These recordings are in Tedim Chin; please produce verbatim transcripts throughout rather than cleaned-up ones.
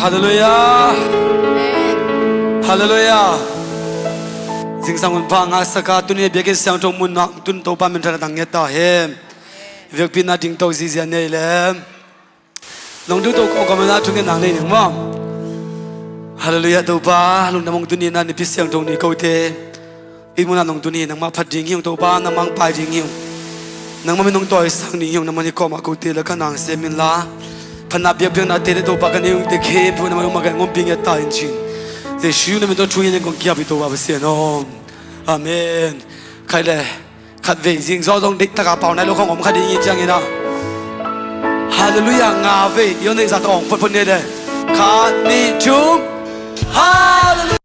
Halleluiah. Halleluiah. Zingsang hun pha ngahsak a, tuni biakinn siangtho mun ah tun Topa min thanat nang nget ta hen. Vekpi na ding to zizia nei le nong duh to kong kong na thungen nang nei ning maw. Halleluiah Topa, lungdam ung, tuni na nipi siangtho ni kote. Hih munah nong tun hi, nangmah phat ding hi ung Topa, nangmah hong pai ding hi ung. Nangmah min hong tawisang ding hi ung, nangmah hih kawmah kote le ka nang sem inla. Phatna biakpiaknate le Topa ka nei ungte khempeuh nangmah hong makaih ngompi ngiat ta in cin. Jesu na min tawh thu in kong kiap hi Topa Pasian aw. Amen. Khai le khatvei zing zaw zong deih taka pau nai lo khong om kha ding hi ciangin ah. Halleluiah nga vei, i hong neih zah tawh hong photphot ni le. Khat, nih, thum. Halleluiah.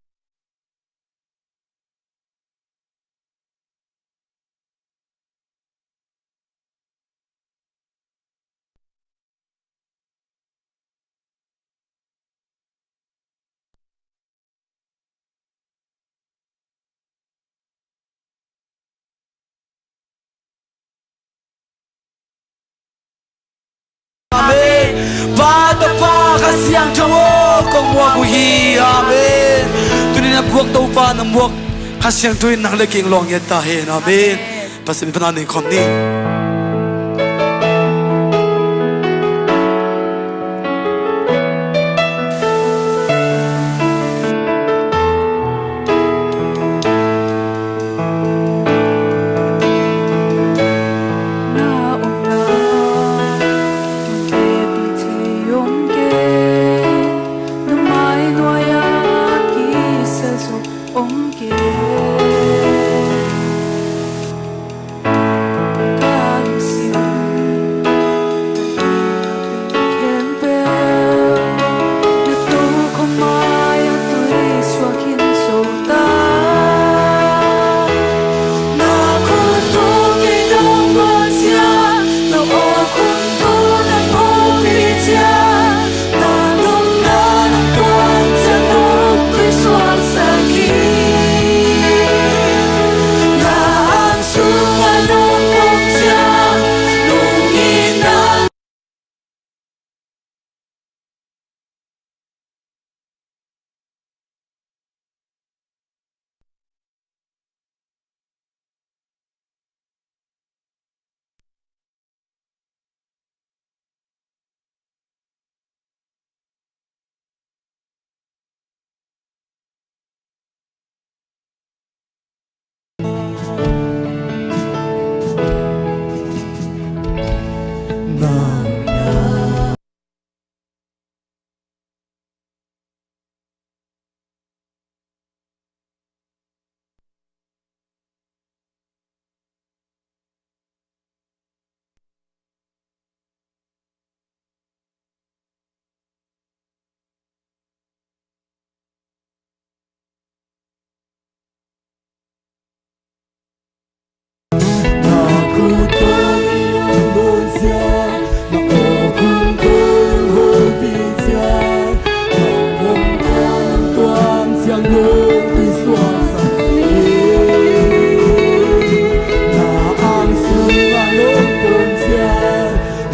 Amen. Pa, Tapa, Kha Siangtho aw, kong muak uh hi. Amen. Tuni na puak Topa na muak Kha Siangtho in nang le kei hong lawng ngiat ta hen. Amen. Pasian min phatna nei khawm ni.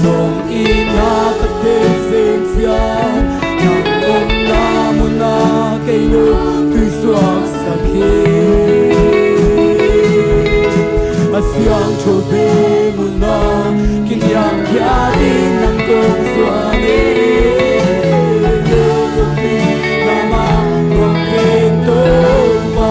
Nong itna ka teh seng ciang, nang omna munah kei nong tuisuaksak hi. A siangthote munah kiniamkhiat ding nang kong suan hi. Lamah kong kei Topa.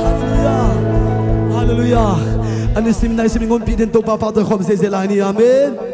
Halleluia. Halleluia. A nisim naisim i honpi den Topa pau tawh khawm zeizei lai ni. Amen.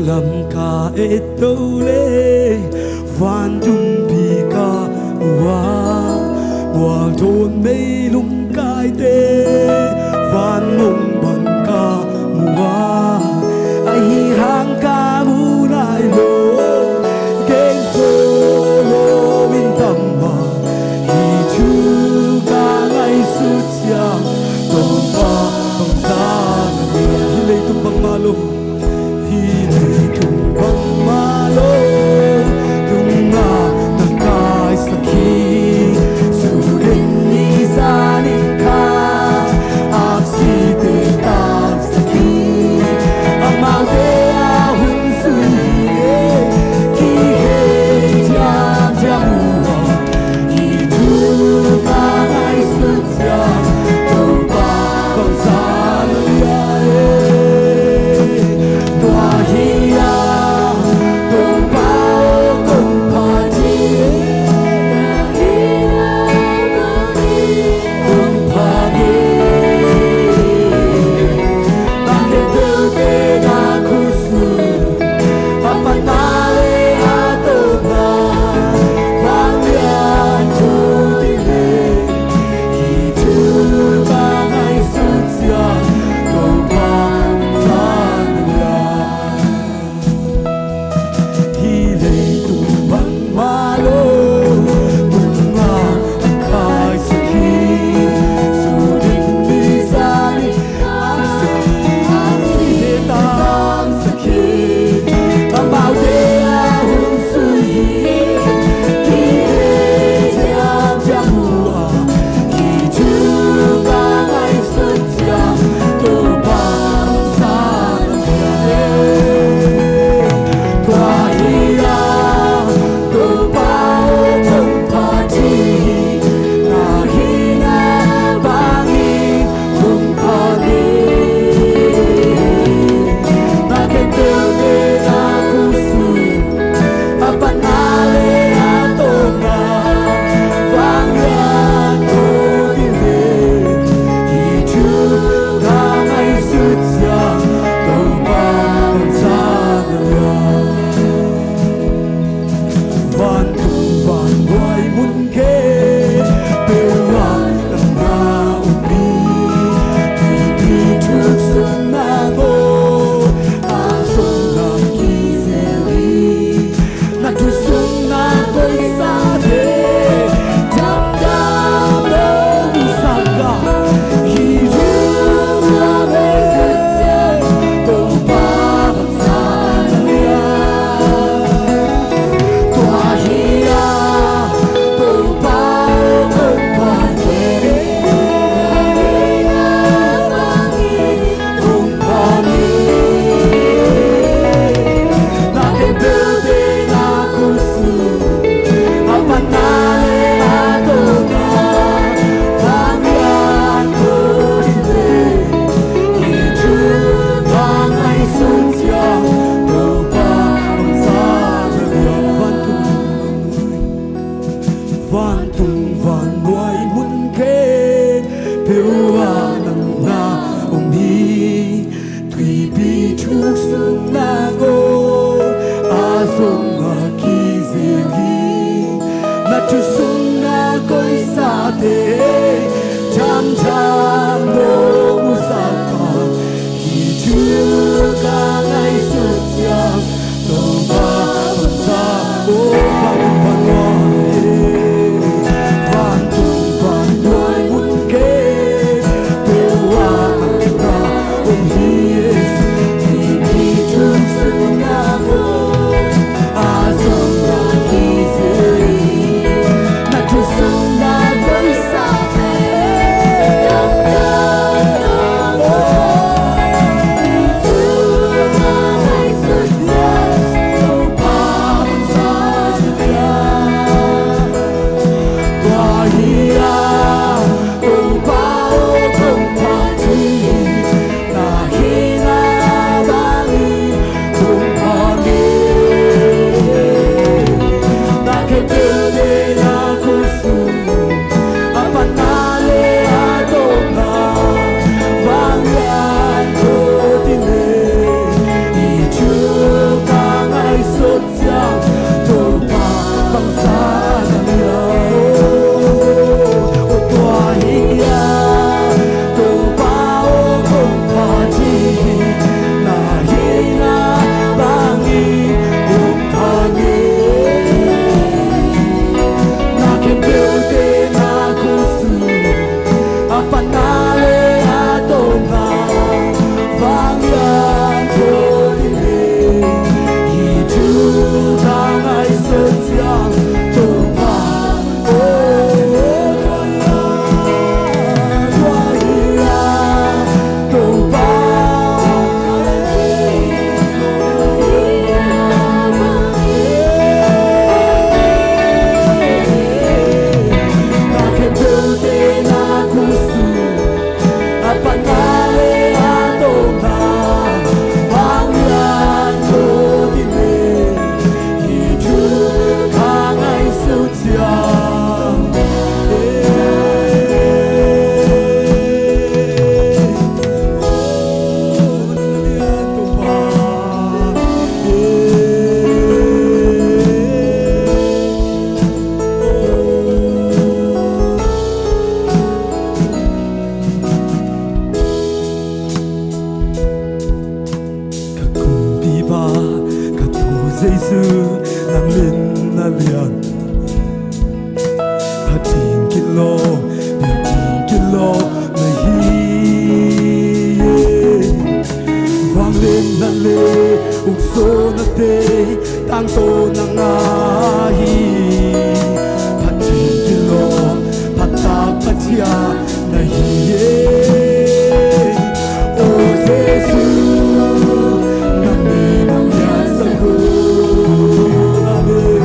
Lam ka et to le, vantumpi ka mu a, mual dawn meilum kaite, van mong bang ka mu a, ahi hang ka mu nai lo, gen zo lo in tam mah, hih thu ka ngaihsut ciang, Topa bangzah na hi, hih leitung bangmah lo. Hih leitung bangmah lo, tungah na kaisak hi. Sunin ni zanin ka Jesu, na min a lian. Phat ding kilawm, piak ding kilawm na hi. Vangliatna le ukzawhnate tangko na ngah hi. Phat ding kilawm, phat tak Pathian na hi. O Jesu, na min hong piangsak uh. Amen.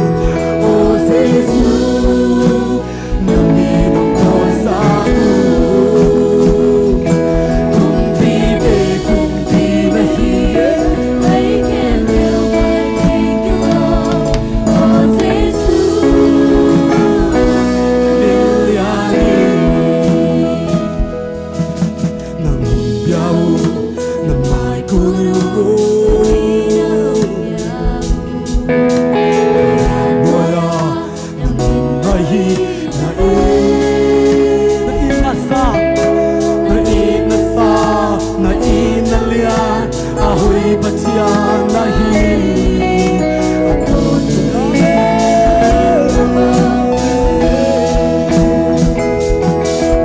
O Jesu, na min hong tawlsak uh. Kumpite kumpi na hi. Lei khempeuh phat ding kilawm. O Jesu, na min lian hi. Nang hun bia uh, na mai kun uh. Buai a, na min hoih hi, na it, na itna sang, na itna sang, na itna lian, a hoih Pathian na hi.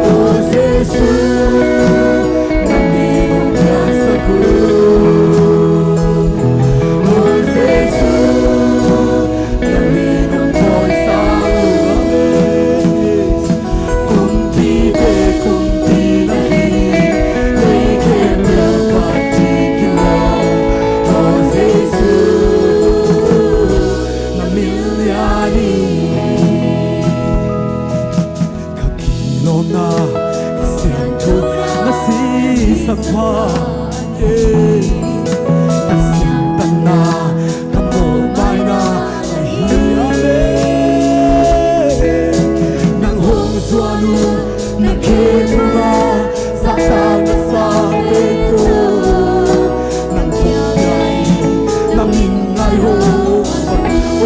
O Jesu, na min hong piangsak uh. O Jesu, na min hong tawlsak uh. Amen. Kumpite kumpi na hi, lei khempeuh phat ding kilawm. O Jesu, na min lian hi. Ka kilawmna, ka siangthona, na sisan pha. Ka siangtanna, ka mawhmaina na hi. Amen. Nang hong zuan uh, na khe uh a, zahtak na sangte tawh, nang kong ngai, na min ngai uh.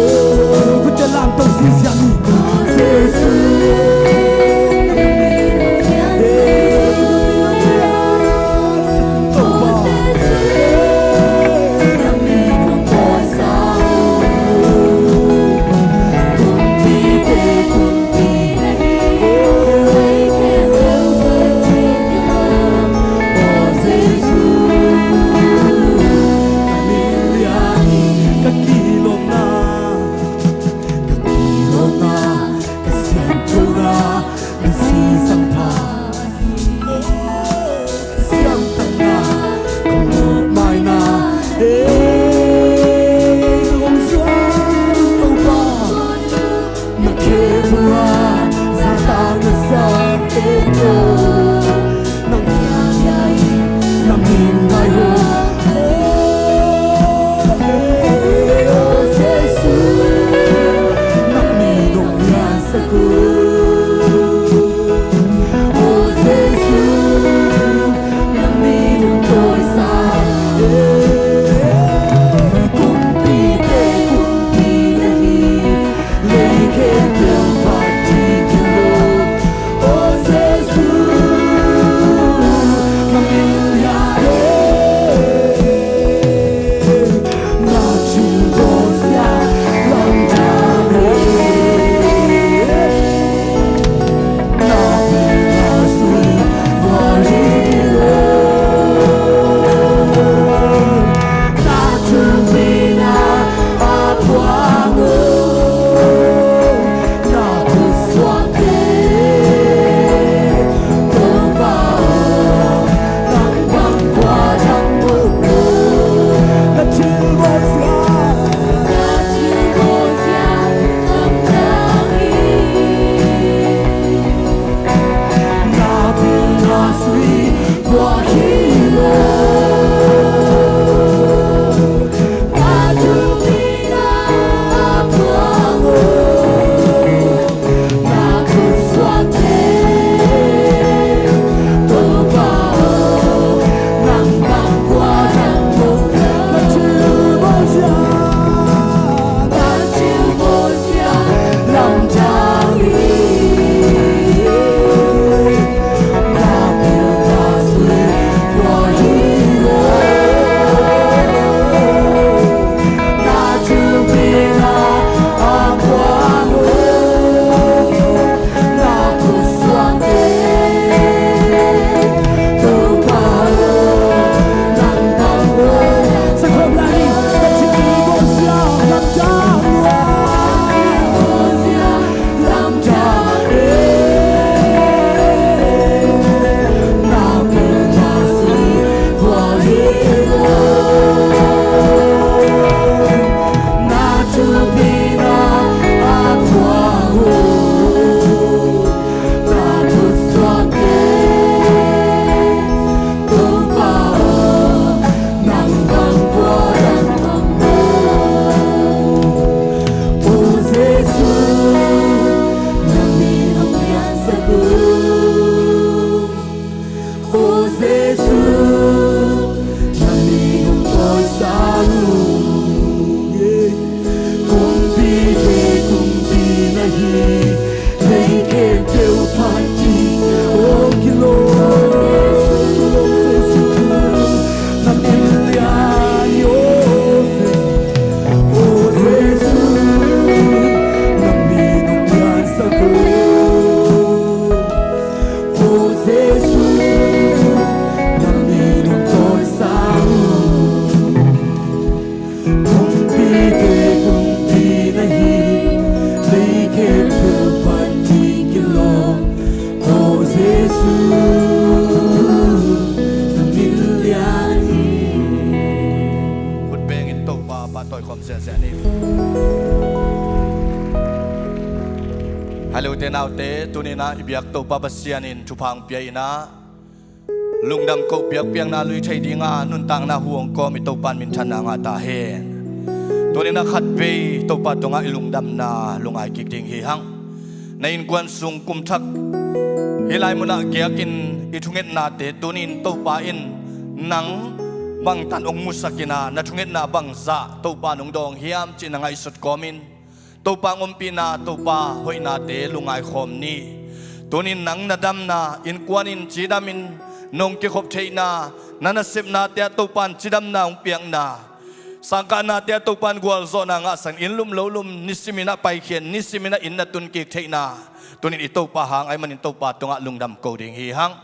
Oh, put your hand up, sing, sing. Jesu. Ka kilawmna, ka kilawmna, ka siangthona, na sisan pha. Ka siangtanna, ka mawhmaina, eh, hong zuan uh Topa. Na khe uh a, zahtak na sangte tawh, nang khe na min ngai uh. Oh, eh, oh, Jesu, na min hong piangsak uh. Oh, Jesu, na min hong tawlsak uh. Kumpite kumpi na hi. Lei khempeuh phat ding kilawm. O Jesu, na min lian hi. Na thilbawlsia lamdang hi. Jesu, na min hong tawisa ung. Kumpite kumpi na hi, lei khempeuh phat ding, aw kilawm, kilawm Jesu, na min lian hi, aw Jesu, aw Jesu, na min hong liansak ung. Aw Jesu, na min hong tawisa ung. Kumpite kumpi na hi, lei khempeuh phat ding kilawm, aw Jesu, na min lian hi. Khut bengin Topa pahtawi khawm ziahziah ni. Hi lo te nau te, tuni-in ah i biak Topa Pasian in thupha hong pia-in ah, lungdam koh biakpiakna lui thei ding a nuntakna hu hong kawm i Topa in minthanna ngah ta hen. Tuni-in ah khatvei Topa tungah i lungdamna lungngai kik ding hi hang. Na innkuan sung kum thak hih lai munah giakin i thungetnate tuni-in Topa in nang bangtan hong musak-in ah, na thungetna bangzah Topa in hong dawng hiam cih na ngaihsut kawmin Topa hong ompihna, Topa hoihnate lungngai khawm ni. Tuni-in nang na damna, innkuan in cidamin nong kikhop theihna, na nasepnate ah Topa in cidamna hong piakna, sangkahnate ah Topa in gualzawhna ngahsak, inn lum lo lum nisimin ah paikhia-in, nisimin ah inn na tunkik theihna, tuni-in i Topa hang ahih manin Topa tungah lungdam ko ding hi hang.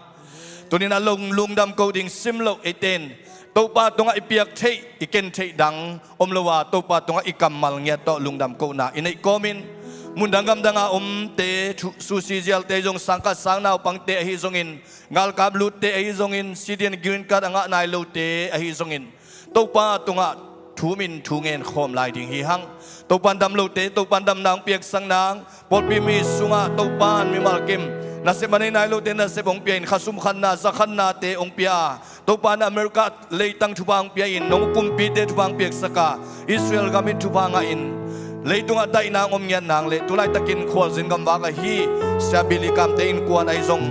Tuni-in ah lung, lungdam ko ding sim loh eite in Topa tungah i piak theih, i ken theih dang om lo a, Topa tungah i kammal ngiat tawh lungdam kohna i neih kawmin, mundang gamdang a omte, thu, susi zialte ahi zong, sangkah sang naupangte ahi zongin, galkap lutte ahi zongin, citizen green card a ngah nai lote ahi zongin, Topa tungah thumin thu ngen khawm lai ding hi hang. Topa in dam lote Topa in damna hong piaksak nang, pawlpi mi sungah Topa in mimal kim nasep a nei nai lote nasep hong pia-in, khasum khanna, za khannate hong pia a, Topa in America leitang thupha hong pia-in, nong kumpite thupha hong piaksak a, Israel gam in thupha ngahin, leitungah daihna hong om ngiat nang leh, tu laitakin khualzin gamvak ahi Sia Billy Kamte innkuan ahi zong,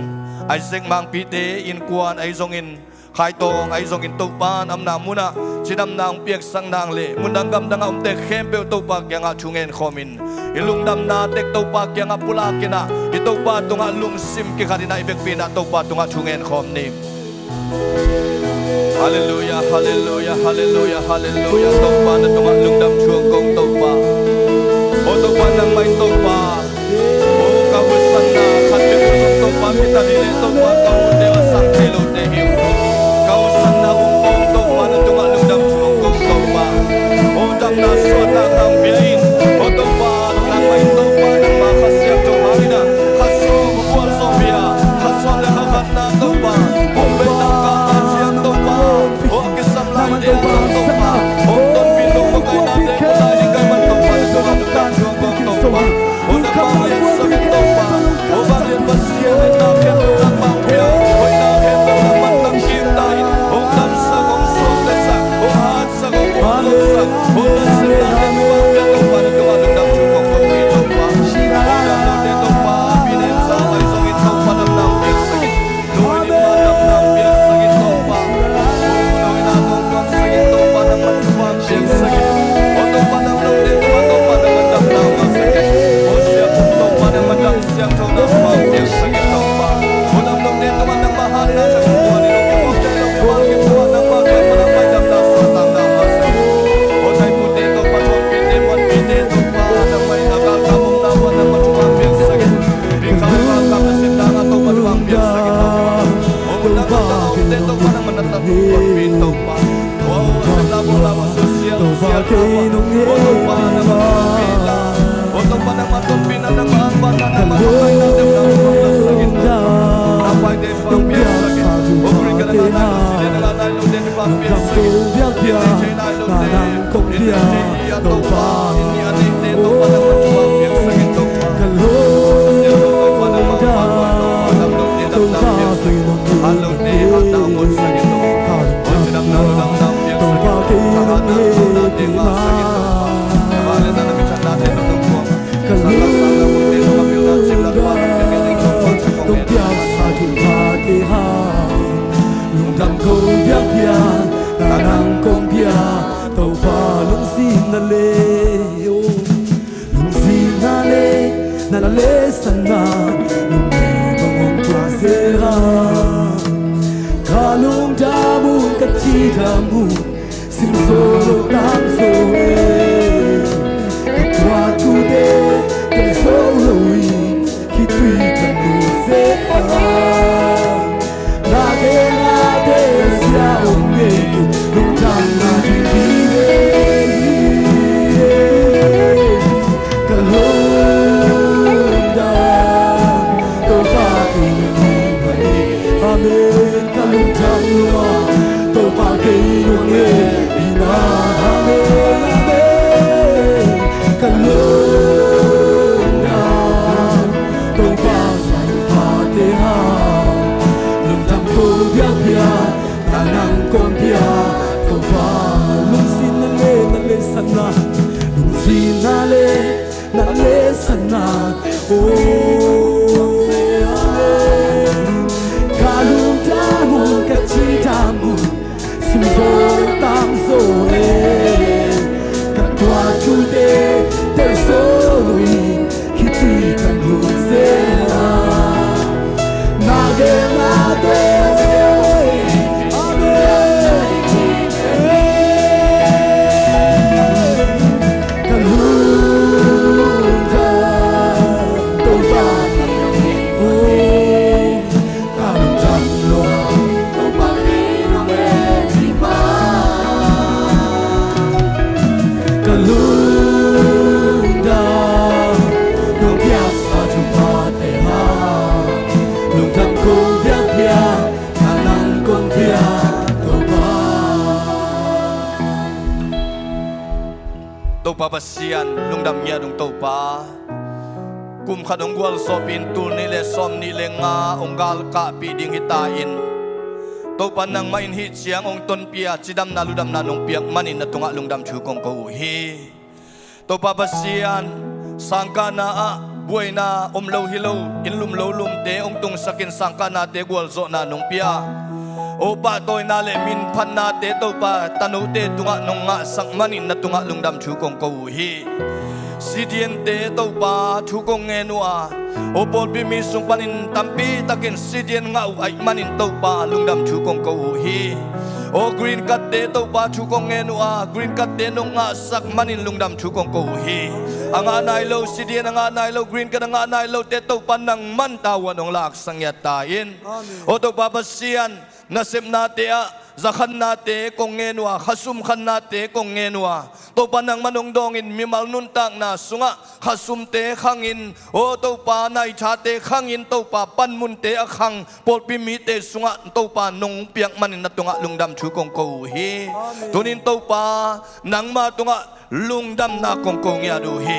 Isaac Mangpite innkuan ahi zongin, Khai Tawng ahi zongin Topa in a omna munah cidamna hong piaksak nang leh, mundang gamdang a omte khempeuh Topa kiangah thu ngen khawmin, i lungdamna tek Topa kiangah pulak-in ah, i Topa tungah lungsim kikhat-in ah, i vekpi-in ah Topa tungah thu ngen khawm ni. Halleluiah, halleluiah, halleluiah, halleluiah. Topa na tungah lungdam thu hong ko Topa. O Topa, nangmah in Topa, o ka hosanna khat bek uh zong Topa, mi tali leh Topa, ka ute uh a sang thei lote hi uh. Ka hosanna hong ko Topa, na tungah lungdam thu hong ko Topa. O damna suahtakna hong pia in. O Topa, nangmah in Topa, nangmah Kha Siangtho hangin ah, kha sawm a gualzawhpih a, kha sawm leh kha khatna Topa, hong beita kah ciang Topa, o a kisam laite ah Topa, hong tonpih nong makaih nate, ko lai ding ka hih man Topa, na tungah lungdam thu hong ko Topa. O nangmah liansak in Topa, o vanglian Pasian, hoihna khempeuh nangmah hong pia, hoihna khempeuh nangmah tangkim ta in, hong damsak, hong suaktasak, hong hat Cidam un, sim zo lo tam zo e. Ka tuah thute tel zo lo in, khitui ka nu ze a. Na gen a te sia om e, lungdam na ding hi e. Ka lungdam, Topa kei na ding hi e. Amen. Ka lungdam lua, Topa kei nong hehpihna. Amen, amen. Ka lungdam, Topa sanphate hang. Lungdam ko biakpiak, na nang kong pia, Topa. Lungsim na le, na le sana. Lungsim na le, na le sana. Oh, amen. Ka lungdam un, ka cidam un, sim zo tam zo e. Ka tuah thute tel zo lo in, khitui ka nu ze a. Na gen a te sia om e. Amen. Ka lungdam, Topa. Oh, ka lungdam lua, Topa kei nong hehpihna. Ka lungdam, nong piaksa thuphate hang. Lungdam kong piakpiak, na nang kong pia, Topa. Topa Pasian, lungdam ngiat ung Topa. Kum khat hong gualzawhpih in, tul nih le sawm nih le nga hong galkahpih ding hi ta in, Topa nangmah in hih ciang hong tonpih a, cidamna ludamna nong piak manin na tungah lungdam thu kong ko uh hi. Topa Pasian, sangkahna ah buaina om lo hi lo, inn lum lo lumte hong tungsak in sangkahnate gualzawhna nong pia. Aw pahtawina le minphatnate Topa tanote tungah nong ngahsak manin na tungah lungdam thu kong ko uh hi. Sidiante Topa thu kong ngen uh a, aw pawlpi mi sung panin tampi takin sidian ngah uh ahih manin Topa lungdam thu kong ko uh hi. Aw green cardte Topa thu kong ngen uh a, green cardte nong ngahsak manin lungdam thu kong ko uh hi. A ngah nai lo sidian, a ngah nai lo green card, a ngah nai lote Topa nangman tavuan hong laksak ngiat ta in. Amen. Aw Topa Pasian, nasepnate ah zakhannate kong ngen uh a, khasum khannate kong ngen uh a, Topa nangman hong dawngin mimal nuntakna sungah khasumte khangin, aw Topa naithate khangin Topa panmunte a khang pawlpi mite sungah Topa nong piak manin na tungah lungdam thu kong ko uh hi. Amen. Tunin Topa nangma tungah lungdamna kong ko ngiat uh hi.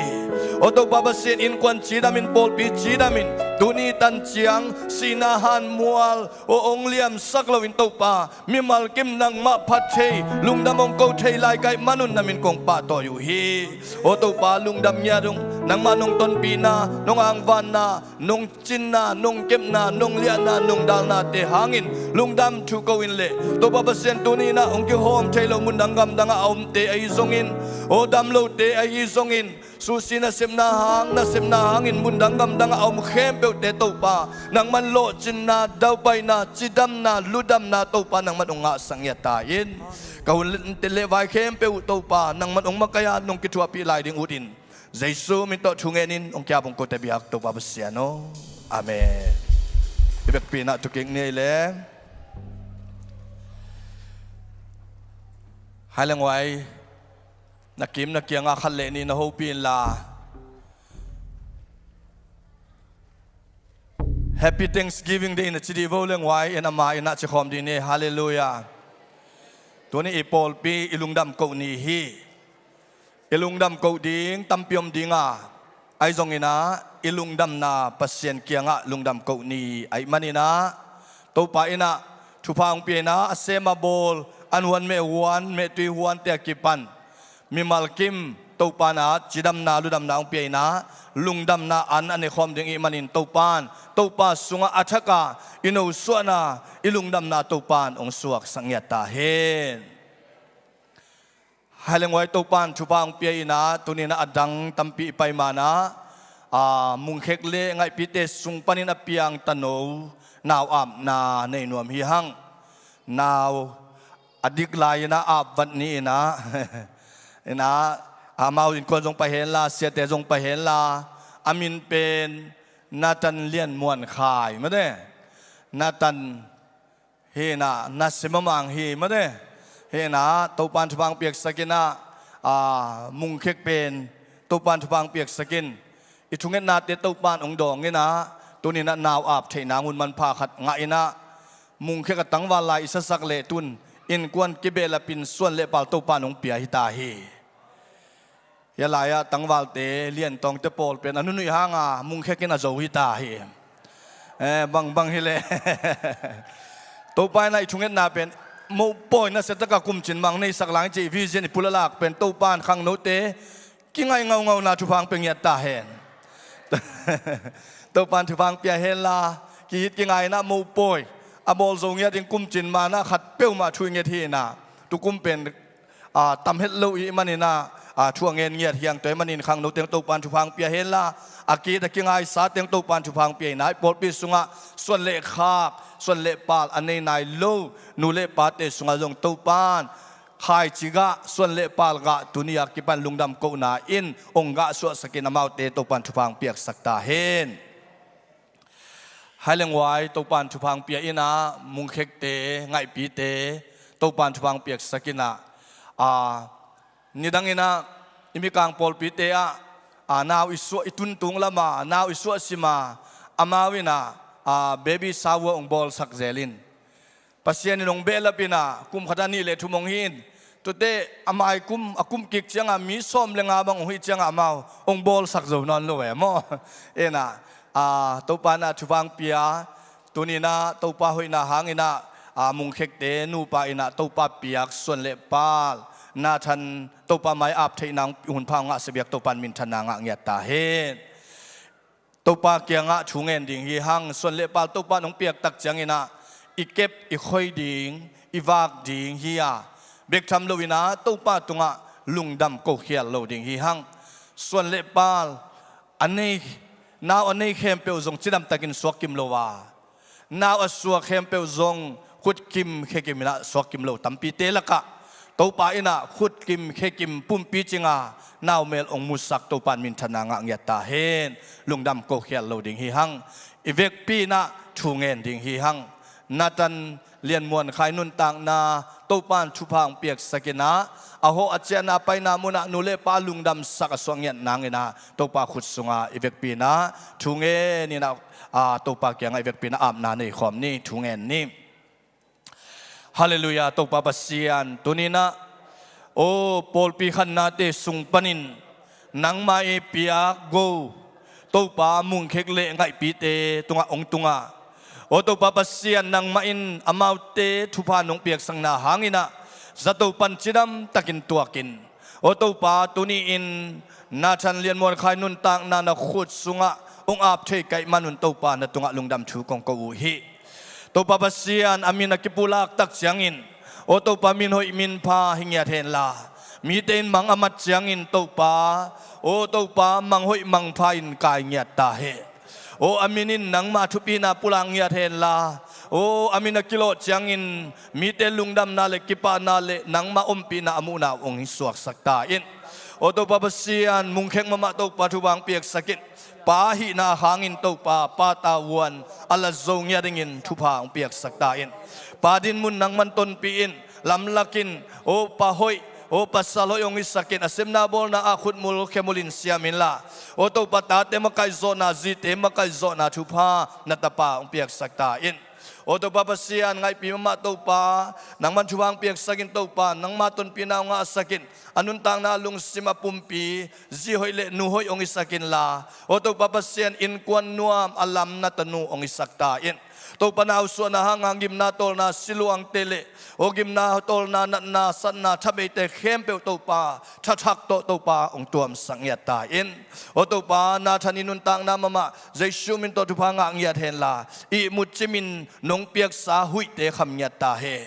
Aw Topa Pasian, innkuan cidamin, pawlpi cidamin, tuni tan ciang sihna hanmual aw hong liamsak loin Topa mimal kim nangmah phat thei, lungdam hong ko thei lai ka hih manun na min kong pahtawi uh hi. Aw Topa lungdam ngiat ung, nangmah nong tonpihna, nong angvanna, nong cinna, nong kepna, nong liahna, nong dalnate hangin lungdam thu ko in leh Topa Pasian, tuni in ah hong kihawm thei lo mundang gamdang ah a omte ahi zongin, aw dam lote ahi zongin, suhsi nasepna hang, nasepna hangin mundang gamdang ah a om khempeuhte Topa nangman lawhcinna, daupaina, cidamna, ludamna Topa nangman hong ngahsak ngiat ta in. Ka hun le vai khempeuh uh Topa nangman hong makaih a nong kithuahpih lai ding utin Jesu min tawh thu ngenin hong kiap hong kote biak Topa Pasian aw. Amen. I bekpi in ah thukik ni ei le. Hai le nguai, na kim na kiangah khat le nih na hopih inla, Happy Thanksgiving Day na ci dih vo le nguai in, ama in ah ci khawm dih ni. Halleluiah. Tuni i pawlpi i lungdam koh ni hi. I lungdam koh ding tampi om ding a, ahi zongin ah i lungdamna Pasian kiangah lungdam koh ni ahih manin ah, Topa in ah thupha hong pia in ah, a sem a bawl, an huan, meh huan, meh tui huante a kipan mimal kim Topa in ah cidamna ludamna hong pia in ah, lungdamna an a nekhawm ding ahih manin Topa in, Topa sungah a thak a i nosuahna, i lungdamna Topa in hong suaksak ngiat ta hen. Hai le nguai, Topa in thupha hong pia in ah, tuni in ah a dang tampi i pai man ah, a, Mungkhek le Ngaihpite sung panin a piang tano nau apna nei nuam hi hang. Nau A dik lai-in ah, apvat ni-in ah, in ah, amau innkuan zong pai henla, siate zong pai henla, a min pen Nathan Lian Muan Khai mate. Nathan hi-in ah, Nasemamang hi mate. Hi-in ah, Topa'n thupha hong piaksak in ah, a, Mungkhek pen Topa'n thupha hong piaksak in, i thungetnate Topa'n hong dawng in ah, tuni-in ah nau ap theih nang hun manpha khat ngah in ah, Mungkhek a tangval lai i sasak leh tun innkuan kibehlapin suan le pal Topa'n hong pia hi ta hi. Hia lai-ah tangvalte, Lian Tawngte pawl pen a nunuih hanga Mungkhek in a zo hi ta hi. Eh, bangbang hi leh. Topa in ah i thungetna pen mopawi nasia taka kumcin mang nei sak lang i cih vision i pul a lak pen Topa'n khangnote kingai ngaungauna thupha hong pia ngiat ta hen. Topa'n thupha hong pia henla, kihit kingai in ah mopawi a bawl zo ngiat ding kumcin mang ah khat peuhmah thu i nget hi-in ah, tukum pen, a, tam het lo i hih manin ah, a, thu a ngen ngiat hi hang. Tua ahih manin khangno teng Topa'n thupha hong pia henla, a kihit a kingaisa teng Topa'n thupha hong pia in ah, i pawlpi sungah suan le khak, suan le pal a nei nai lo nu le pate sungah zong Topa'n khaici gah, suan le pal gah tuni a kipan lungdam kohna in hong gah suahsak in, amaute Topa'n thupha hong piaksak ta hen. Hai leng uai, Topa'n thupha hong pia in ah, Mungkhekte, Ngaihpite Topa'n thupha hong piaksak in ah, a, nidang in ah i Mikang pawlpite ah, a, nau i suah, i tuntung lam ah nau i suahsim a, amau in ah, a, baby shower hong bawlsak zel in. Pasian in hong behlap in ah, kum khat a nih le thum hong hi in. Tuate a mai kum, a kum kik ciangah mi sawm le nga bang hong hih ciangah amau hong bawlsak zo nawn lo e maw. In ah, a, Topa'n ah thupha hong pia, tuni-in ah Topa hoihna hangin ah, a, Mungkhekte nupa in ah Topa piak suan le pal, Nathan, Topa mai ap theih nang hun pha hong ngahsak biak Topa'n minthanna ngah ngiat ta hen. Topa kiangah thu ngen ding hi hang. Suan le pal Topa'n hong piak tak ciangin ah, i kep, i khoi ding, i vak ding hi a, bek tham lo-in ah Topa tungah lungdam ko khial lo ding hi hang. Suan le pal a nei, nau a nei khempeuh zong cidamtakin suak kim lo a, nau a suak khempeuh zong khutkim khekim in ah suak kim lo tampite lakah, Topa in ah khutkim khekim pumpi cinga nau mel hong musak Topa'n minthanna ngah ngiat ta hen. Lungdam ko khial lo ding hi hang. I vekpi in ah thu ngen ding hi hang. Nathan Lian Muan Khai nuntakna Topa'n thupha hong piaksak in ah, a hawh a ciahna paina munah nu le pa lungdamsak a suak ngiat nangin ah, Topa khut sunga i vekpi in ah thu ngen in ah, a, Topa kiangah i vekpi in ah apna nei khawm ni, thu ngen ni. Halleluiah, Topa Pasian, tuni-in ah, aw, pawlpi khannate sung panin nangmah i piak go Topa Mungkhek le Ngaihpite tungah hong tung a, aw Topa Pasian, nangmah in amaute thupha nong piaksakna hangin ah zato pan cidamtakin tuakin, aw Topa, tuni-in Nathan Lian Muan Khai nuntakna na khut sungah hong ap thei ka hih manun Topa na tungah lungdam thu kong ko uh hi. Topa Pasian, a min a kipulak tak ciangin, aw Topa, min hoih min pha hi ngiat henla, mite in mang a mat ciangin Topa, aw Topa, mang hoih mang pha in kai ngiat ta hen. Aw, a min in nangmah thupina pulak ngiat henla, aw, a min a kilawh ciangin mite lungdamna le kipahna le nangmah ompihna a muhna uh hong suaksak ta in. Aw Topa Pasian, Mungkhek mahmah Topa thupha hong piaksak in. Pa hihna hangin Topa, pa tavuan a la zo ngiat dingin thupha hong piaksak ta in. Pa dinmun nangman tonpih in, lamlak in, aw pa hoih, aw pasal hoih hong hisak in, a sepna bawlna ah khutmul khemul in siam inla, aw Topa, tate makaih zawhna, zite makaih zawhna thupha na tapa hong piaksak ta in. Aw Topa Pasian, Ngaihpi mahmah Topa, nangman thupha hong piaksak in Topa, nangma tonpihna hong ngahsak in, a nuntakna a lungsim a pumpi, zi hoih le nu hoih hong hisak inla, aw Topa Pasian, innkuan nuam a lam na tanu hong hisak ta in. Topa, nausuahna hanga gimna tawlna siluangte le, aw gimna tawlna natna satna thabeite khempeuh Topa, thathak tawh Topa hong tuamsak ngiat ta in. Aw Topa, Nathan i nuntakna mahmah Jesu min tawh thupha ngah ngiat henla, ihmut cimin nong piaksa huihte kham ngiat ta hen.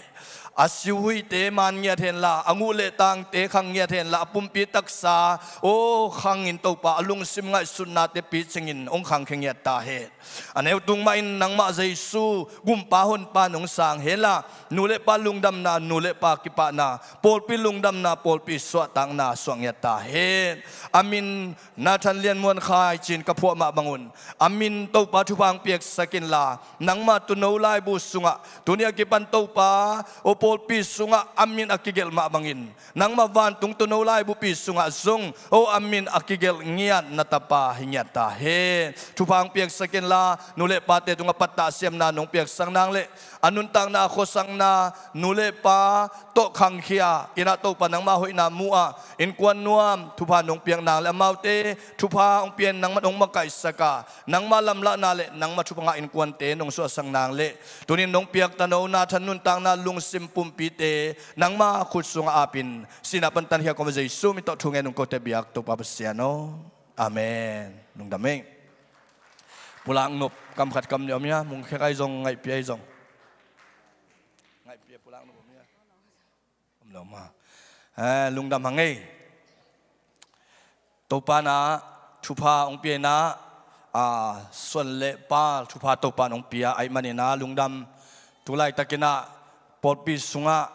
A sihuite man ngiat henla, a nguh le tangte khang ngiat henla, a pumpi taksa aw khangin Topa a lungsim ngaihsutnate picingin hong khangkhia ngiat ta hen. A neu tung mahin nangmah Jesu gumpa honpa nong sang henla, nu le pa lungdamna, nu le pa kipahna, pawlpi lungdamna, pawlpi suahtakna suah ngiat ta hen. A min Nathan Lian Muan Khai ci-in ka phuah mah bangun, a min Topa thupha hong piaksak inla, nangma tuuno laibu sungah tuni a kipan Topa aw pawlpi sungah a min a kigelh mah bangin, nangma vantung tuuno laibupi sungah zong aw a min a kigelh ngiat na tapa hi ngiat ta hen. Thupha hong piaksak inla, nu le pate tungah pattah siamna nong piaksak nang le a nuntakna a khuasakna, nu le pa tawh khangkhia in ah Topa nangma hoihna mu-a innkuan nuam thupha nong piak nang le amaute thupha hong pia-in nangmah hong makaihsak a, nangma lamlahna le nangma thupha ngah innkuante nong suahsak nang le tunin nong piak tano Nathan nuntakna lungsim pumpite nangma khut sungah ap-in, sihna pan tankhia kawm a Jesu min tawh thu ngen ung ko, te biak Topa Pasian aw. Amen. Lungdam ei. Pulak nop kam khat kam nih om hia? Mungkhek ahi zong, ngaihpi ahi zong. Ngaihpi a pulak nop om hia? Om lo maw. Eh, lungdam hang ei. Topa in ah thupha hong pia in ah, ah, suan le pal thupha Topa in hong pia ahih manin ah lungdam. Tu laitakin ah pawlpi sungah,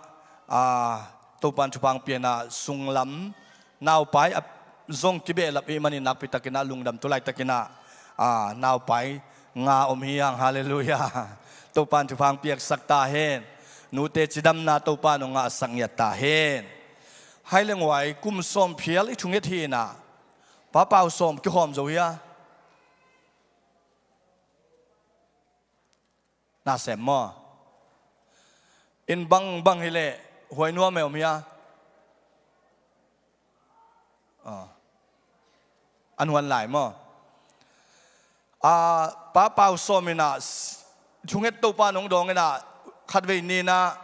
ah, Topa in thupha hong pia in ah sunglam naupai a zong kibehlap ahih manin nakpi takin ah lungdam. Tu laitakin ah, ah, naupai nga om hi hang. Halleluiah. Topa in thupha hong piaksak ta hen. Nute cidamna Topa in hong ngahsak ngiat ta hen. Hai le nguai, kum sawm phial i thunget hi in ah, Pa Pau Sawm kikhawm zo hia? Na sem maw? Inn bangbang hi leh huai nuam e, om hia? Ah. An huan lai maw? Ah, Pa Pau Sawm in ah s-, thunget Topa in hong dawng in ah, khatvei ni in ah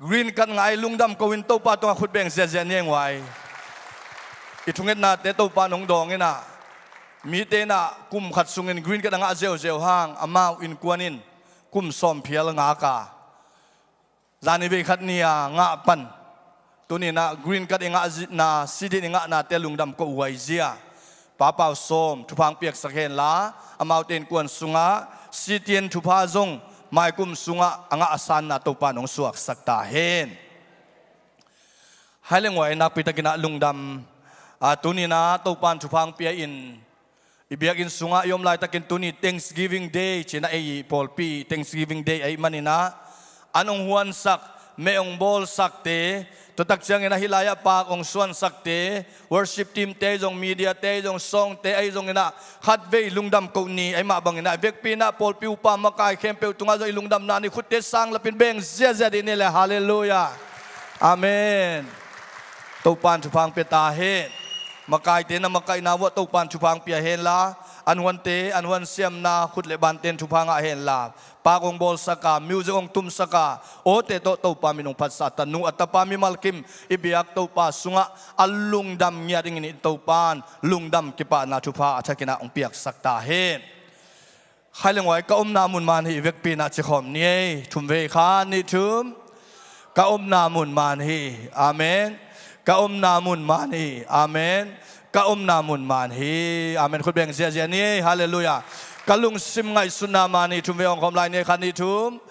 green card ngah i lungdam ko in Topa tungah khut beng ziahziah ni ei nguai. I thungetnate Topa in hong dawng in ah, mite in ah kum khat sungin green card a ngah ziauziau hang, amau innkuan in kum sawm phial ngak a, zani vei khat ni-a ngah pan tuni in ah green card i ngah zi-, na, citizen i ngahnate lungdam ko huai zia. Pa Pau Sawm thupha hong piaksak henla, amaute innkuan sungah citizen thupha zong maikum sungah a ngah a sanna Topa in hong suaksak ta hen. Hai le nguai, nakpi takin ah lungdam. Ah, tuni in ah Topa in thupha hong pia in, i biakinn sungah i om laitakin tuni Thanksgiving Day ci-in ah ei pawlpi Thanksgiving Day ahih manin ah, an hong huansak, meh hong bawlsakte, tua tak ciangin ah hih lai-ah paak hong suansakte, worship team-te ahi zong, media-te ahi zong, sawngte ahi zongin ah khatvei lungdam ko ni. Ahih mah bangin ah vekpi in ah pawlpi upa makai khempeuh tungah zong i lungdamna ni, khutte sang lapin beng ziahziah dih ni le. Halleluiah. Amen. Topa in thupha hong pia ta hen. Makaite na makaihna uah Topa in thupha hong pia henla, an huante, an huan siamna khut le bante in thupha ngah henla, paak hong bawlsak a, music hong tumsak a, awte tawh Topa min hong phatsah ta, nu a tapa mimal kim i biak Topa sungah a lungdam ngiat dingin Topa in lungdam kipahna thupha a thakin ah hong piaksak ta hen. Hai le nguai, ka omna mun man hi, vekpi in ah cikhawm ni ei. Thum vei, khat, nih, thum. Ka omna mun man hi. Amen. Ka omna mun man hi. Amen. Ka omna mun man hi. Amen. Khut beng ziahziah ni ei. Halleluiah. Ka lungsim ngaihsutna man hi. Thum vei, awngkhawm lai ni ei. Khat, nih, thum.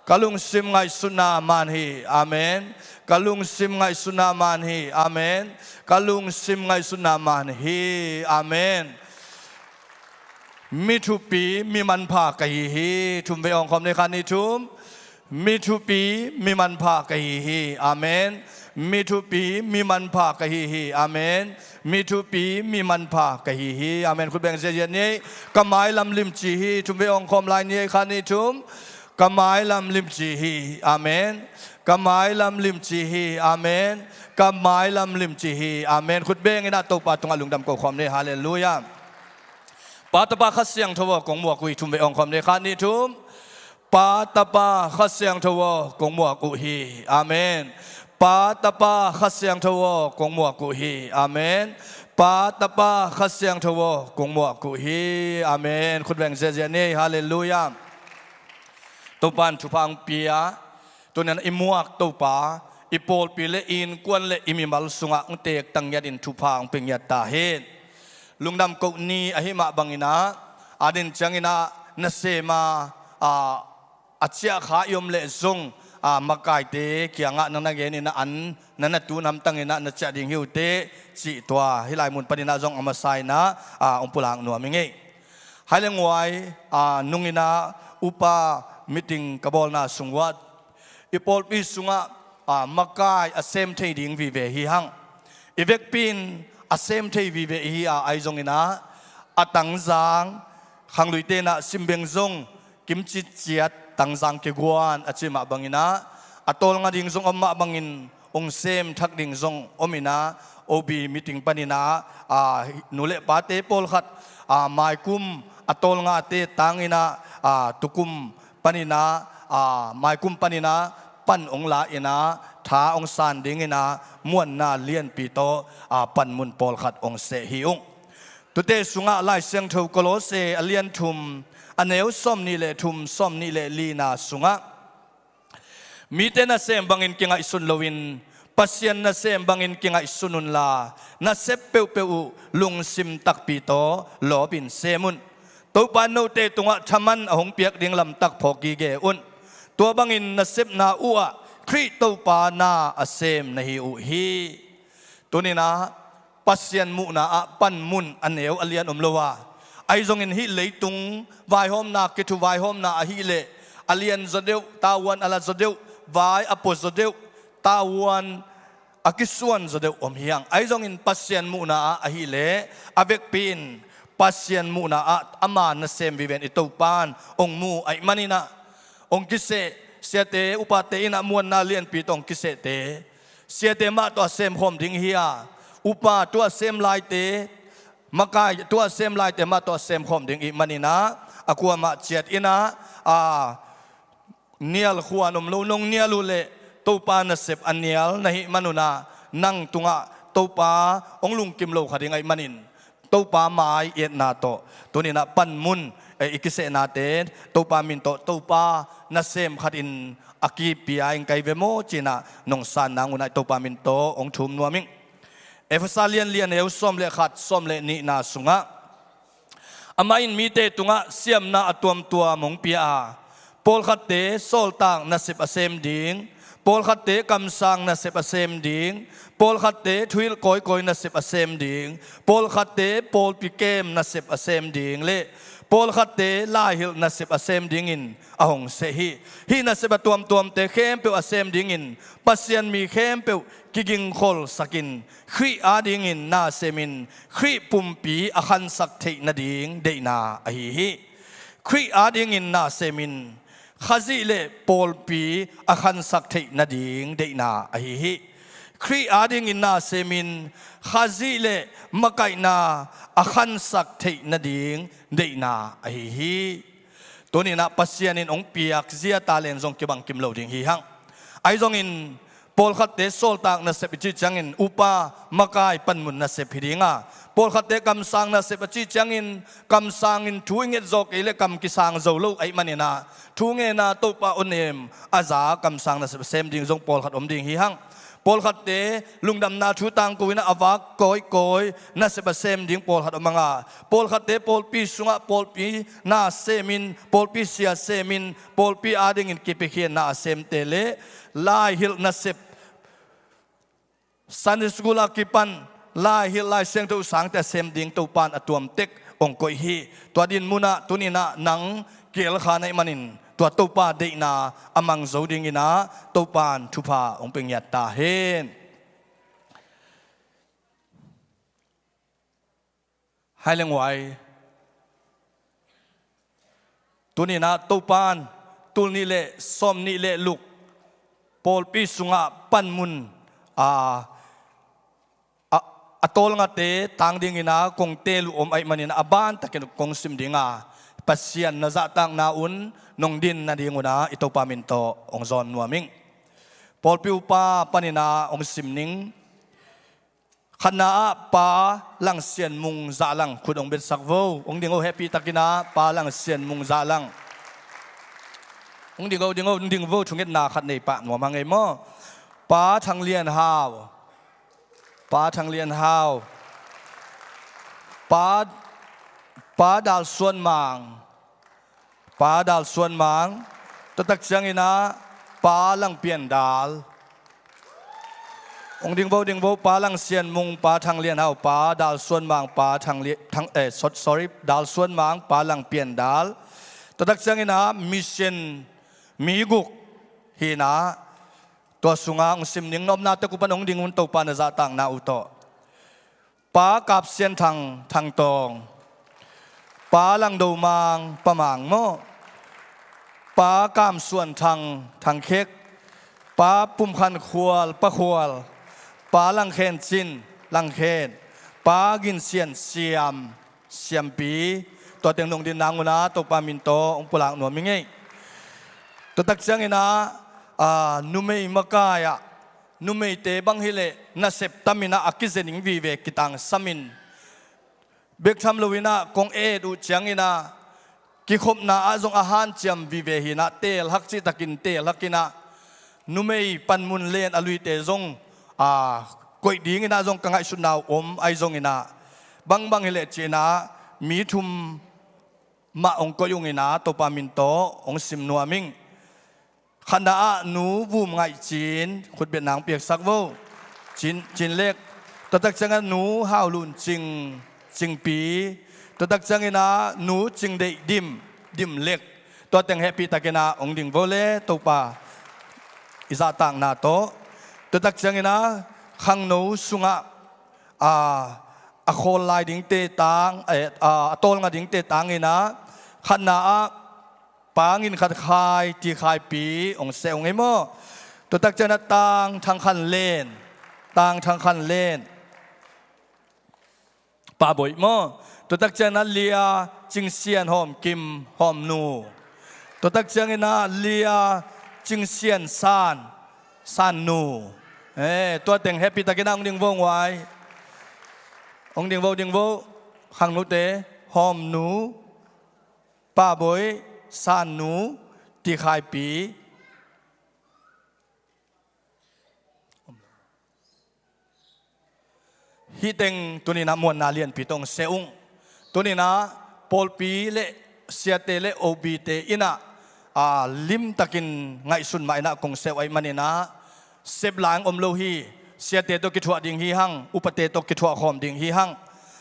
Ka lungsim ngaihsutna man hi. Amen. Ka lungsim ngaihsutna man hi. Amen. Ka lungsim ngaihsutna man hi. Amen. Mi thupi, mi manpha ka hi hi. Thum vei, awngkhawm ni ei. Khat, nih, thum. Mi thupi, mi manpha ka hi hi. Amen. Mi thupi, mi manpha ka hi hi. Amen. Mi thupi, mi manpha ka hi hi. Amen. Khut beng ziahziah ni ei. Ka mailam limci hi. Thum vei, awngkhawm lai ni ei. Khat, nih, thum. Ka mailam limci hi. Amen. Ka mailam limci hi. Amen. Ka mailam limci hi. Amen. Khut bengin ah Topa tungah lungdam ko khawm ni. Halleluiah. Pa, Tapa, Kha Siangtho aw, kong muak uh hi. Thum vei, awngkhawm ni ei. Khat, nih, thum. Pa, Tapa, Kha Siangtho aw, kong muak uh hi. Amen. Pa, Tapa, Kha Siangtho aw, kong muak uh hi. Amen. Pa, Tapa, Kha Siangtho aw, kong muak uh hi. Amen. Khut beng ziahziah ni ei. Halleluiah. Topa in thupha hong pia, Tuni-in i muak Topa, i pawlpi le i innkuan le i mimal sungah hong teek tangiat in thupha hong pia ngiat ta hen. Lungdam koh ni ahi mah bangin ah, a din ciangin ah nasem a, a, a ciah kha i om leh zong, a, makaite kiangah na na gen in ah an na na tun hamtang in ah na ciah ding hi uh teh cih tua hih lai mun panin ah zong a masa in ah, a, hong pulak nuam ing ei. Hai le nguai, a, nung in ah upa meeting ka bawlna sung uah i pawlpi sungah, a, makai a sem thei ding vive hi hang. I vekpi in a sem thei vive i hi a, ahi zongin ah a tangzang khangluite in ah simbeng zong kimci ciat tangzang kiguan a ci mah bangin ah, a tawlnga ding zong om mah bangin hong sem thak ding zong om in ah, O B meeting panin ah, a, nu le pate pawlkhat, a, maikum a tawlngate tang in ah, a, tukum panin ah, a, maikum panin ah pan hong la in ah, tha hong san dingin ah muanna lianpi tawh, a, panmun pawlkhat hong seh hi ung. Tute sungah Lai Siangtho Kolose a lian thum, a neu sawmnih le thum, sawmnih le lina sungah, mite nasem bangin kingaihsun loin Pasian nasem bangin kingaihsun unla, nasep peuhpeuh uh lungsim takpi tawh lawpin sem un. Topa in note tungah thaman a hong piak ding lamtak phawk gige un. Tua bangin nasepna uhah Khrih Topa na a sem na hi uh hi. Tuni-in ah Pasian muhna ah panmun a neu a lian om lo a, ahi zongin hih leitung vaihawmna, kithuvaihawmna ahih leh a lian zaw deuh, tavuan a la zaw deuh, vai a pua zaw deuh, tavuan a kisuan zaw deuh om hi hang. Ahi zongin Pasian muhna ah ahih leh a vekpi in Pasian muhna ah ama nasem vive in i Topa in hong mu ahih manin ah, hong kiseh, siate upate in ah muanna lianpi tawh hong kisehte, siate mah tawh a semkhawm ding hi a, upa tua sem laite, makai tua sem laite mah tawh a semkhawm ding ahih manin ah, a kuamah ciat in ah, a, nial khuan om lo, nong nial uh leh Topa nasep a nial na hih manun ah, nang tungah Topa hong lungkim lo kha ding ahih manin, Topa mai i etna tawh tuni-in ah panmun, eh, i kisehnate Topa min tawh Topa nasem khatin a kipia ing kai ve maw ci-in ah nong san nang un ah Topa min tawh hong thum nuam ing. Efesa lian li, a neu sawm le khat, sawm le nihna sungah, amah in mite tungah siamna a tuamtuam hong pia a, pawlkhatte sawltak nasep a sem ding, pawlkhatte kamsang nasep a sem ding, pawlkhatte thuhilh kawikawi nasep a sem ding, pawlkhatte pawlpi kem nasep a sem ding le pawlkhatte laihilh nasep a sem dingin a hong seh hi. Hih nasep a tuamtuamte khempeuh a sem dingin Pasian mi khempeuh kigingkholsakin Khrih adingin na semin Khrih pumpi a khansak theih nading deihna ahi hi. Khrih adingin na semin Khazih le pawlpi a khansak theih nading deihna ahi hi. Khrih adingin na semin Khazih le makaihna a khansak theih nading deihna ahi hi. Tuni-in ah Pasian in hong piak zia talent zong kibangkim lo ding hi hang. Ahi zongin pawlkhatte sawltak nasep i cih ciangin upa, makai, panmun nasep hi ding a, pawlkhatte kamsang nasep a cih ciangin kamsang in thu i nget zaw kei leh kam kisang zo lo ahih manin ah, thu ngen a Topa awnem a za kamsang nasep a sem ding zong pawlkhat om ding hi hang. Pawlkhatte lungdamna thu tangko in ah a vak kawikawi nasep a sem ding pawlkhat om hang a, pawlkhatte pawlpi sungah pawlpi na semin, pawlpi sia semin, pawlpi adingin kipiakhiatna a semte le laihilh nasep, Sunday school a kipan laihilh, Lai Siangtho sangte a sem ding Topa in a tuamtek hong koih hi. Tua din munah tuni-in ah nang kielkha na hih manin tua Topa deihna a mang zo dingin ah Topa in thupha hong pia ngiat ta hen. Hai le nguai. Tuni-in ah Topa in tul nih le sawmnih le luk pawlpi sungah panmun a, a, a tawlngate tang dingin ah kong teel uh om ahih manin ah a bantakin kong sim ding a, Pasian na zahtakna un nong din nadingun ah i Topa min tawh hong zawn nuam ing. Pawlpi upa panin ah hong sim ning. Khatna ah Pa Lang Sian Mung Zah Lang, khut hong betsak vo. Hong ding o, hehpihtakin ah Pa Lang Sian Mung Zah Lang. Hong ding o, ding o, hong ding o, thungetna khat nei pah nuam hang ei maw? Pa Thang Lian Hau. Pa Thang Lian Hau. Pa, Pa Dal Suan Mang. Pa Dal Suan Mang. Tua tak ciangin ah Pa Lang Pian Dal. Hong ding o, ding o, Pa Lang Sian Mung, Pa Thang Lian Hau, Pa Dal Suan Mang, Pa Thang Lian, Thang, eh, so-, sorry, Dal Suan Mang, Pa Lang Pian Dal. Tua tak ciangin ah mission mi guk hi in ah, tua sungah hong sim ning, na omna tek uh pan hong ding un, Topa na zahtakna uh tawh. Pa Kap Sian Thang, Thang Tawng. Pa Lang Do Mang, Pa Mang maw? Pa Kam Suan Thang, Thang Khek. Pa Pum Khan Khual, Pa Khual. Pa Lang Khen Cin, Lang Khen. Pa Gin Sian Siam, Siampi. Tua teng nong din nang un ah Topa min tawh hong pulak nuam ing ei. Tua tak ciangin ah, ah, numei makai ah, numeite bang hi leh nasep tam in ah a kize ning vive kitangsam in, bek tham lo in ah kong et uh ciangin ah kikhopna ah zong a hanciam vive hi in ah, teel hak cih takin teel hak in ah, numei panmun len a luite zong, aa, koih ding in ah zong ka ngaihsutna uh om ahi zongin ah, bangbang hi leh ci in ah mi thum mah hong koih ung in ah Topa min tawh hong sim nuam ing. Khatna ah Nu Vum Ngaih Cin, khutbetna hong piaksak vo. Cin, Cin Lek. Tua tak ciangah Nu Hau Lun Cing, Cingpi. Tua tak ciangin ah Nu Cing Deih Dim, Dim Lek. Tua teng hehpih takin ah hong ding vo le Topa i zahtakna tawh. Tua tak ciangin ah khangno sungah, a, a khawl lai dingte tang, eh, a, a tawlnga dingte tang in ah, khatna ah Pa Ngin Khat Khai, Ti Khaipi, hong seh ung ei maw? Tua tak ciangin ah Tang Thang Khan Len, Tang Thang Khan Len, Pa Boih maw? Tua tak ciangin ah Lia Cing Sian Hawm Kim, Hawm Nu. Tua tak ciangin ah Lia Cing Sian San, San Nu. Eh, tua teng hehpih takin ah hong ding vo nguai. Hong ding vo, ding vo. Khangnote, Hawm Nu, Pa Boih, San Nu, Ti Khaipi. Hih teng tuni in ah muanna lianpi tawh hong seh ung. Tuni in ah pawlpi le siate le O B te in ah, aa, limtakin ngaihsun mah in ah kong seh uh ahih manin ah, sep lai hong om lo hi. Siate tawh kithuah ding hi hang, upate tawh kithuah khawm ding hi hang,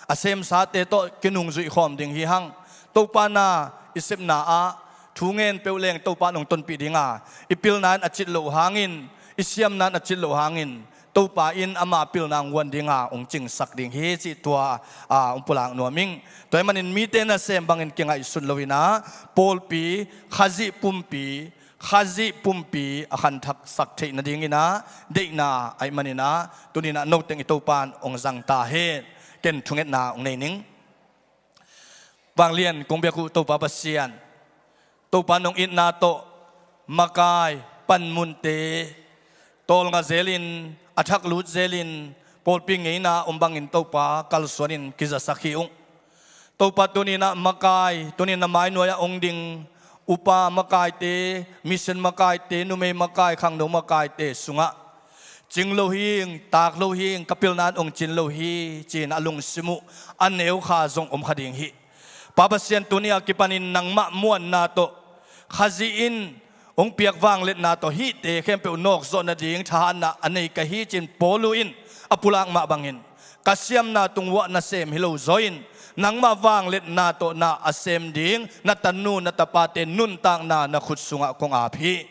a semsate tawh kinungzuih khawm ding hi hang. Topa na i sepna ah thu ngen peuh leng Topa in hong tonpih ding a, i pilna in a cit loh hangin, i siamna in a cit loh hangin, Topa in ama pilna hong guan ding a, hong cingsak ding hi cih tua, a, hong pulak nuam ing. Tua ahih manin mite nasem bangin kingaihsun lo in ah, pawlpi, Khazih pumpi, Khazih pumpi a khanthaksak theih nading in ah deihna ahih manin ah, tuni in ah noteng i Topa in hong zang ta hen. Ken thungetna hong nei ning. Vanglian kong biak uh Topa Pasian, Topa nong itna tawh makai panmunte tawlnga zelin, a thak lut zelin, pawlpi ngeina om bangin Topa kalsuanin kizasak hi ung. Topa tuni in ah makai, tuni in ah na mai nuai-ah hong ding upa makaite, mission makaite, numei makai, khangno makaite sungah cing lo hi ing, tak lo hi ing, ka pilna in hong cin lo hi, ci-in a lungsim uh a neu kha zong om kha ding hi. Pa Pasian, tuni a kipanin nangmah muanna tawh Khazih in hong piak vangliatna tawh hihte khempeuh nawkzawh nading thahatna a nei ka hi, ci-in Paul in a pulak mah bangin, ka siamna tung uah nasem hi lo zaw in, nangmah vangliatna tawh na a sem ding na tanu na tapate nuntakna na khut sungah kong ap hi.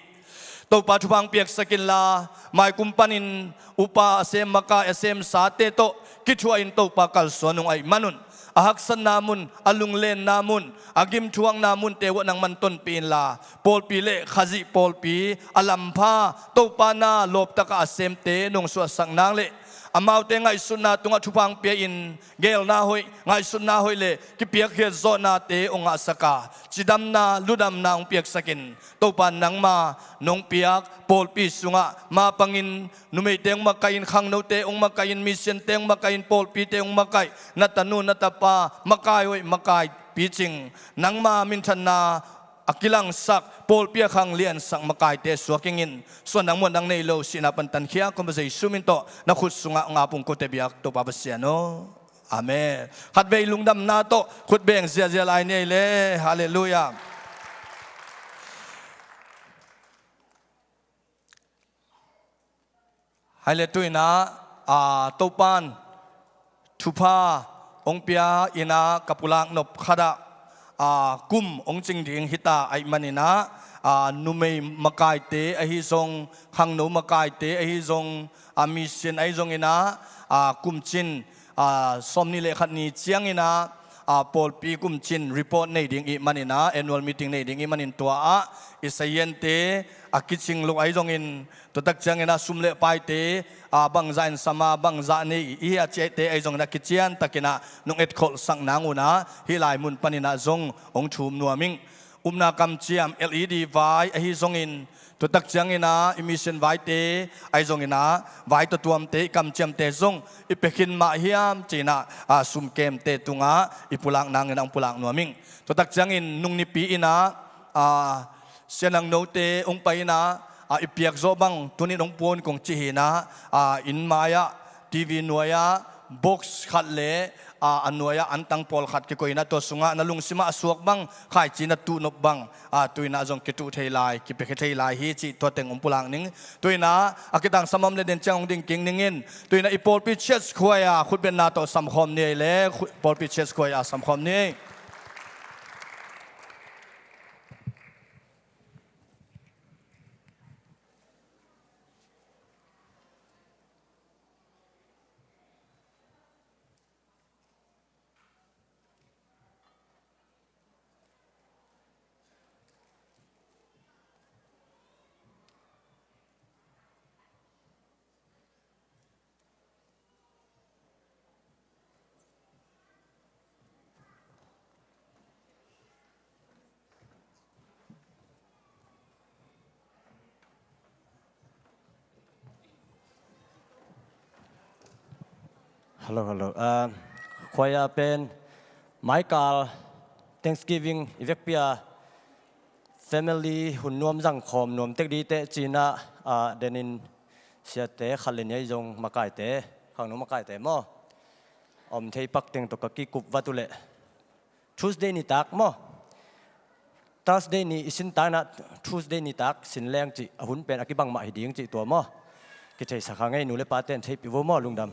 Topa, thupha hong piaksak inla, maikum panin upa a sem makai a semsate tawh kithuah in Topa kalsuan ung ahih manun, a haksatna mun, a lunglenna mun, a gimthuakna munte uah nangman tonpih inla, pawlpi le Khazih pawlpi a lampha Topa na lawptakah a semte nong suahsak nang le amaute ngaihsutna tungah thupha hong pia-in, geelna hoih, ngaihsutna hoih le kipiakkhiat zawhnate hong ngahsak a, cidamna, ludamna hong piaksak in. Topa, nangma nong piak pawlpi sungah mapangin numeite hong makai in, khangnote hong makai in, missionte hong makai in, pawlpite hong makai, na tanu na tapa makai hoih, makai picing, nangma minthanna a kilangsak, pawlpi a khangliansak makaite suak ingin, suandang muandang nei lo, sihna pan tankhia kong Jesu min tawh na khut sungah ngap ung, kote biak Topa Pasian aw. Amen. Khatvei lungdamna tawh khut beng ziahziah lai ni ei le. Halleluiah. Hai le, tu-in ah, aa, Topa'n thupha hong pia in ah ka pulak nop khat ah, aa, kum hong cing ding hi ta ahih manin ah, aa, numei makaite ahi zong, khangno makaite ahi zong, aa, mission ahi zongin ah, aa, kum cin, aa, sawmnih le khat ni ciangin ah, aa, pawlpi kum cin report nei ding ahih manin ah, annual meeting nei ding ahih manin tua ah i saziante a kicing lo ahi zongin, tua tak ciangin ah sum le paite, aa, bangzah in sam a, bangzah nei i hia cihte ahi zongin ah kician takin ah nong etkholhsak nang un ah hih lai mun panin ah zong hong thum nuam ing. Upna kamciam L E D vai ahi zongin, tua tak ciangin ah i mission vaite ahi zongin ah, vai tawh tuamte, i kamciamte zong i pia khin mah hiam ci-in ah, aa, sumkemte tungah i pulak nangin ah hong pulak nuam ing. Tua tak ciangin nung nipi in ah, aa, Sia Nang Note hong pai in ah, aa, i piak zawh bang tuni-in hong pua un kong ci hi in ah, aa, inn mai-ah, T V nuai-ah, box khat le, aa, a nuai-ah antang pawlkhat kikoih in ah, tua sungah na lungsimah a suak bang, khaici na tuh nop bang, aa, tu-in ah zong kituh thei lai, kipiakhia thei lai hi cih tua teng hong pulak ning. Tu-in ah a kitangsam om le den ciang hong ding kik ning in. Tu-in ah i pawlpi church choir khutbetna tawh samkhawm ni ei le, khu-, pawlpi church choir samkhawm ni ei. Hello, hello. Ah, choir pen maikal Thanksgiving i vekpi a family hun nuam zang khawm nuam tek ding teh ci-in ah, ah, denin siate khat le nih ahi zong makaite, khangno makaite maw, om thei pak teng tawh ka kikup vat uh leh Tuesday nitak maw? Thursday ni i sin ta in ah, Tuesday nitak sin leng cih, a hun pen a kibang mah hi ding cih tua maw? Kitheisak hang ei, nu le pate'n theihpih vo maw, lungdam.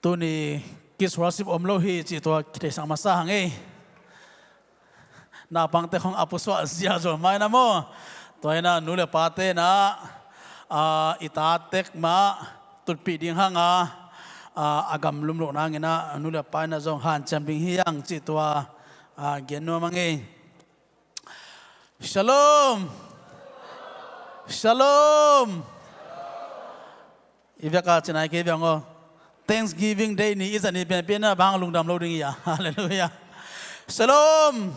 Tuni kids worship om lo hi cih tua kitheisak masa hang ei. Naupangte khong a pusuah zia zo mai na maw. Tua hi na nu le pate na, a, i tate mah tutpih ding hang a, a, a gamlum loh nangin a nu le pa in a zong hanciam ding hi hang cih tua, a, gen nuam hang ei. Shalom. Shalom. I vek a ci nai kei veng aw. Thanksgiving Day ni i zat ni pianpian na bang lungdam lo ding hi a. Halleluiah. Shalom.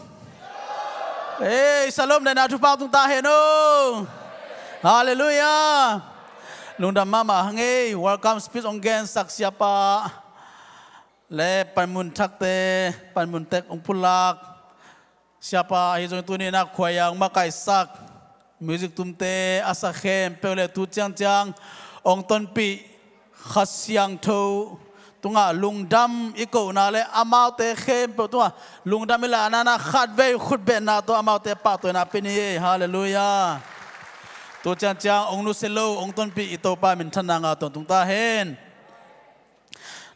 Ei, shalom le na thupha tung ta hen aw. Halleluiah. Lungdam mahmah hang ei. Welcome speech ong gensak siapa le panmun thakte, panmun tek ong pulak siapa ahi zong tuni na khuai a ong makaihsak music tumte a sa khempeuh le tu ciangciang ong tonpih Kha Siangtho tungah lungdam i kohna le amaute khempeuh tungah lungdam i lahna na khatvei khutbetna tawh amaute pahtawina pia ni ei. Halleluiah. Tu ciangciang ong nusia lo ong tonpih i Topa minthanna ngah tawntung ta hen.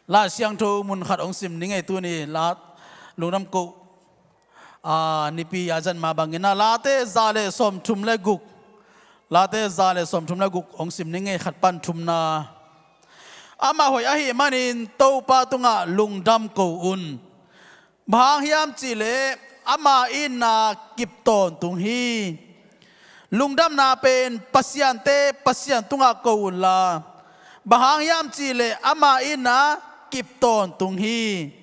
Lai Siangtho mun khat ong sim ni ngei tuni la lungdam koh a, nipi a zan mah bangin a Late za le sawmthum le guk, Late za le sawmthum le guk ong sim ni ngei khat pan thumna. Amah hoih ahih manin Topa tungah lungdam ko un. Bang hang hiam cihleh ama itna kip tawntung hi. Lungdamna pen pasiante Pasian tungah ko unla, bang hang hiam cihleh ama itna kip tawntung hi.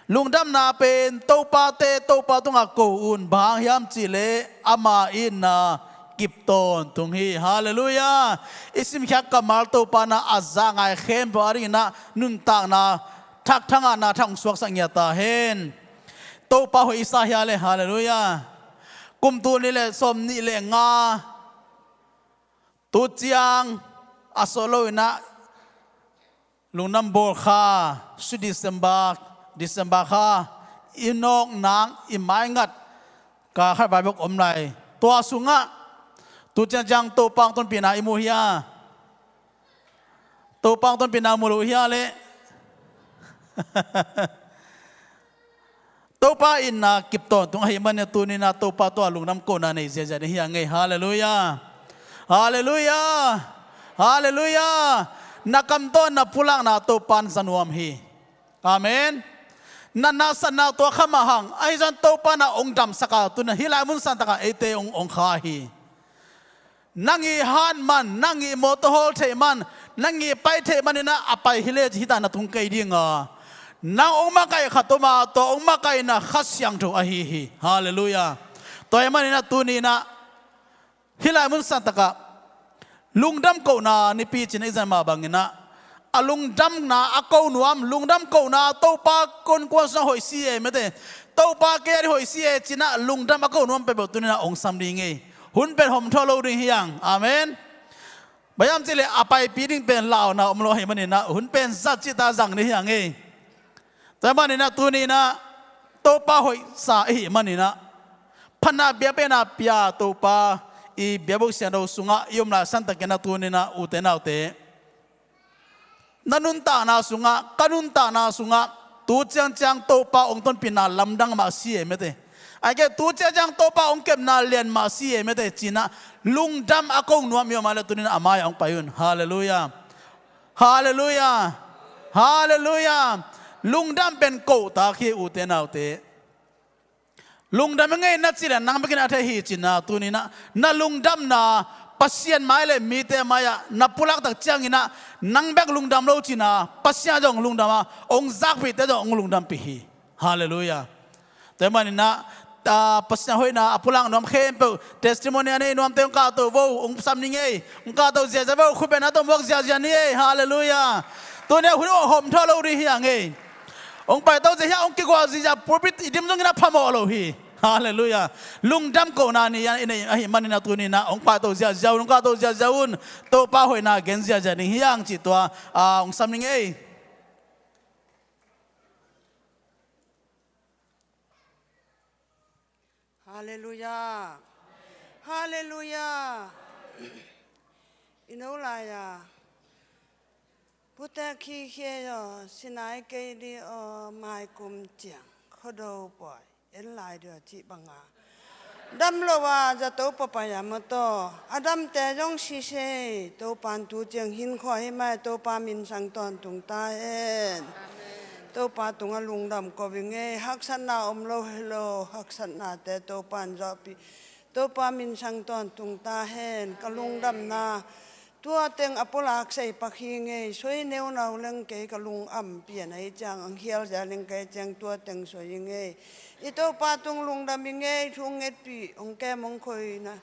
Lungdamna pen topate Topa tungah ko un, bang hang hiam cihleh ama itna kip tawntung hi. Halleluiah. I simkhiat kammal Topa na a za ngai khempeuh a dingin a nuntakna thak thangahna thak hong suaksak ngiat ta hen. Topa hoih i sa hia le, halleluiah. Kum tul nih le sawmnih le nga tu ciang a sawh lo in a lungdam bawl kha, sweet December, December kha i nawknak i maingat kal khat vai bek om lai. Tua sungah tu ciangciang Topa hong tonpihna i mu hia? Topa hong tonpihna mu lo hia le? Topa itna kip tawntung ahih manin tuni na Topa tungah lungdam kohna nei ziazia ding hi hang ei. Halleluiah. Halleluiah. Halleluiah. Na kamtawn na pulakna Topa in za nuam hi. Amen. Na nasatna tua kha mah hang ahi zong Topa na ong damsak a, tuni na hih lai mun santak ah eite ong, ong kha hi. Nang i hat man, nang i mawtaw hawl theih man, nang i pai theih man in a, a pai hi le ci hi ta na tung kei ding a. Nang ong makaih khat om a, tua ong makaihna Kha Siangtho ahi hi. Halleluiah. Tua ahih manin a tuni in a hih lai mun santak ah lungdam kohna nipi ci-in i zan mah bangin a, a lungdamna a ko nuam, lungdam kohna Topa kon kuan sungah hoih si e mete. Topa kei a ding hoih si e ci-in a lungdam a ko nuam peuhpeuh tuni in a ong sam ding ei. Hun pen hawm thawh lo ding hi hang. Amen. Bang hiam cihleh a paipi ding pen launa om lo ahih manin a hun pen zat cih ta zang ding hi hang ei. Tua ahih manin a tuni in a Topa hoihsa i hih manin a phatna biakpiakna pia Topa i biakbuk Siangtho sungah i om lai santakin a tuni in a ute naute na nuntakna sungah, ka nuntakna sungah tu ciangciang Topa ong tonpihna lamdang mah si e mete. Ahih kei tu ciangciang Topa ong kepna lian mah si e mete ci-in a lungdam a ko nuam i om a le tuni in a mai-ah ong pai un. Halleluiah. Halleluiah. Halleluiah. Lungdam pen kohtak hi ute naute. Lungdam ing ei na cih leh nang bekin a thei hi ci-in a tuni in a na lungdamna Pasian mai le mite mai-ah na pulak tak ciangin a nang bek lungdam lo ci-in a Pasian zong lungdam a, ong zakpihte zong ong lungdampih hi. Halleluiah. Tua ahih manin a, a, Pasian hoihna a pulak nuam khempeuh testimony a nei nuamte ong kahto vo, ong sam ni ngei, ong kahto ziazia vo, khutbetna tawh muak ziazia ni ei. Halleluiah. Tuni a hun hawm thawh lo ding hi hang ei. Ong paito ziazia, ong kigual ziazia, pulpit i dim zongin a phamawh lo hi. Halleluiah. Lungdam kohna ni a i nei ahih manin a tuni in a ong paito ziazia un, ong kahto ziazia un, Topa hoihna gen ziazia ding hi hang cih tua, a, ong sam ni ngei. Halleluiah. Halleluiah. I no lai-a Pute khi khie aw, sinai kei di aw, mai kum ciang khuado pawi en lai dia cih banga dam lo a zato papai a mataw a damte zong sisei Topan tu ciang hinkhua hi mai, Topa min sang tawntung ta hen. Topa tungah lungdam ko i ngei, haksatna om lo helo, haksatnate Topan zawhpih, Topa min sang tawntung ta hen. Ka lungdamna tua teng a pulak sei pak hi ngei, soi neunau leng kei ka lungam pian ahi ciang, ang hial zia leng kei ciang tua teng soi hi ngei. I Topa tung lungdam hi ngei, thu ngetpih hong kem hong khoina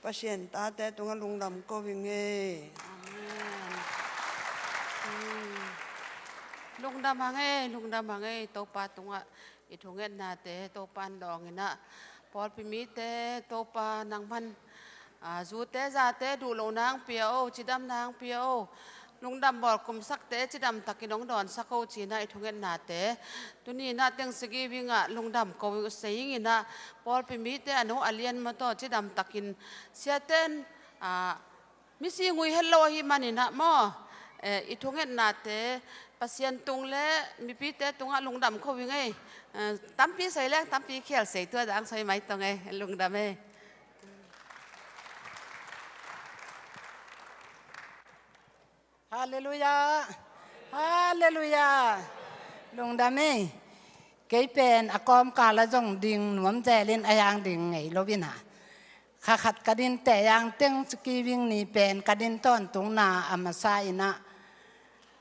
Pasian tate tungah lungdam ko hi ngei. Amen. Lungdam hang ei, lungdam hang ei, Topa tungah i thungetnate Topan dawng inah, pawlpi mite Topa nangman, a, zute zate duh lo nang pia o, cidam nang pia o, lungdam bawl kumsakte cidam takin hong dawnsak o cinah i thungetnate tuni inah tengsigibingah lungdam ko sei inah, pawlpi mite a no a lian mataw cidam takin siaten, a, misi ngui het lo ahi maninah maw, eh, i thungetnate Pasian tung le mipite tungah lungdam ko hi ngei. Eh, tampi sei leng tampi khial sei, tua dang soi mai tong ei, lungdam ei. Halleluiah. Halleluiah. Lungdam ei. Kei pen a kawmkal a zong ding nuam zelin a yang ding ngei lo inah, kha khat ka din teh yang tengsikibing ni pen ka din tawntungna a masa inah,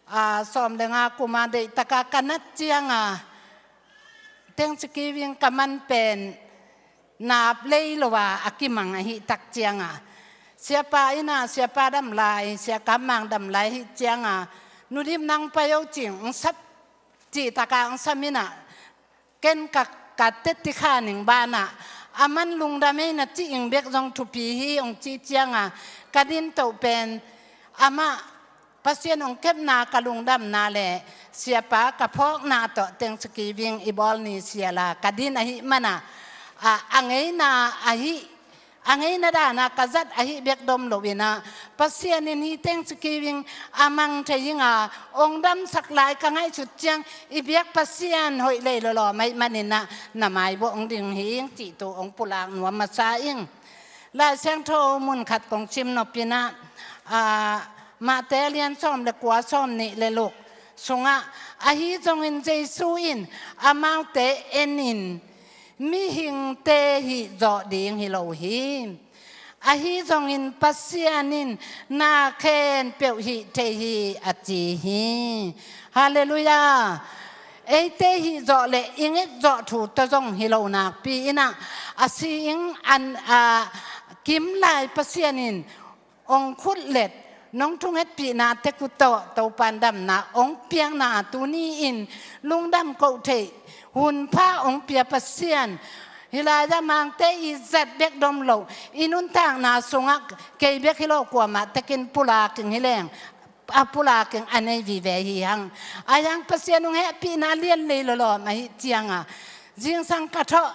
a, sawm le nga kuma deihtaka ka nat cianga tengsikibing ka man pen nap lei lo a a kimang ahi tak cianga, siapa inah siapa dam lai, sia kammang dam lai ahi cianga, nudim nang pai o cing, ng sap cihtaka ng sam inah, ken ka, ka teti kha ning banah, a man lungdam ei na ci ing bek zong thupi hi ong ci cianga, ka din toh pen amah Pasian ong kepna ka lungdamna le siapa ka phawkna tawh tengsikibing i bawl ni siala ka din ahi mana, a, a ngeina ahi a ngeina dana ka zat ahi bek dom lo inah, Pasian in hi tengsikibing a mang thei inga ong damsak lai ka ngaihsut ciang, i biak Pasian hoih lei lawlawm ahi maninah na maibuah ong ding hi ing cih tu ong pulak nuam masa ing. Lai Siangtho mun khat kong sim nop inah, a, Mate lian sawm le kua, sawm nih le luk sungah, ahi zongin Jesu in amaute en in, mihingte hih zawh ding hi lo hi. Ahi zongin Pasian in na khempeuh hih thei hi a ci hi. Halleluiah. Eite hih zawh le i nget zawh thu tawh zong hi lo nakpi inah, a si ing an, a, kim lai Pasian in ong khutlet, nong thungetpihna tek uh tawh Topan damna ong piakna tuni in lungdam koh theih hunpha ong pia Pasian, hih lai-ah mangte i zat bek dom lo, i nuntakna sungah kei bek hi lo kuamah tekin pulaking hi leng, a pulaking a nei vive hi hang. A yang Pasian ong hehpihna lian lei lawlawm ahi cianga, zingsang ka thawh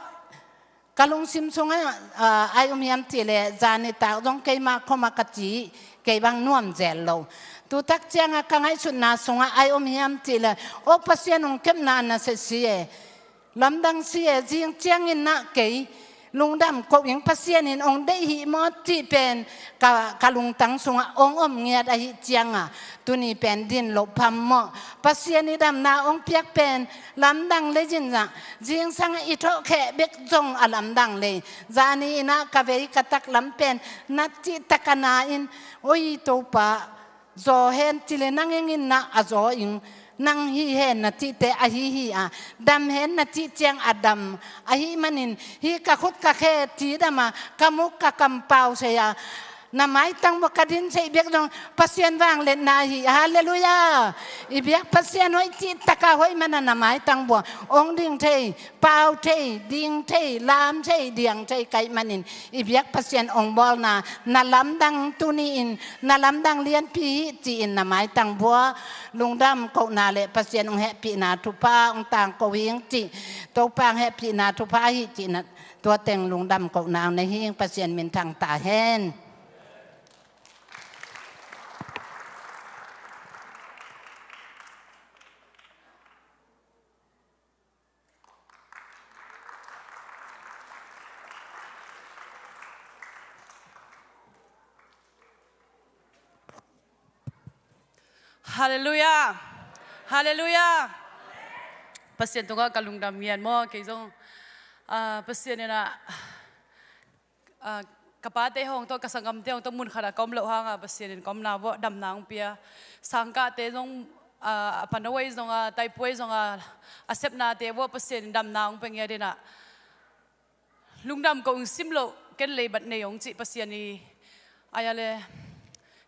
ka lungsim sungah, a, ai um hiam cihleh, zanitak zong keimah khomah ka ci, kei bang nuam zel lo. Tutak ciangah ka ngaihsutna sungah ai um hiam cihleh, aw Pasian ong kepna na seh si e, lamdang si e, zing ciangin na kei lungdam koh ing, Pasian in ong deih hih maw cih pen ka, ka lungtang sungah ong om ngiat ahi cianga, tuni pen din loh pham maw. Pasian i damna ong piak pen lamdang lei zin zah, zingsang i thawhkheh bek zong a lamdang lei. Zani inah ka vei ka taklam pen nat cihtak a na in, oi Topa, zaw hen cile nang ing in na a zaw ing, nang hi hen na cihte ahi hi a, dam hen na cih ciang a dam ahi manin, hi ka khut ka khe cidam a, ka muk ka kampau sei a, na maitang bua ka din seih bek zong Pasian vangliatna hi. Halleluiah. I biak Pasian hoih cihtaka hoih mana na maitang bua ong ding thei, pau thei, ding thei, lam thei, diang thei kaih manin, i biak Pasian ong bawlna na lamdang tuni in, na lamdang lianpi hi ci-in na maitang bua lungdam kohna le Pasian ong hehpihna thupha ong tangko hing ci. Topa ong hehpihna thupha hi ci-in na tua teng lungdam kohna ong nei hing, Pasian minthang ta hen. Halleluiah. Halleluiah. Pasian tungah ka lungdam ngiat maw, kei zong, ah, Pasian in ah, ah, ka pate hong tawh, ka sanggamte hong tawh mun khatah ka om loh hangah Pasian in ka omna vuah damna hong pia. Sangkahte zong, ah, a panawei zong a, taipuai zong a, a sepnate vuah Pasian in damna hong pia ngiat in ah, lungdam ko, hong sim loh ken leibat nei hong cih Pasian i, ai a le,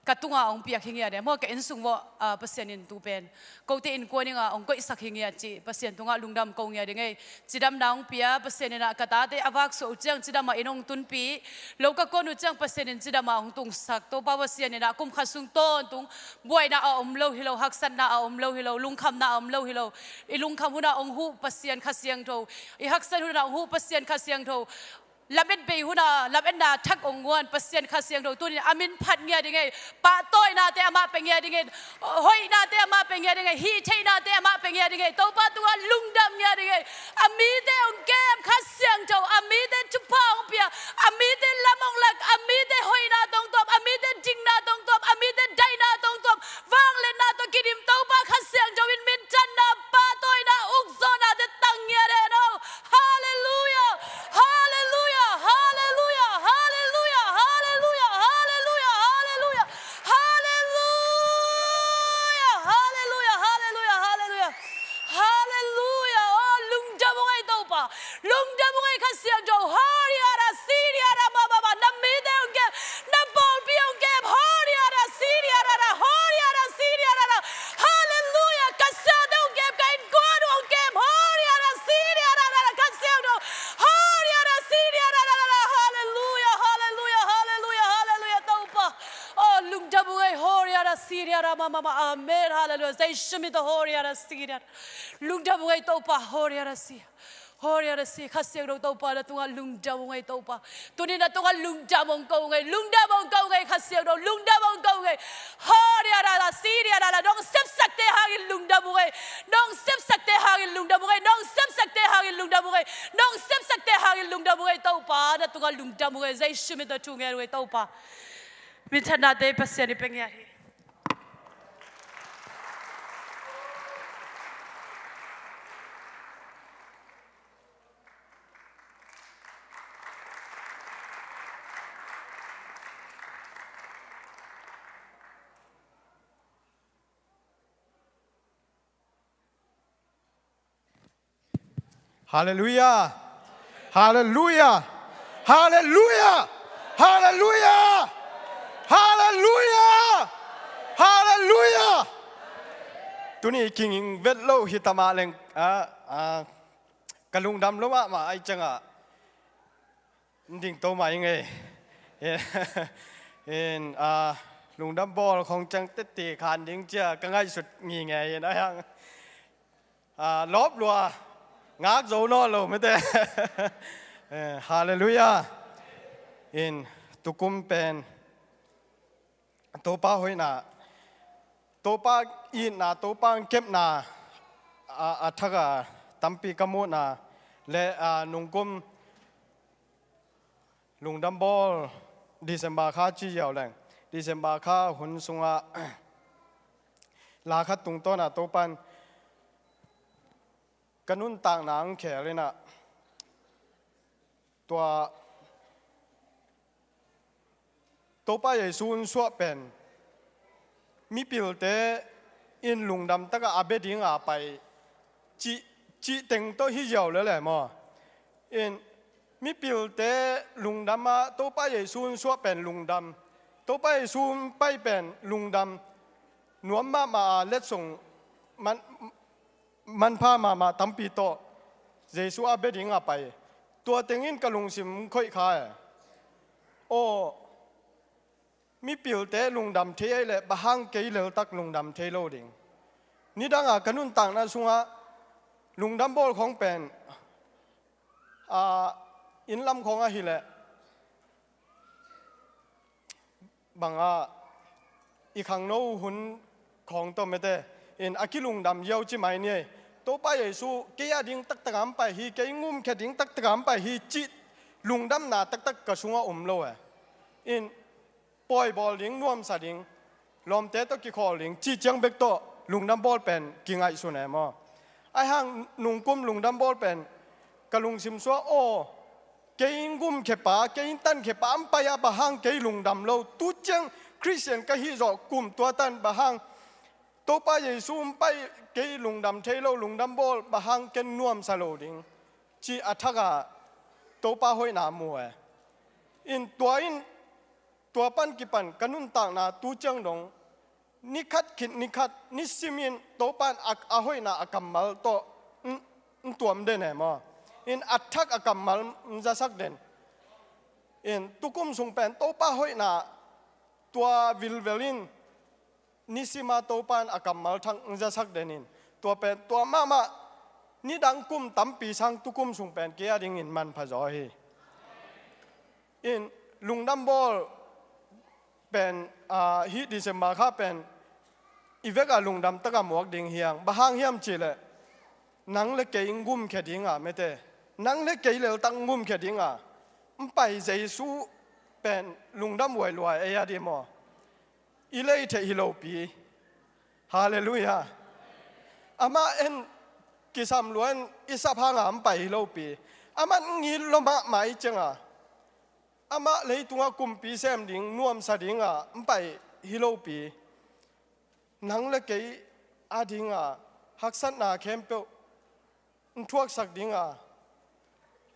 ka tungah hong piak hi ngiat e maw, ka innsung vuah, ah, Pasian in tu pen kote innkuan in ah hong koihsak hi ngiat cih Pasian tungah lungdam ko ngiat ding ei. Cidamna hong pia Pasian in ah, ka tate a vak suah uh ciang cidam ah inn hong tunpih, lo ka kuan uh ciang Pasian in cidam ah hong tungsak. Topa Pasian in ah kum khat sung tawntung buaina a om lo hi lo, haksatna a om lo hi lo, lungkhamna a om lo hi lo. I lungkham hunah hong huh Pasian Kha Siangtho, i haksat hunah hong huh Pasian Kha Siangtho, lamet bei hunah lametna thak hong guan Pasian Kha Siangtho tuni-in a min phat ngiat ding ei. Pahtawinate amah pia ngiat ding ei. Hoihnate amah pia ngiat ding ei. Hih theihnate amah pia ngiat ding ei. Topa tungah lungdam ngiat ding ei. A mite hong kem Kha Siangtho, a mite thupha hong pia, a mite lam hong lak, a mite hoihna tawh hong tuam, a mite dikna tawh hong tuam, a mite daihna tawh hong tuam, vangliatna tawh kidim Topa Kha Siangtho in minthanna, pahtawina, ukzawhnate tang ngiat hen aw. Halleluiah. Halleluiah. Halleluiah. Halleluiah. Halleluiah. Halleluiah. Halleluiah. Halleluiah. Halleluiah. Halleluiah. Halleluiah. Halleluiah. Oh, lungdam ung ei Topa. Lungdam ung ei Kha Siangtho. Horiara, siriara, mama, mama. Na mite hong kem, na pawlpi hong kem. Horiara, siriara, horiara, siriara. Halleluiah. Ka siate hong kem, ka innkuan hong kem. Horiara, siriara, Kha Siangtho. Horiara, siriara. Halleluiah. Halleluiah. Halleluiah. Halleluiah. Topa. Oh, lungdam ung ei. Horiara, siriara, mama, mama. Amen. Halleluiah. Jesu min tawh horiara, siriara. Lungdam ung ei Topa. Horiara, si. Horiara, si. Kha Siangtho Topa, na tungah lungdam ung ei Topa. Tuni na tungah lungdam hong ko ung ei. Lungdam hong ko ung ei Kha Siangtho. Lungdam hong ko ung ei. Horiara, siriara. Nong sepsakte hangin lungdam ung ei. Nong sepsakte hangin lungdam ung ei. Nong sepsakte hangin lungdam ung ei. Nong sepsakte hangin lungdam ung ei Topa. Na tungah lungdam ung ei. Jesu min tawh thu ngen ung ei Topa. Minthannate Pasian i pia ngiat hi. Halleluiah. Halleluiah. Halleluiah. Halleluiah. Halleluiah. Halleluiah. Tuni kinging vet lo hi ta mah leng, ah, ah, ka lungdam lo mahmah ahih ciangah ding to mah ing ei. In, ah, lungdam bawl khong ciang tette khan ding cia ka ngaihsut ngingei in a hiang. Ah, lawp lua, ngak zo nawn lo mete. Eh, halleluiah. In, tukum pen Topa hoihna, Topa itna, Topa kepna a, a thak a tampi ka muhna le, ah, nungkum lungdam bawl, December kha ci ziau leng, December kha hun sungah la khat tungtawn ah Topa in ka nuntakna ang khel in ah, tua Topa Jesu in suah pen mipilte in lungdam takah a bia dinga pai cih, cih teng tawh hi ziau lele maw? In mipilte lungdam ah Topa Jesu in suah pen lungdam, Topa Jesu in pai pen lungdam, nuam mahmah a letsong man, manpha mahmah tampi tawh Jesu a bia dinga pai. Tua tengin ka lungsim khoih kha e. Aw, mipilte lungdam thei ahih leh bang hang kei leltak lungdam thei lo ding. Nidanga ka nuntakna sungah lungdam bawl khong pen, ah, inn lam khong ahih leh bangah i khangno hun khawng tawh mete in a kilungdam ziau ci mai ni ei. Topa Jesu kei a ding taktak a hong pai hi, kei ngumkhia ding taktak a hong pai hi cih lungdamna taktak ka sungah om lo e. In pawi bawl ding, nuamsa ding, lawmte tawh kikhawl ding cih ciang bek tawh lungdam bawl pen kingaihsun e maw. Ahi hang nungkum lungdam bawl pen ka lungsim sua aw, kei in gumkhia pa, kei in tankhia pa an pai a, bang hang kei lungdam lo? Tu ciang Khristian ka hih zawh kum tua tan bang hang Topa Jesu an pai, kei lungdam thei lo, lungdam bawl, bang hang ken nuamsa lo ding, ci a thak a Topa hoihna mu e. In tua in, tua pan kipan ka nuntakna tu ciang dong, ni khat khit ni khat, ni simin Topa in a, a hoihna a kammal tawh n, n tuam den e maw. In a thak a kammal n zasak den. In tukum sung pen Topa hoihna tua vilvel in, nisima Topa in a kammal thak n zasak den in, tua pen tua mahmah, nidang kum tampi sang tukum sung pen kei a dingin manpha zaw hi. In lungdam bawl pen, ah, hih December kha pen i vek a lungdam taka muak ding hi hang. Bang hang hiam cih leh nang le kei in gumkhia ding a, mete, nang le kei leltak in gumkhia ding a an pai Jesu pen lungdam huai lua e, ei a ding maw. I lei theih hi lopi. Halleluiah. Amah en kisam lua in i sap hang a an pai hi lopi. Amah in it lua mahmah i ciang a, amah leitungah kumpi sem ding, nuamsa ding a an pai hi lopi. Nang le kei a ding a haksatna khempeuh n thuaksak ding a,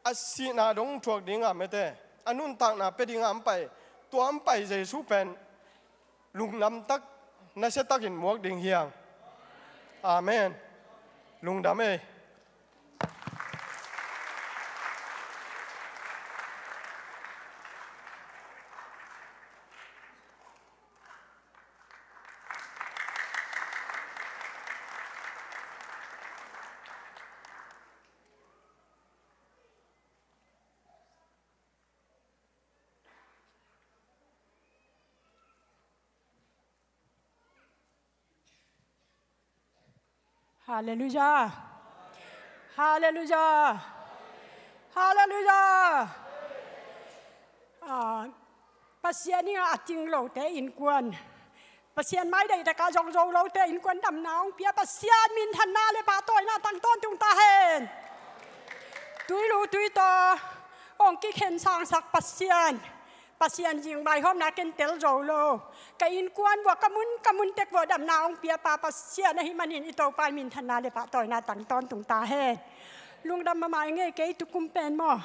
a sihna dong n thuak ding a, mete, a nuntakna pia ding a an pai, tua an pai Jesu pen lungdam tak, nasia takin muak ding hi hang. Amen. Lungdam ei. Halleluiah. Halleluiah. Halleluiah. Ah, Pasian in a ting lote innkuan, Pasian mai deih takah zong zo lote innkuan damna hong pia Pasian minthanna le pahtawina tang tawntung ta hen. Tui lu tui taw hong kikhensangsak Pasian, Pasian zing vaihawmna ken tel zo lo, ka innkuan vuah, ka mun ka mun tek vuah damna hong pia pa Pasian ahih manin i Topa in minthanna le pahtawina tang tawntung ta hen. Lungdam mahmah ing ei. Kei tukum pen maw,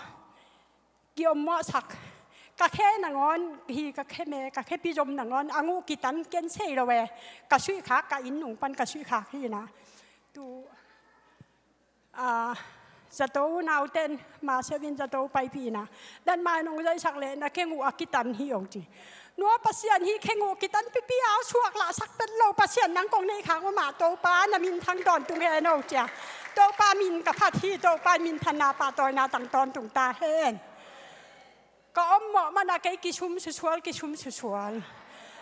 ki-ommawhsak, ka khe nangawn hi, ka khe me, ka khepi zom nangawn a nguh kitan, ken sei lo e. Ka suihkhak, ka inn nung pan ka suihkhak hi na. Tu, ah, zato unauten Marshall in zato paipih na, datmai nong zaisak leh na khenguh a kitan hi, hong ci. Nua Pasian, hih khenguh kitan pipi a suak lahsak pet lo Pasian, nang kong neih khak mahmah Topa na minthang tawntung hen, hong ci a. Topa min ka phat hi. Topa minthanna pahtawina tang tawntung ta hen. Ka ommawh mana kei kisum susual, kisum susual.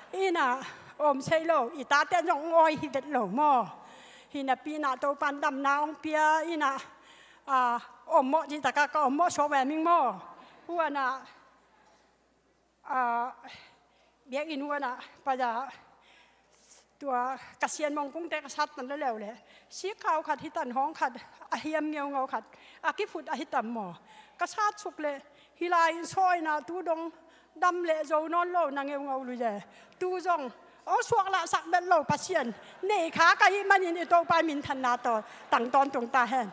Ina om sei lo, i tate zong awi hi vet lo maw. Hi napi ina Topan damna hong pia ina, ah, ommawh cih takah ka ommawh suak ve ming maw. Huana, ah, biakinn huana pai a, tua ka sian mongkungte ka sat tan leuleu leh, sikkau khat hi tan, hawng khat a hiam ngeungau khat a kifut ahi tam maw. Ka sat suk leh hih lai-in sawina tu dong dam leh zo nawn lo na ngeungau lui e. Tu zong aw suak lahsak bet lo Pasian nei kha ka hih manin i Topa minthanna tawh tang tawntung ta hen.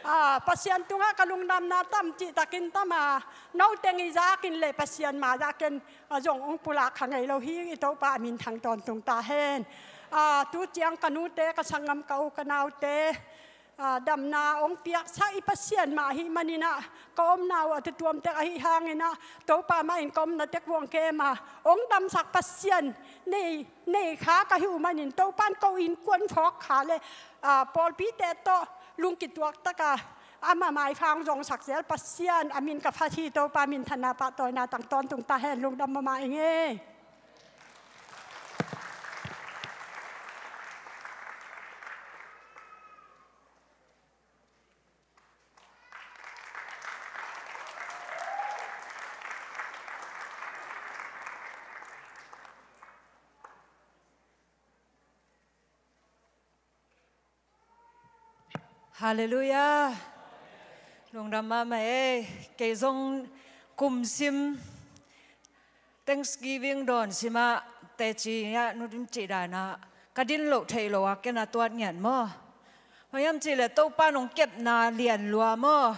Ah, Pasian tungah ka lungdamna tam cihtakin tam a, noteng i zakin le Pasian ma zakin a zong hong pulak kha ngei lo hi. I Topa a minthang tawntung ta hen. Ah, tu ciang ka nute, ka sanggam, ka u ka naute, ah, damna hong piaksak i Pasian mah ahih manin ah, ka omna uh a tuamtuam tek ahih hangin ah, Topa mah in ka omna tek vuah hong kem a, hong damsak Pasian nei, nei kha ka hih uh manin Topa in ko innkuan phawk kha le, ah, pawlpite tawh lungkituak taka ama maipha hong zongsak zel Pasian a min ka phat hi. Topa minthanna pahtawina tang tawntung ta hen. Lungdam mahmah ing ei. Halleluiah. Lungdam mahmah ei. Kei zong kumsim Thanksgiving dawn simah teci ah nudim cih danah ka din loh theih loh ah ken a tuat ngiat maw. Hoiam cih leh Topa nong kepna lian lua maw.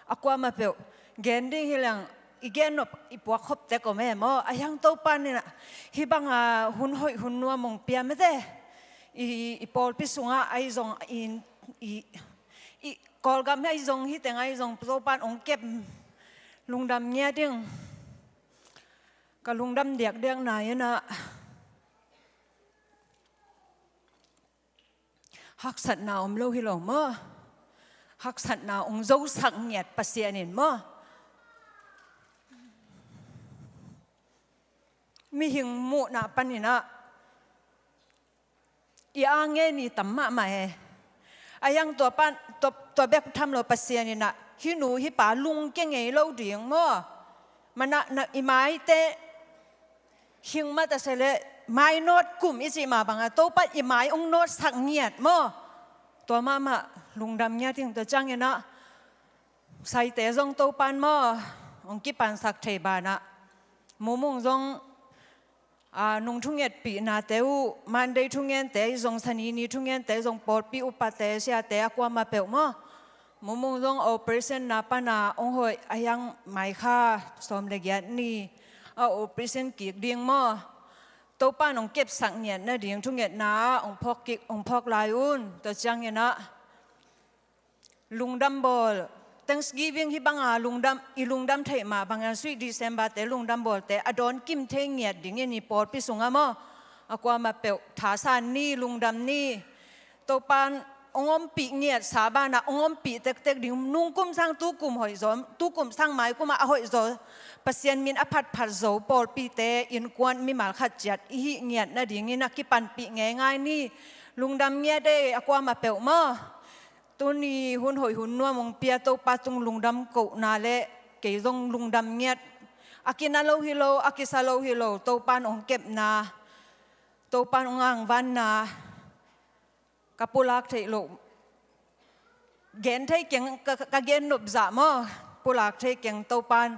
A kuamah peuh gen ding hi leng i gen nop i puak khop tek om e maw. A hiang Topa ninah hih banga hun hoih hun nuam ong pia mete. I, i pawlpi sungah ahi zong i, i, i Kawlgam ahi zong hih teng ahi zong Topa ong kep lungdam ngiat ding. Ka lungdam diakdiakna inah haksatna om lo hi lo maw. Haksatna ong zosak ngiat Pasian in maw. Mihing muhna paninah i a ngen i tam mahmah e. A hiang tua pan, tua, tua bek tham lo Pasian inah hih nu hih pa lungkia ngei lo ding maw. Manah na i maite hing mah ta se leh mai nawt kum i cih mah bangah Topa i mai ong nawtsak ngiat maw. Tua mahmah lungdam ngiat ding. Tua cianginah saite zong Topan maw ong kipansak thei banah Mumung zong a, nung thungetpihnate uh, Monday thungente ahi zong, Sanini thungente ahi zong, pawlpi upate, siate a kuamah peuh maw. Mumung zong operation na pana ong hoih a hiang maikha sawm le giat ni a operation kik ding maw. Topa nong kepsak ngiat nading thungetna ah ong phawk kik, ong phawk lai un. Tua cianginah lungdam bawl, Thanksgiving hih banga lungdam, i lungdam theih mah bangin Sweet December te lungdam bawlte a dawn kim thei ngiat dingin i pawlpi sungah maw. A kuamah peuh thasan ni, lungdam ni. Topan ong ompih ngiat sa banah ong ompih tektek ding, nungkum sang tukum hoih zaw, tukum sang maikum ah a hoih zaw, Pasian min a phatphat zo pawlpite, innkuan mimal khat ciat i hih ngiat nadingin a kipanpih ngeingai ni. Lungdam ngiat ei a kuamah peuh maw. Tuni hun hoih hun nuam ong pia Topa tung lungdam kohna le kei zong lungdam ngiat. A kina lo hi lo, a kisa lo hi lo, Topan ong kepna, Topan ong angvanna ka pulak theih loh. Gen thei keng, ka, ka gen nop zah maw. Pulak thei keng. Topan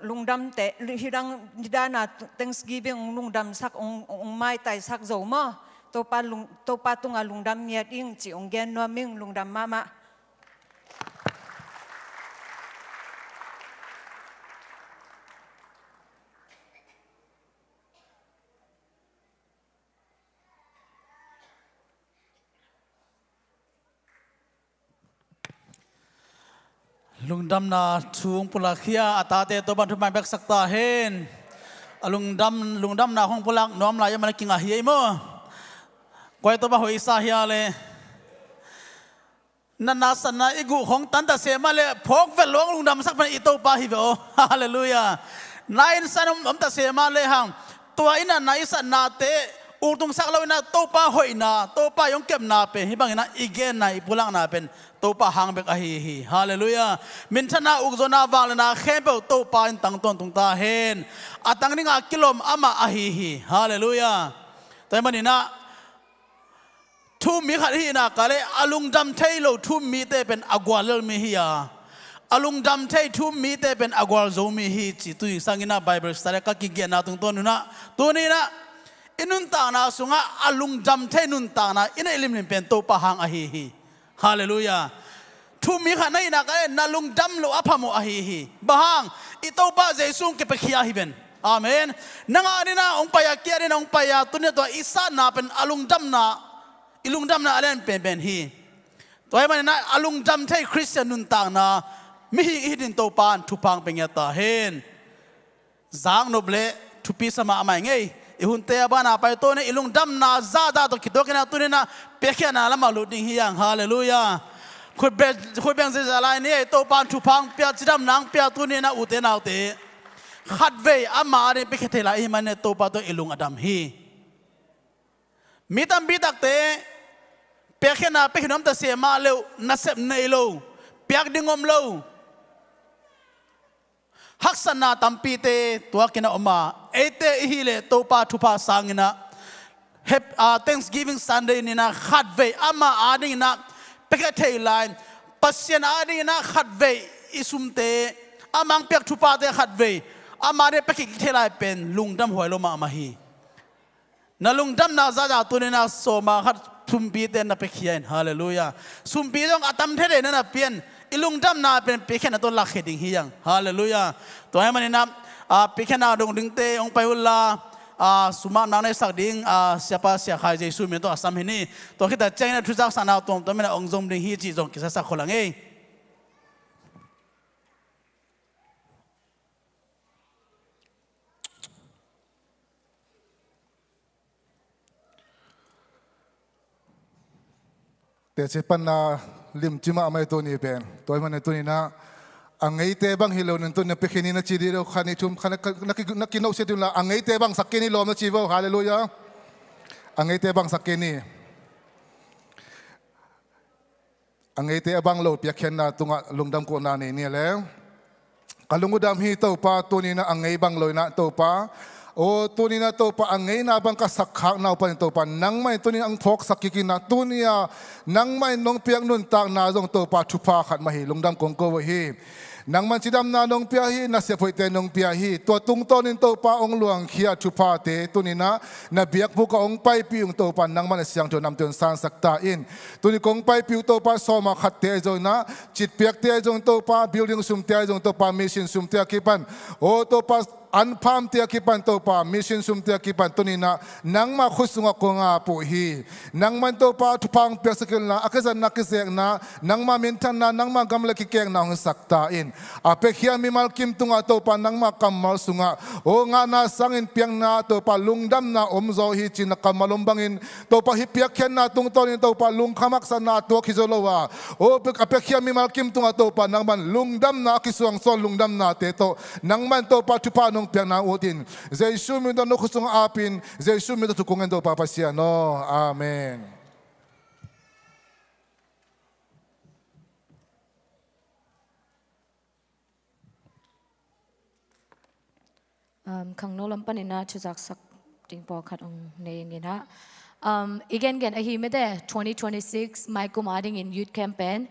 lungdamte, hidang, hidana Thanksgiving ong lungdamsak, ong, ong maitaisak zo maw. Topa lung, Topa tunga lungdam ngiat ing cih ong gen nuam ing. Lungdam mahmah. Lungdamna thu hong pulak hi a, a tate Topan thupha beksak ta hen. A lungdam, lungdamna hong pulak nuam lai a mana kingah hi ei maw. Koi Topa hoih i sa hia le. Natna satna i guh hong tanta se mah le phawk vet lo hong lungdamsak pen i Topa hi ve aw. Halleluiah. Na in san om, om ta se mah le hang tua i natna i satnate ultungsak lo inah Topa hoihna, Topa i hong kepna pen hih bangin ah i genna i pulakna pen Topa hang bek ahi hi. Halleluiah. Minthanna, ukzawhna, vangliatna khempeuh Topa in tang tawntung ta hen. A tang dinga kilawm amah ahi hi. Halleluiah. Tua ahih maninah thu-um mi khat i hihna ka le a lungdam thei lo thu-um mite pen a guallel mi hi a, a lungdam thei thu-um mite pen a gualzo mi hi ci tuni sanginah Bible study ka kigiahna tungtawn unah tuninah i nuntakna sungah a lungdam thei nuntakna i neih limlim pen Topa hang ahi hi. Halleluiah. Thu-um mi khat na hihna ka le na lungdam loh a phamawh ahi hi. Bang hang? I Topa Jesu hong kipiakhia hi ven. Amen. Nang a dina hong pai a, kia dina hong pai a, tunia tua i satna pen a lungdamna, i lungdamna a lian penpen hi. Tua ahih maninah a lungdam thei Khristian nuntakna mihing i hi ding Topa in thupha hong pia ngiat ta hen. Zaknop le thupi sa mahmah ing ei. I hunte a bana pai tawh ni i lungdamna zahzah tawh kituakinah tuninah piakkhiatna lamah lut ding hi hang. Halleluiah. Khutbeng, khutbeng zihziah lai ni ei. Topa in thupha hong pia, cidamna hong pia tuninah ute naute khatvei ama ading piakkhia thei lai i hih maninah Topa tawh i lung a dam hi. Mi tampi takte piakkhiatna piakkhiatna om ta se mah le uh nasep nei lo, piak ding om lo. Haksatna tampite tuakinah om a, eite i hih leh Topa thupha sanginah hep-, ah, Thanksgiving Sunday ninah khatvei ama adinginah piakhia thei lai. Pasian adingin ah khatvei i sumte, a mang piak thuphate khatvei ama ding piakhia thei lai pen lungdam huai lo mahmah hi. Na lungdamna zahzah tuni-in ah sawma khat sumpite na piakhia in. Halleluiah. Sumpi zong a tam thei dei na na pia in. I lungdamna pen piakhia na tawh lakkhia ding hi hang. Halleluiah. Tua ahih manin ah, a, piakhia na dong dingte hong pai un la, a, sum a nak neisak ding, a, siapa Sia Khai Jesu min tawh a sam hi ni. Tua khit ciangin ah thuzaksakna tuamtuam in ah hong zom ding hi cih zong kisaksak khol ing ei. Teci panna limci mahmah hi tuni pen. Tua ahih manin tuni-in ah a ngeite bang hi lo-in tuni-in ah piakhia ni na ci dih lo, khat nih thum khat na, na, na ki, na kinohsia dih un la, a ngeite bangsak kei ni lawm na ci vo. Halleluiah. A ngeite bangsak kei ni. A ngeite a bang lo piakkhiatna tungah lungdam kohna nei ni leh. Ka lung uh dam hi Topa, tuni-in ah a ngei bang lo-in ah Topa. Aw, tuni-in ah Topa a ngeina bang ka sakkhakna uh panin Topa, nangmah in tuni-in ah hong phawksak kik in ah, tuni-a nangmah in nong piak nuntakna zong Topa thupha khat mah hi, lungdam kong ko uh hi. Nangman cidamna nong pia hi, na siap hoihte nong pia hi. Tua tungtawnin Topa hong luangkhia thuphate tuni-in ah na biakbuk ah hong paipih ung Topa, nangman a siangtho namte hong sansak ta in. Tuni kong paipih uh Topa sawma khatte ahi zongin ah, citpiakte ahi zongin Topa, building sumte ahi zongin Topa, mission sumte a kipan, aw Topa, anphamte a kipan Topa, mission sumte a kipan tuni-in ah nangma khut sungah kong ap uh hi. Nangman Topa thupha hong piaksak in la, a kizatna kizekna, nangma minthanna, nangma gam le kikekna hong sak ta in. A piakhia mimal kim tungah Topa nangma kammal sungah, aw ngahna sangin piakna Topa lungdamna om zaw hi ci-in na kammal om bangin Topa hih piakkhiatna tungtawnin Topa lungkham haksatna a tuak hi zaw lo a, aw a piakhia mimal kim tungah Topa nangman lungdamna a kisuangsawn lungdamnate tawh nangman Topa thupha nong piakna ut in, Jesu min tawh na khut sungah ap in, Jesu min tawh thu kong ngen Topa Pasian aw. Amen. Um, khangno lam panin ah thuzaksak ding pawlkhat hong nei ing in ah. Um, i gengen ahi mete, twenty twenty-six maikum adingin youth camp pen,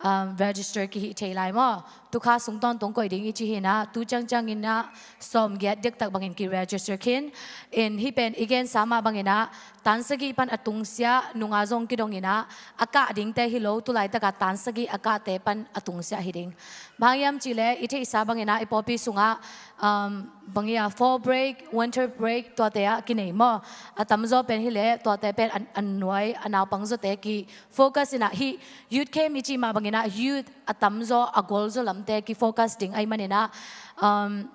um, register kihih thei lai maw? Tukha sung tawntung koih ding i ci hi in ah, tu ciangciangin ah sawmgiat dektak bangin ki-register khin. In hih pen i gensa mah bangin ah, tan sagih pan a tungsiah nunga zong kidongin ah, a kah dingte hi lo, tulaitakah tan sagih a kahte pan a tungsiah hi ding. Bang hang hiam cih leh i theihsa bangin ah i pawlpi sungah, um, bang hiam, fall break, winter break, tuate ah kinei maw? A tamzaw pen hi leh tuate pen a, a nuai, a naupang zawte ki-focus in ah, hih youth camp i cih mah bangin ah youth a tamzaw, a golzaw lamte ki-focus ding ahih manin ah, um,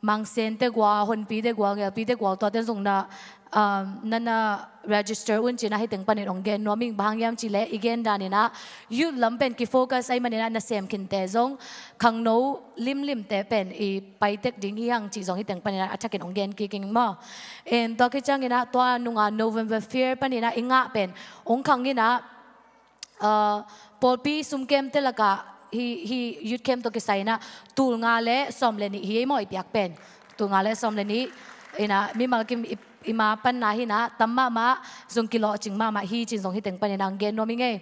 Mangsen te gual, Honpi te gual, Ngelpi te gual, tuate zong na, um, na na register un ci-in ah hih teng panin hong gen nuam ing. Bang hang hiam cih leh i gen danin ah youth lam pen ki-focus ahih manin ah nasem khinte zong khangno limlimte pen i pai tek ding hi hang cih zong hih teng panin ah a thakin hong gen kik ing maw? In tua khit ciangin ah tua nunga November fifth panin ah i ngah pen hong khang in ah, uh, pawlpi sumkemte lakah hih, hih youth camp tawh kisai in ah tul nga le sawm le nih hi ei maw i piak pen? Tul nga le sawm le nih. In ah mimal kim i, i ma panna hi in ah tam mahmah, zong kilawhcing mahmah hi ci-in zong hih teng panin ah hong gen nuam ing ei.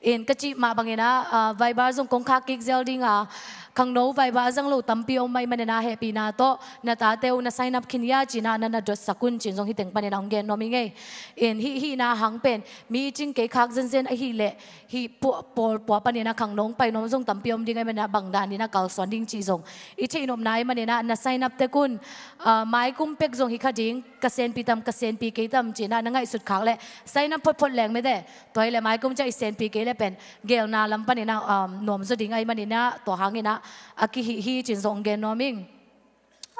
In ka cih mah bangin ah, uh, Viber zong kong khak kik zel ding a, khangno Viber a zang lo tampi om ahih manin ah hehpihna tawh na tate uh na sign up khin ia ci-in ah na na dotsak un ci-in zong hih teng panin ah hong gen nuam ing ei. In hih, hih na hang pen mi cing kei khak zenzen ahih leh hih pawl, pawl, pawl panin ah khangno hong pai nuam zong tampi om ding ahih manin ah bang danin ah kalsuan ding cih zong i theih nopna ahih manin ah na sign up tek un. Ah, maikum pek zong hi kha ding, ka senpi tam, ka senpi kei tam ci-in ah na ngaihsut khak leh sign up photphot leng mete. Tua hi leh maikum ciang i senpi kei leh pen geelna lam panin ah, um, nuam zaw ding ahih manin ah tua hangin ah a kihih hi ci-in zong hong gen nuam ing.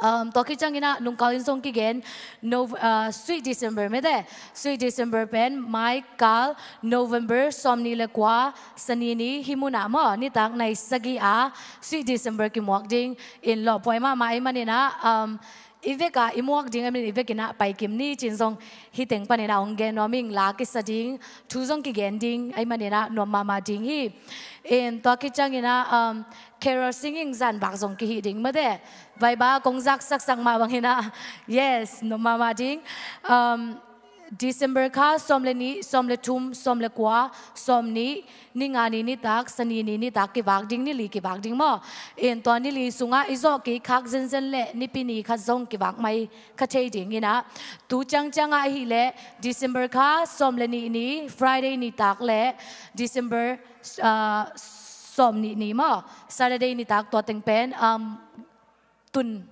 Um, tua khit ciangin ah nungkal in zong kigen, no, uh, Sweet December mete. Sweet December pen mai kal November sawmnih le kua, Sani ni, hih munah maw, nitak nai sagih a Sweet December kimuak ding. In lawhpuai mahmah ahih manin ah, um, i vek a i muak ding ahih manin i vekin ah paikim ni ci-in zong hih teng panin ah hong gen nuam ing. La kisa ding, thu zong kigen ding ahih manin ah nuam mahmah ding hi. In tua khit ciangin ah, um, carol singing zan bak zong kihih ding mate. Viber kong zak saksak mah bangin ah, yes, nuam mahmah ding. Um, December kha sawm le nih, sawm le thum, sawm le kua, sawm nih, ni nga ni nitak, sani ni nitak kivak ding, ni li kivak ding maw. In tua ni li sungah i zawh kei khak zenzen le nipi ni khat zong kivak mai kha thei ding inah, tu ciangciangah ahileh December kha sawm le nih ni, Friday nitak le December, ah, sawm nih ni maw, Saturday nitak, tua teng pen, um, tun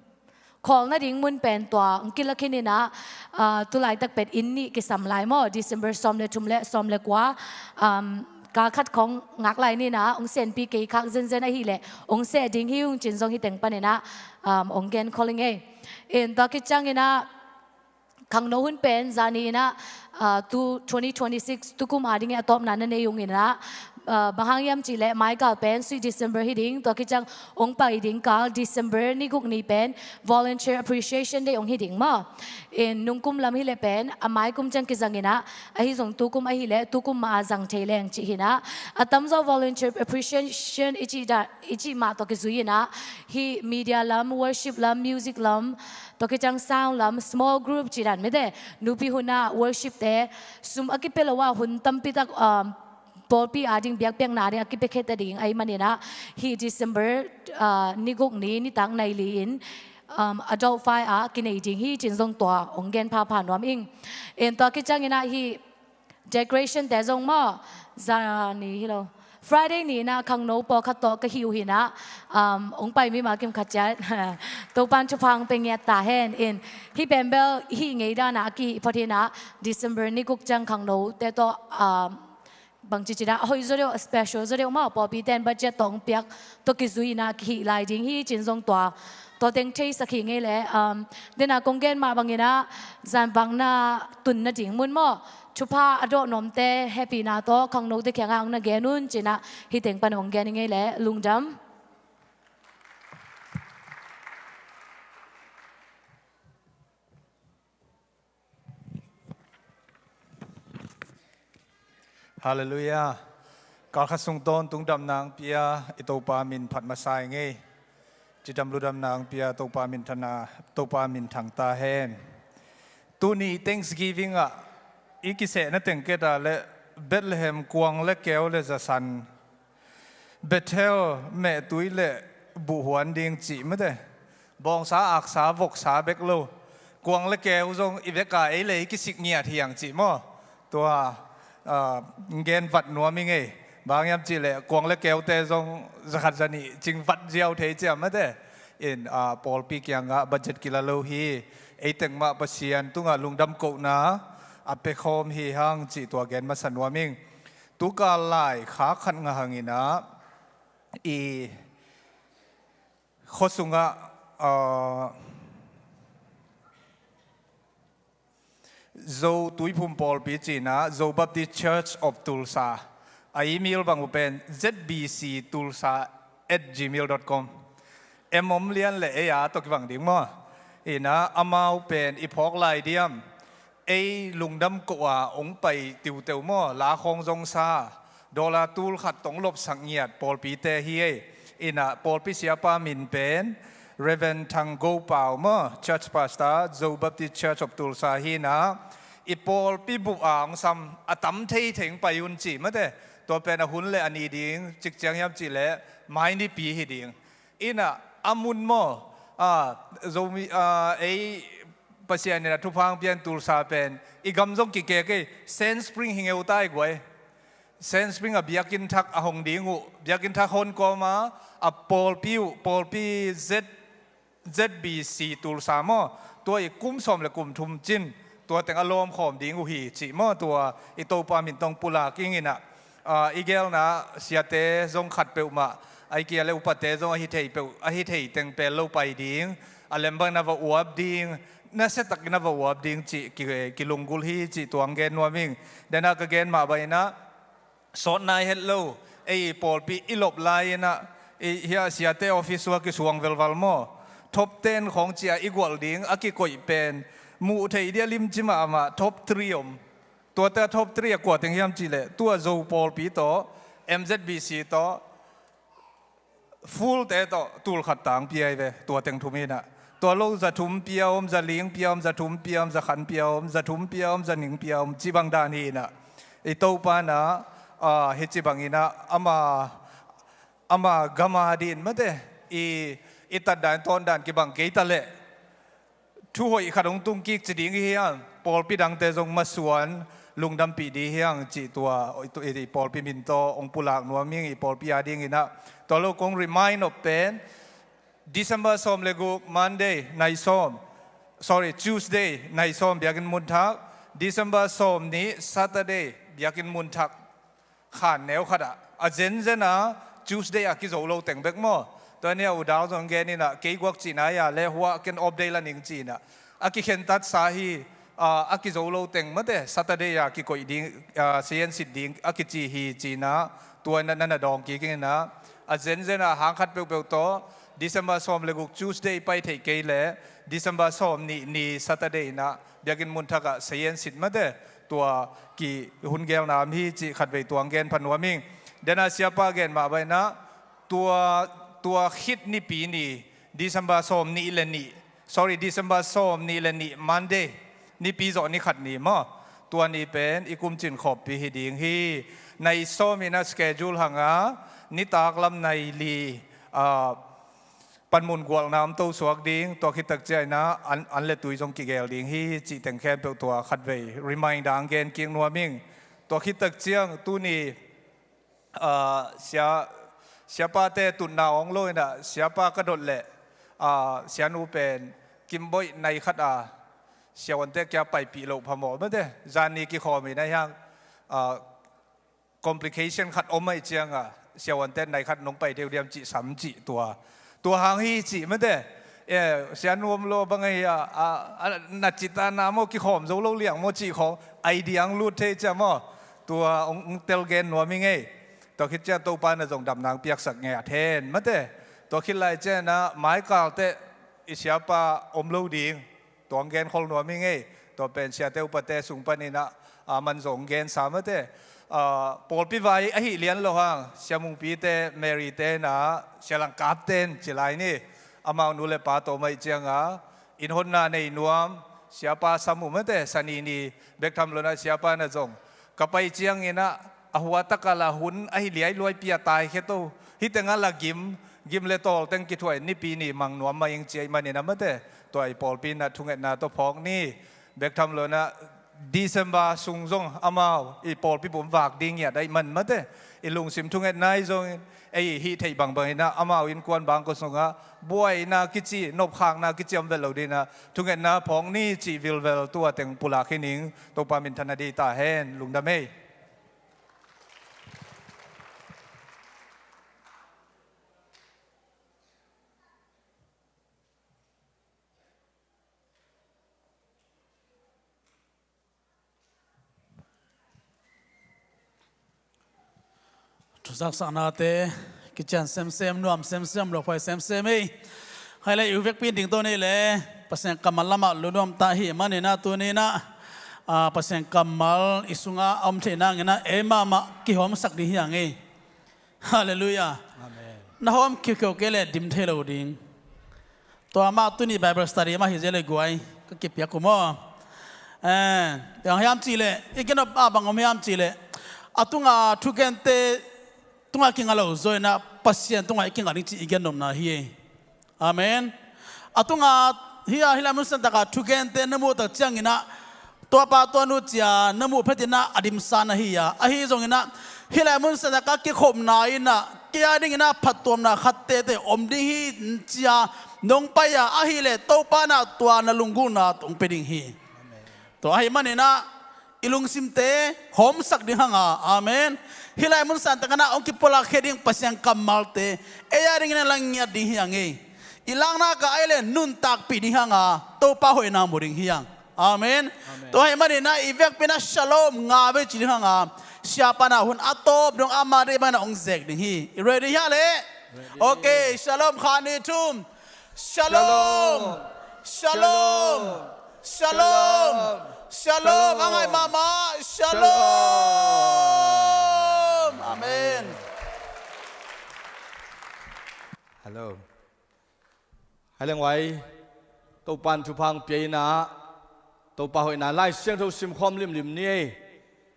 khawl nading mun pen tua hong kilak khin inah, ah, tulaitak pen inn nih kisam lai maw, December sawm le thum le sawm le kua, um, kal khat khong ngak lai ni inah, hong senpi kei khak zenzen ahileh hong seh ding hi ung cin zong hi teng pan inah, um, hong gen khol ing ei. In tua khit ciang inah, khangno hun pen zani inah, ah, tu twenty twenty-six tukum a dingin a tawpna na nei ung inah, ah, bang hang hiam cihleh mai kal pen Sweet December hi ding, tua khit ciang hong pai ding kal December ni guk ni pen Volunteer Appreciation Day hong hi ding maw. In nungkum lam hileh pen a mai kum ciang kizang inah, ahi zong tukum ahileh tukum mah a zang thei leng cih hi inah, a tamzaw Volunteer Appreciation i cih da, i cih mah tawh kizui inah, hih media lam, worship lam, music lam, tua khit ciang sound lam, small group cih dan mite, nupi hunah worship te, sum a kipia lo ah hun tampi tak, um, pawlpi a ding biakpiakna ding a kipia khete ding ahih man inah, hih December, uh, ni guk ni nitak nai li in, um, adult fai ah kinei ding hi cin zong tua hong gen phapha nuam ing. In tua khit ciang inah hih decoration te zong maw, zani hi lo, Friday ni inah khangno pawlkhat tawh ka hih uh hi inah, um, hong pai mi mah kim khat ciat Topan thupha hong pia ngiat ta hen. In hih pen bel hih ngei dan ah a kihih phot hi inah, December ni guk ciang khangno te tawh, um, bangci ci dah, a hoih zaw deuh, a special zaw deuh maw, pawlpi ten budget tawh hong piak tawh kizui inah kihih lai ding hi cin zong tua, tua teng theisak hi ngei leh, um, den a kong gen mah bang inah, zanvakna tun nading mun maw, thupha a dawh nuamte hehpihna tawh khangnote kiangah hong na gen un cin ah, hi teng pan hong gen hi ngei leh, lungdam. Halleluiah. Kal khat sung tawntung damna hong pia i Topa min phat masa ing ei. Cidam ludamna hong pia Topa min thang ta hen. Tuni Thanksgiving ah i kisehna teng keta le Bethlehem kuang le keu le zasan, Bethel mehtui le buhhuan ding cih mate, bawngsa, aksa, voksa bek lo, kuang le keu zong i veka ei le i kisik ngiat hiang cih maw. Tua, ah, gen vat nuam ing ei. Bang hiam cihleh kuang le keute zong zakhat zanih cing vat ziau thei ciam mate. In, ah, pawlpi kiangah budget kila lo hi. Ei teng mah Pasian tungah lungdam kohna a pia khawm hi hang cih tua gen masa nuam ing. Tukal lai kha khat ngah hang inah i khua sungah, ah, Zo Tuiphum Pawlpi cih inah, Zo Baptist Church of Tulsa. A email bang uh pen Z B C tulsa at gmail dot com. M om lian le ei a tawh kibang ding maw. Inah amau pen i phawk lai diam, ei lungdam koh a hong pai tiuteu maw, la khawng zong sa, dollar tul khat tawh hong lopsak ngiat pawlpite hi ei. Inah pawlpi siapa min pen Reverend Thang Go Pau maw, Church Pastor, Zo Baptist Church of Tulsa hi inah, i pawlpi bup a hong sam a tam theithei hong pai un cih mate. Tua pen a hun le a ni ding, cikciang hiam cihleh mai nipi hi ding. Inah a mun maw, ah, Zomi, ah, ei Pasian inah thupha hong pian Tulsa pen i gam zong kikek ei, Sand Spring hi ngeu ta i guai. Sand Spring ah biakinn thak a hong ding uh, biakinn thak hong kawm a, a pawlpi uh, pawlpi Z, Z B C Tulsa maw, tua i kum sawm le kum thum cin, tua teng a lawm khawm ding uh hi cih maw, tua i Topa min tawh hong pulak ing inah, ah, i gelna siate zong khat peuhmah, a i kia le upate zong a hi thei peuh, a hi thei teng pel lo pai ding, a lembang na va uap ding, nasiatakin na va uap ding cih ki, kilunggulh hi cih tua hong gen nuam ing. Den a ka gen mah bang inah, sawt nai het lo, ei pawlpi i lop lai inah, ei hia siate office uh a kisuang velval maw. Top ten khawng cia i gualh ding a kikoih pen, muh theih dia limci mahmah top three om. Tuate a top three a kua teng hiam cihleh, tua Zo pawlpi tawh, M Z B C tawh, Full te tawh tul khat tang pia hi ve, tua teng thum inah. Tua lo za thum pia om, za ling pia om, za thum pia om, za khan pia om, za thum pia om, za ning pia om, ci bang dan hi inah, i Topa inah, ah, hi ci bang inah, ama, ama gama din mate, i, i tat dan, tawn dan kibang kei ta leh, thu hoih khat hong tung kik ci ding hi hiam, pawlpi dangte zong masuan lungdampih ding hiam cih tua, i, i pawlpi min tawh hong pulak nuam ing, i pawlpi a ding inah, tua lo kong remind nop pen, December sawm le guk, Monday, nai sawm, sorry, Tuesday, nai sawm, biakinn mun thak, December sawm nih, Saturday, biakinn mun thak, khan neu khat ah. A zenzen a, Tuesday a kizo lo teng bek maw. Tua ni a U Dal zong gen inah, kei guak cihna ya le hua ken off day la ning ci inah. A kikhentat sa hi, ah, a kizo lo teng mate, Saturday a kikoih ding, ah, sayan sit ding a kici hi ci inah, tua na, na, na dawng kik inah. A zenzen a hang khat peuhpeuh tawh, December sawm le guk Tuesday pai theih kei leh, December sawm nih ni Saturday inah, biakinn mun thak ah sayan sit mate, tua ki hun gelna om hi cih khatvei tuang gen pha nuam ing. Dena siapa gen mah bang inah, tua, tua khit nipi ni, December sawm nih le nih, sorry, December sawm nih le nih, Monday, nipi zawh ni khat ni maw. Tua ni pen i kum cin khawmpi hi ding hi. Nai sawm inah schedule hang a, nitak lam nai li, ah, panmun gualna om to suak ding, tua khit tak ciang inah an, an le tui zong kigel ding hi cih teng khempeuh tua khatvei reminder hong gen kik nuam ing. Tua khit tak ciang tuni, ah, sia, siapate tutna hong lo inah, siapa ka dot leh, ah, sianu pen kimboih nai khat a, siavuante kia paipih loh phamawh mate, zan ni kikhawm inah hiang, ah, complication khat om ahih cianga, siavuante nai khat nong pai deuh diam cih sam cih tua. Tua hang hi cih mate. Eh, sianu om lo bang ahi a, a, a, na cita na maw kikhawm zo lo liang maw cih khawng, idea hong lut thei cia maw. Tua hong, hong tel gen nuam ing ei. Tua khit ciang Topa na zong damna hong piaksak ngiat hen mate. Tua khit lai ciang inah, mai kal teh i siapa om lo ding. Tua hong gen khol nuam ing ei. Tua pen siate upate sung pan inah, ah, man zong hong gen sa mate. Ah, pawlpi vai ahih lian lo hang, sia Mungpite, Maryte inah, sia Langkapten ci lai ni. Amau nu le pa tawm ahih cianga, inn honna nei nuam, siapa sam uh mate, sani ni bek tham lo inah siapa na zong, ka pai ciang inah, a hua takal a hun ahi liailuai pia tai khe to. Hih tengah la gim, gim le tawl teng kithuah in nipi ni mang nuam mah ing ci ahih man inah mate. Tua i pawlpi inah thungetna tawh phawk ni. Bek tham lo inah December sung zong amau i pawlpi pum vak ding ngiat ahih man mate. I lungsim thungetna hi zongin, ei hih theih bangbang inah amau innkuan bangkua sungah buaina kici, nopkhakna kici om vet lo ding inah thungetna phawk ni cih vilvel tua teng pulak hi ning. Topa minthanna ding ta hen. Lungdam ei. Thuzaksaknate kician semsem, nuam semsem, lawhphai semsem ei. Hai le, i vekpi in ding to nei le, Pasian kammal lamah lu nuam ta hi maninah tuninah, ah, Pasian kammal i sungah a om theih nanginah ei mahmah kihawmsak ding hi hang ei. Halleluiah. Amen. Na hawm khiukheu kei leh dim thei lo ding. Tua mah tuni Bible study mah hi zel le guai, ka kipiak uh maw. Eh, bang hiam cihleh, i gen nop ah bang om hiam cihleh, a tunga thugente tunga kinga lo zaw inah Pasian tunga i kinga ding cih i gen nopna hi ei. Amen. A tunga hi a, hih lai mun siantak a thugente na muh tak cianginah, tua pa tua nu cia na muh phetinah a dimsa na hi a, ahi zonginah hih lai mun siantak a kikhopna inah kei a dinginah phattuamna khat teitei om ding hi cia nong pai a, ahileh Topa inah tua na lunggulhna hong pia ding hi. Tua ahih maninah i lungsimte hawmsak ding hanga. Amen. Hih lai mun siantak inah hong kipulak khia ding Pasian kammalte ei a dingin a lang ngiat ding hi hang ei. I lakna ka ai le nuntakpih ding hanga, Topa hoihna mu ding hi hang. Amen. Amen. Tua ahih maninah i vekpi inah shalom nga vei ci ding hanga, siapa inah hun a tawp dong ama deih bangin a hong zek ding hi. I ready hia le? Ready. Okay, shalom, kha ni thum. Shalom. Shalom. Shalom. Shalom. Shalom. A ngai mahmah. Shalom. Shalom. Amen. Hello. Hai leng wai. Topan thupha hong pia in ah, Topa hoihna Lai Siangtho simkhawm limlim ni ei.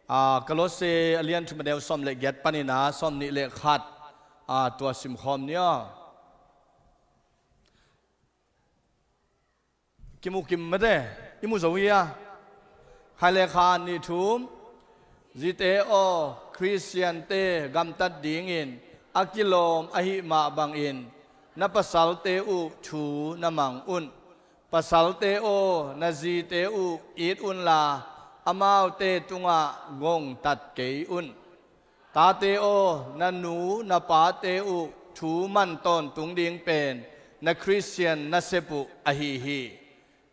A, Kolose a lian thum a neu sawm le giat panin ah sawm nih le khat, a, tua simkhawm ni aw. Kimu kim mate, i mu zo hi a. Khai le kha nih thum. Zite aw, Khristiante gamtat dingin a kilawm ahih mah bangin na pasalte uh thu na mang un. Pasalte aw, na zite uh it unla, amaute tungah ngongtat kei un. Tate aw, na nu na pate uh thu man tawntung ding pen na Khristian nasep uh ahi hi.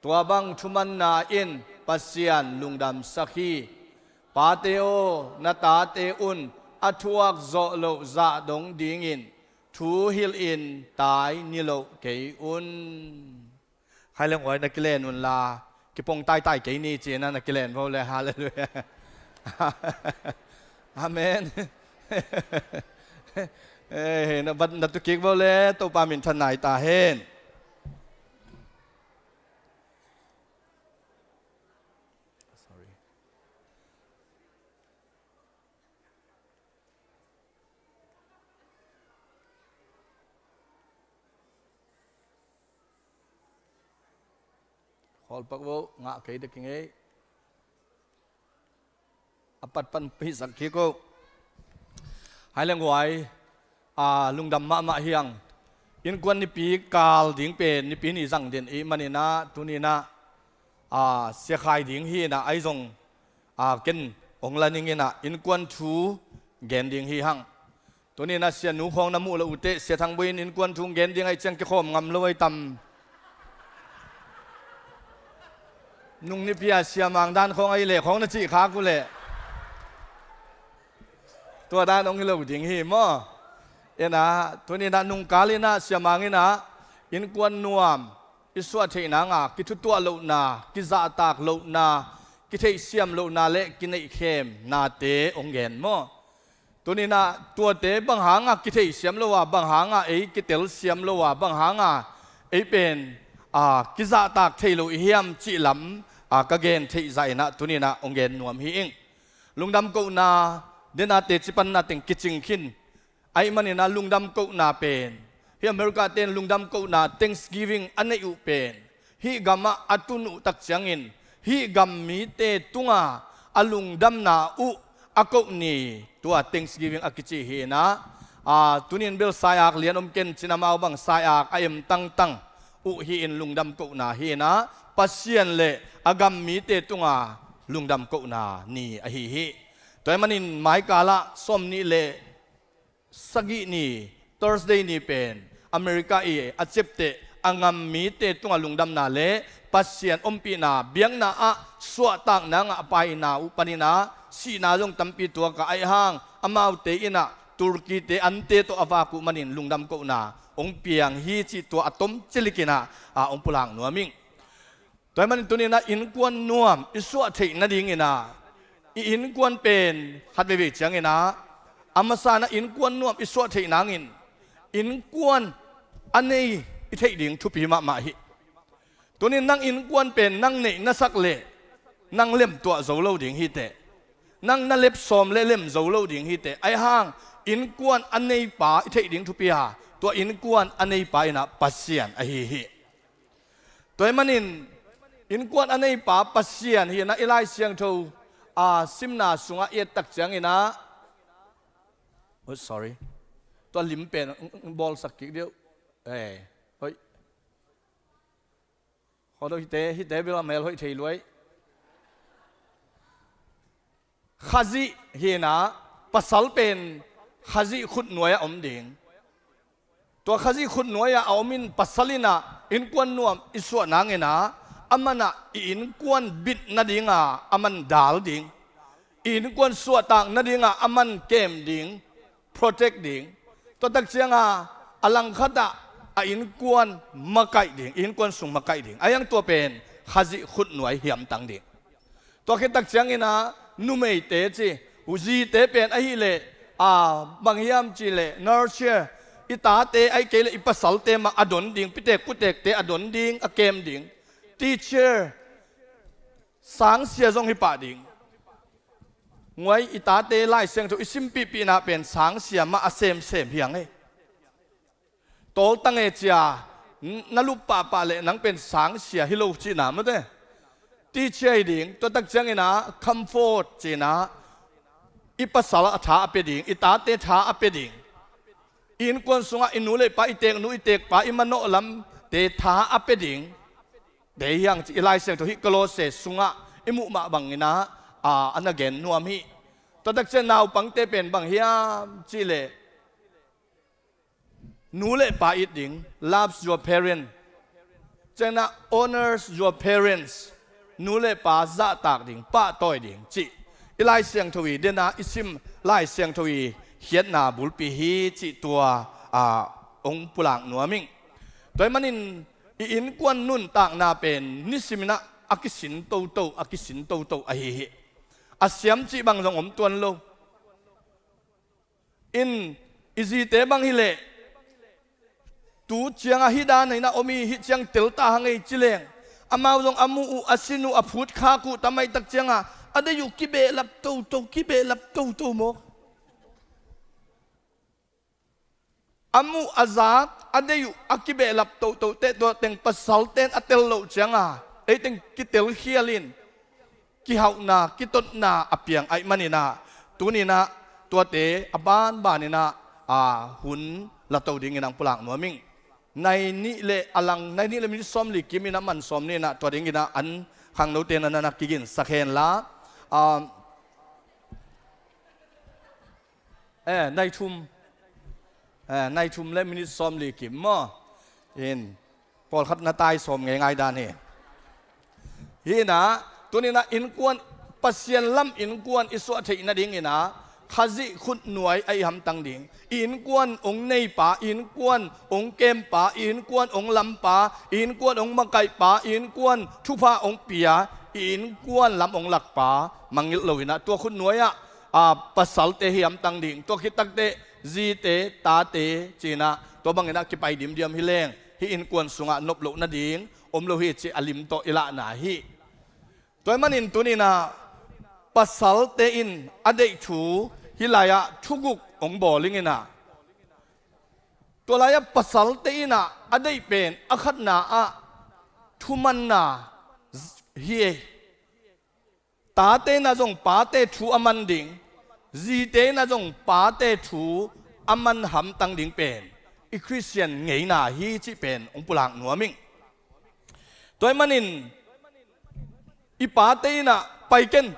Tua bang thumanna in Pasian lungdamsak hi. Pate aw, na tate un a thuak zawh loh zah dong dingin thu hilhin tai ni lo kei un. Khai leng huai na kilen unla, kipong taitai kei ni ci-in ah na kilen vo le, halleluiah. Amen. Eh, na bat na tu kik vo le, Topa minthan nai ta hen. Sorry. Khawl pak vo, ngah kei dek ing ei. A pat pan pisak kik o. Hai leng huai, a, lungdam mahmah hi hang. Innkuan nipi kal ding pen nipi ni zang den i hih manin ah, tuni-in ah, a, sia khai ding hi-in ah, ahi zong, a, ken hong la ning in ah, innkuan thu gen ding hi hang. Tuni-in ah sianu khawng na muh loh uh teh, Sia Thang Bui in innkuan thu gen ding ahih ciang kikhawm ngam lo ahi tam. Nung nipi a Sia Mang dan khawng ahih leh khawng na cih khak uh leh, tua dan hong hi lo ding hi maw. In ah, tuni-in ah nungkal in ah Sia Mang in ah innkuan nuam i suah theih nanga kithutuah lohna, kizahtak lohna, kitheihsiam lohna le kineihkhemnate hong gen maw. Tuni-in ah tuate bang hanga kitheihsiam lo a, bang hanga ei kitelsiam lo a, bang hanga ei pen, a, kizahtak thei lo i hiam cih lam, a, ka gen theih zah in ah tuni-in ah hong gen nuam hi ing. Lungdam kohna, dena teci panna teng kicing khin. Ahih manin ah lungdam kohna pen, hih America ten lungdam kohna Thanksgiving a neih uh pen, hih gamah a tun uh tak ciangin, hih gam mite tunga a lungdamna uh a koh ni, tua Thanksgiving a kici hi-in ah, a, tuni-in bel saiak lian om ken cin, amau bang saiak a em tangtang uh hi-in lungdam kohna hi-in ah, Pasian le a gam mite tunga lungdam kohna ni ahi hi. Tua ahih manin maikal ah sawm nih le sagih ni, Thursday ni pen America i a ciapteh a gam mite tungah lungdamna le Pasian ompihna, biakna ah suahtakna ngah a paina uh panin ah sihna zong tampi tuak a, ahih hang amaute in ah Turkey-te ante tawh a vak uh manin lungdam kohna hong piang hi cih tua a tom cilik in ah, a, hong pulak nuam ing. Tua ahih manin tuni-in ah innkuan nuam i suah theih nadingin ah, i innkuan pen khat veivei ciangin ah, a masa-in ah innkuan nuam i suah theih nangin, innkuan a nei i theih ding thupi mahmah hi. Tuni-in nang innkuan pen nang neih na sak leh nang lemtuah zo lo ding hi teh. Nang na lep sawm leh lem zo lo ding hi teh. Ahih hang innkuan a neipa i theih ding thupi a, tua innkuan a neipa in ah Pasian ahi hi. Tua ahih manin innkuan a neipa Pasian hi-in ah i Lai Siangtho, a, simna sungah i et tak ciangin ah, oh, sorry. Tua lim pen, mm, mm, bawlsak kik deuh. Eh, hoih. Hoih, hite, hite bel a mel hoih thei luai. Khazih hi-in ah, pasal pen Khazih khutnuai-ah om ding. Tua Khazih khutnuai-ah a om in pasal in ah innkuan nuam i suah nangin ah, aman ah i innkuan bit nadinga aman dal ding. I innkuan suahtak nadinga aman kem ding, protect ding. Tua tak cianga a langkhatah a innkuan makaih ding, innkuan sung makaih ding. Ahih hang tua pen Khazih khutnuai hiamtang ding. Tua khit tak ciangin ah numeite ci, u zite pen ahih leh, a, bang hiam cih leh nurture, i tate ahih kei leh i pasalte mah a don ding, pitek putekte a don ding, a kem ding. Teacher, sangsia zong hi pah ding. Nguai, i tate Lai Siangtho i simpihpihna pen sangsia mah a semsem hi hang ei. Tawltang e cia, n-, na lup pahpah leh nang pen sangsia hi lo cihna mate. Teacher hi ding, tua tak ciangin ah comfort cih in ah, i pasal a tha a pia ding, i tate tha a pia ding. I innkuan sungah i nu le pa, i teknu i tekpa, i manawh lamte tha a pia ding. Dei hi hang ci i Lai Siangtho hih Kolose sungah i muh mah bangin ah, a, a na gen nuam hi. Tua tak ciang naupangte pen bang hiam cih leh, nu le pa it ding, loves your parent. Ciangin ah honors your parents. Nu le pa zahtak ding, pahtawi ding cih i Lai Siangtho i den a i sim Lai Siangtho i khiatna bulpi hi cih tua, a, hong pulak nuam ing. Tua ahih manin i innkuan nuntakna pen nisimin ah a kisin toto, a kisin toto ahi hi. A siam cih bang zong om tuan lo. In, i zite bang hi leh, tu ciangah hih dan in ah om hi, hih ciang tel ta hang ei ci leng, amau zong a muh uh, a sin uh, a phutkhak uh, tamaihtak ciangah a deih uh kibehlap toto, kibehlap toto maw. A muh a zak, a deih uh a kibehlap toto teh, tua teng pasalte in a tel loh ciangah ei teng kitelkhial in, kihauhna, kitotna a piang ahih manin ah, tuni in ah tuate a banbanin ah, a, hun la to dingin ah hong pulak nuam ing. Nai nih le a lang, nai nih le minit sawmli kimin ah man sawm ni in ah, tua dingin ah an khangnote na na na kiginsak hen la, a, eh, nai thum, eh, nai thum le minit sawmli kim maw. In, pawlkhat na tai sawm ngeingai dan hi. Hi in ah, tuni in ah innkuan, Pasian lam innkuan i suah theih nadingin ah, Khazih khutnuai a i hamtang ding. I innkuan hong neipa, i innkuan hong kempa, i innkuan hong lampa, i innkuan hong makaihpa, i innkuan thupha hong pia, i innkuan lam hong lakpa mangngilh loin ah, tua khutnuai ah, a, pasalte hi hamtang ding. Tua khit takteh zite, tate ci in ah, tua bangin ah kipai dimdiam hi leng, hih innkuan sungah nop loh nading om lo hi cih a lim tawh i lahna hi. Tua ahih manin tuni in ah pasalte in a deih thu hih lai-ah thuguk hong bawl ing in ah, tua lai-ah pasalte in ah a deih pen a khatna ah thumanna hi ei. Tate in ah zong pate thu a man ding, zite in ah zong pate thu a man hamtang ding pen i Khristian ngeina hi cih pen hong pulak nuam ing. Tua ahih manin i pate in ah pai ken,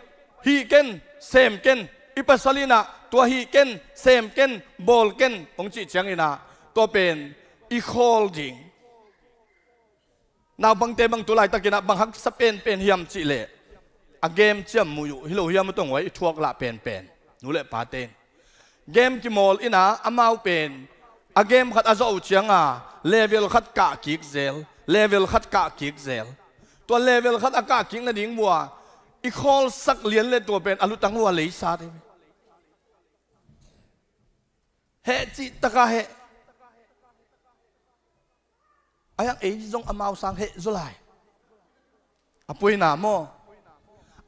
hih ken, sem ken, i pasal in ah tua hih ken, sem ken, bawl ken hong cih ciangin ah, tua pen i khawl ding. Naupangte bang tu laitakin ah bang haksa penpen hiam cih leh, a game ciam muih uh hi lo hiam, uh tong uh ah i thuak lah penpen, nu le pate in. Game kimawl in ah amau pen a game khat a zawh uh ciangah level khat kah kik zel, level khat kah kik zel. Tua level khat a kah kik nading uh ah i khawlsak lian le tua pen a lutang uh ah leisa te. Heh cih takah heh. Ahi hang ei zong amau sang heh zaw lai. A puina maw?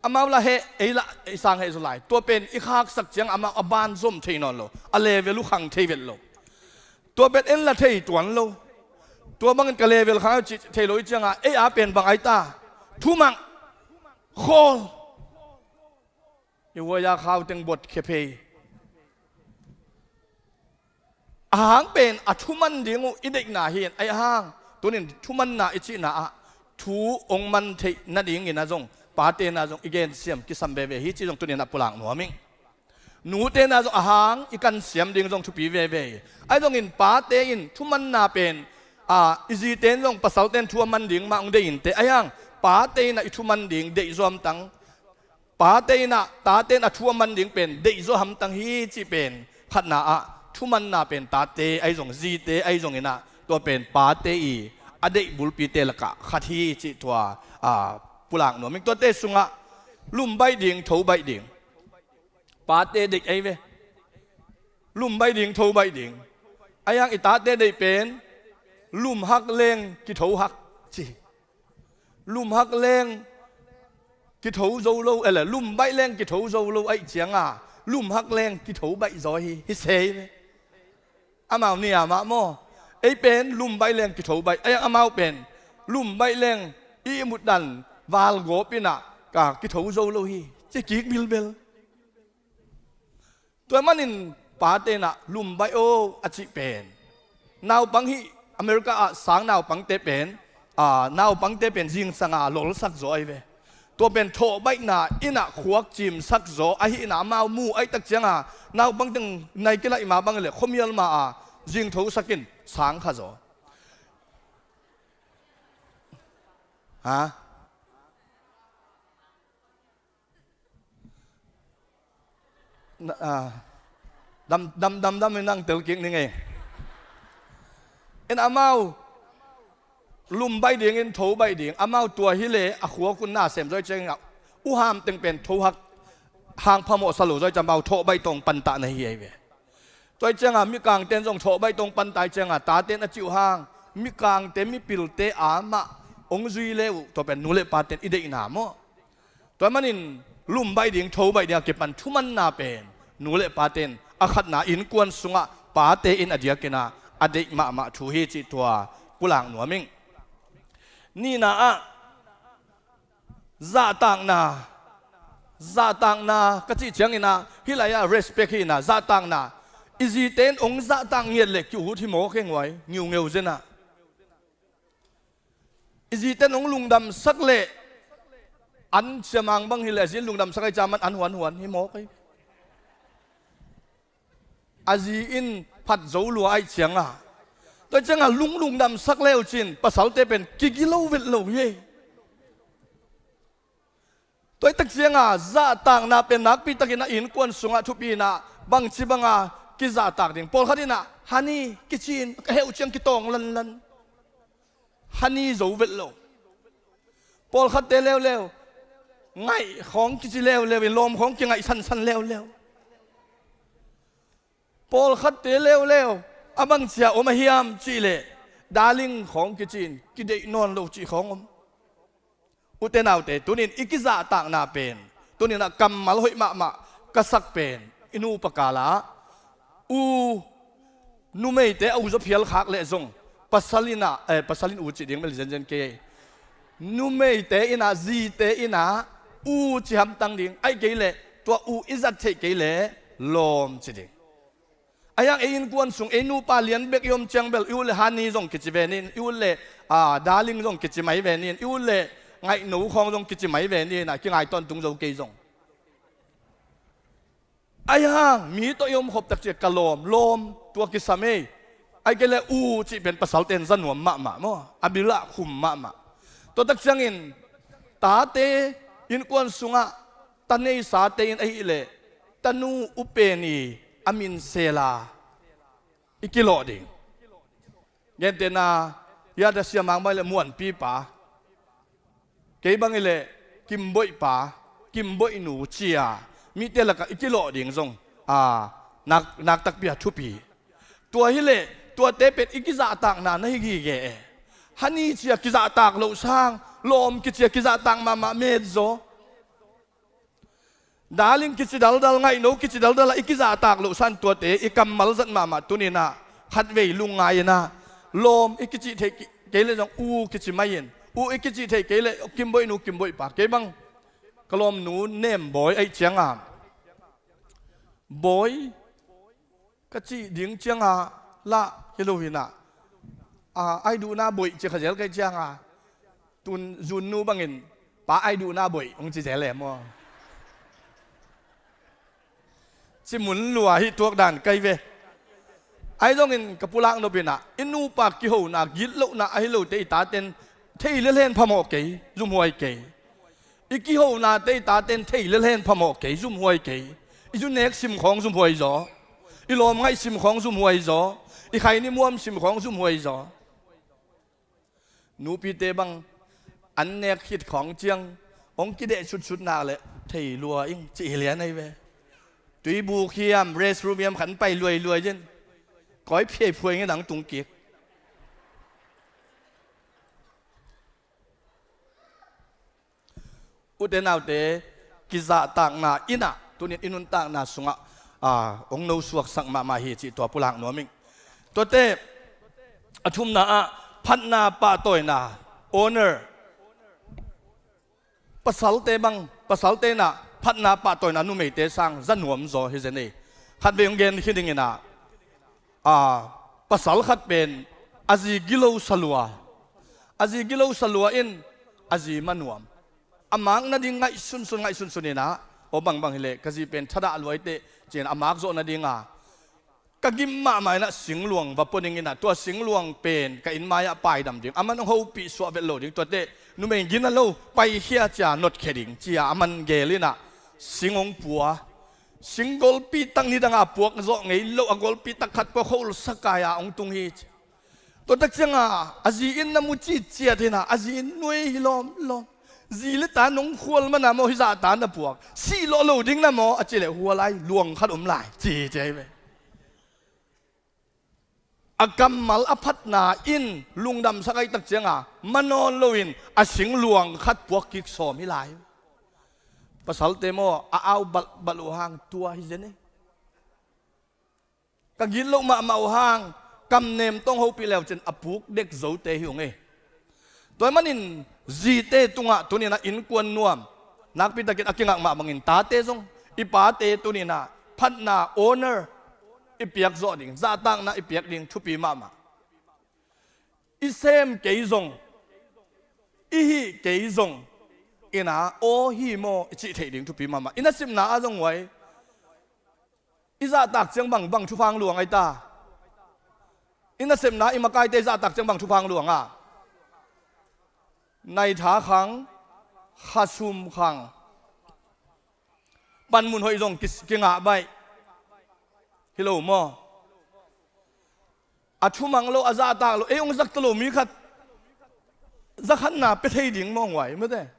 Amau lah heh, ei lah ei sang heh zaw lai. Tua pen i khaksak ciang amau a ban zom thei nawn lo, a level uh khang thei vet lo. Tua pen en lah thei tuan lo. Tua bangin ka level khang cih thei lo i ciangah ei a pen bang ai ta? Thumang, khawl. I huai a khau teng buat khia phei. A hang pen a thuman ding uh i deihna hi in, ahi hang tunin thumanna i cihna ah thu hong man theih nadingin ah zong pate in ah zong i gensiam kisam veve hi cih zong tunin ah pulak nuam ing. Nute in ah zong a hang i kansiam ding zong thupi veve hi. Ahi zongin pate in thumanna pen, a, i zite in zong pasalte in thu a man ding mah hong deih inteh, ahi hang pate in ah i thuman ding deih zaw hamtang. Pate in ah tate in a thu a man ding pen deih zaw hamtang hi cih pen khatna ah, thumanna pen tate ahi zong, zite ahi zongin ah tua pen pate i a deih bulpite lakah khat hi cih tua, a, pulak nuam ing. Tuate sungah lum baih ding, tho baih ding. Pate deih ahi ve. Lum baih ding, tho baih ding. Ahi hang i tate deih pen lum hak leng kitho hak ci. Lumhak leng kitho zo lo, ele, lumbaih leng kitho zo lo ahih cianga, lumhak leng kitho baih zaw hi, hi sei ve. Amau ni amah maw? Ei pen lumbaih leng kitho baih, ei amau pen lumbaih leng i ihmut dan valgawp inah ka kitho zo lo hi, ci kik bilbel. Tua manin pate inah lumbaih o a cih pen, naupang hih America ah sang naupangte pen, a, naupangte pen zingsanga lolsak zaw ahi ve. Tua pen thawhbaihna inah khuak cimsak zaw ahi inah amau mu ahih tak cianga naupang teng nai kilaih ma bang le khuamial ma a zingthosak in sang kha zaw. Ha? Na, a, dam, dam, dam, dam in nang tel kik ning ei. In amau lumbaih dingin thobaih ding, amau tua hi le a khuak un na sem zaw ahih ciangin a uham teng pen thohak hang phamawh sa lo zaw ahih ciang amau thawhbaih tawng pantah na hi ahi ve. Tua ahih cianga mikangte in zong thawhbaih tawng pantah ahih cianga tate in a cih uh hang mikangte mipilte amah hong zui le uh, tua pen nu le pate in i deihna maw? Tua manin lumbaih ding thobaih ding a kipan thumanna pen nu le pate in a khatna innkuan sungah pate in a diakin a deih mahmah thu hi cih tua kulak nuam ing. Nihna ah zahtakna, zahtakna ka cih ciangin a hih lai-ah respect hi inah zahtakna, i zite in hong zahtak ngiat le ki-ut hi mawk hi nguai, ngiungeu zenah. I zite in hong lungdamsak leh an ciamang bang hileh a zi in lungdamsak ahi ciang man an huanhuan hi mawk ahi. A zi in phat zo lua ahi cianga, tua cianga lung lungdamsak leu cin pasalte pen kigilo vet lo hi. Tua hi tak cianga zahtakna pen nakpi takin a innkuan sungah thupi inah bangci banga kizahtak ding. Pawlkhat inah honey kici in ka heuh ciang kitawng lanlan. Honey zo vet lo. Pawlkhatte leuleu ngaih khawng kici leuleu in lawm khawng kingaih sansan leuleu. Pawlkhatte leuleu a bangcia om a hiam cihleh darling khawng kici in kideih nawn lo cih khawng om. Ute naute, tunin i kizahtakna pen, tunin a kammal hoih mahmah ka sak pen i nupa kalah u, numeite a u zaw phial khak leh zong pasal inah, eh, pasal in u cih ding bel zenzen kei. Numeite inah, zite inah u ci hamtang ding, ahih kei leh tua u i zat theih kei leh lawm ci ding. A hiang ei innkuan sung ei nupa lian bek i om ciang bel i ut le honey zong kici ve nin, i ut le, a, darling zong kici mai ve nin, i ut le ngaihno khawng zong kici mai ve nin, a kingai tawntung zo kei zong. A hiang mi tawh i om khop tak ciang ka lawm, lawm, tua kisam ei. Ahih kei le u cih pen pasalte in za nuam mahmah maw, a bilah khum mahmah. Tua tak ciangin tate innkuan sungah ta neisate in ahih leh tanu upen i a min sela i kilawh ding. Gentehna, i a da siamang bang le muanpipa, kei bang i le kimboihpa, kimboihnu cia mite lakah i kilawh ding zong, a, nak, nak takpi a thupi. Tua hileh tuate pen i kizahtakna na hi gige e. Honey cia kizahtak loh sang lawm kicia kizahtak mahmah met zaw. Darling kici daldal, ngaihno kici daldal a i kizahtak loh san tuate i kammal zat mahmah tuninah khatvei lungngai inah lawm i kicih theih kei le zong u kici mai in, u i kicih theih kei le kimboihnu kimboihpa. Kei bang ka lawmnu Nem Bawi ahih cianga Bawi ka cih ding cianga lah hi lo hinah, a, ai duhna boih ci kha zel ka hih cianga tun zunnu bangin pa ai duhna boih hong ci zel e maw? Ci mun lua hi tuak dan kai ve. Ai zongin ka pulak nop inah i nupa kihona gitlohna ahi lote i taten thei lelen phamawh kei, zumhuai kei. I kihonate i taten thei lelen phamawh kei, zumhuai kei. I zu nek sim khawng zumhuai zaw. I lawm ngaih sim khawng zumhuai zaw. I khaini muam sim khawng zumhuai zaw. Nupite bang an nek khit khawng ciang hong kideh sutsut nak le thei lua ing cih hi lian ahi ve. Tuibuk hiam, restroom hiam khan pai luailuai in koi phiaiphuai ngin ang tung kik. Ute naute, kizahtakna in ah tunin i nuntakna sungah, aa, hong nosuaksak mahmah hi cih tua pulak nuam ing. Tuate, a thumna ah phatna pahtawina, honor. Pasalte bang, pasalte in ah phatna pahtawina numeite sang za nuam zaw hi zen ei. Khatvei hong gen khin ing in ah, aa, pasal khat pen a zi gilo sa lua. A zi gilo sa lua in a zi ma nuam. A mak nading ngaihsunsun, ngaihsunsun in ah, aw bangbang hileh ka zi pen thadah lua hi teh, ci-in a mak zawh nading a, ka gim mahmah in ah singluang va pua ning in ah, tua singluang pen ka inn mai-ah paidam ding, aman hong hopih suah vet lo ding, tuate numei gina lo, paikhia ci-a notkhia ding, ci-a aman gel in ah sing hong pua. Sing golpi tak nidang a puak zawh ngei lo, a golpi tak khat pua khol sakai-a hong tung hi ci. Tua tak ciangin a zi in na mu citciat hi in ah, a zi in nuai hi lawmlawm. Zi le ta nong khual mana maw hih zahta na puak? Sih lawh lo ding na maw? A cih leh hua lai, luang khat om lai, ci ci ahi ve. A kammal a phatna in lungdamsak ahih tak ciangin, manawn loin a singluang khat puak kik sawm hi lai. Pasalte maw, a au balhbalh uh hang tua hi zen ei. Ka gitloh mahmah uh hang, kamnem tawh hong hopih leu cin a puk dek zote hi ung ei. Tua ahih manin zite tungah tuni-in ah innkuan nuam, nakpi takin a kingak mah bangin tate zong, i pate tuni-in ah phatna, honor i piak zawh ding, zahtakna i piak ding thupi mahmah. I sem kei zong, i hih kei zong, in ah aw hi maw i cih theih ding thupi mahmah. I nasepna ah zong huai, i zahtak ciang bang, bang thupha hong luang ai ta? I nasepna, i makaite i zahtak ciang bang thupha hong luang a? Naitha khang, khasum khang, panmun hoih zong ki, kingah baih. Hi lo maw? A thumang lo, a zahtak lo, ei hong zahtak lo mi khat zakhatna pia thei ding maw, huai mate.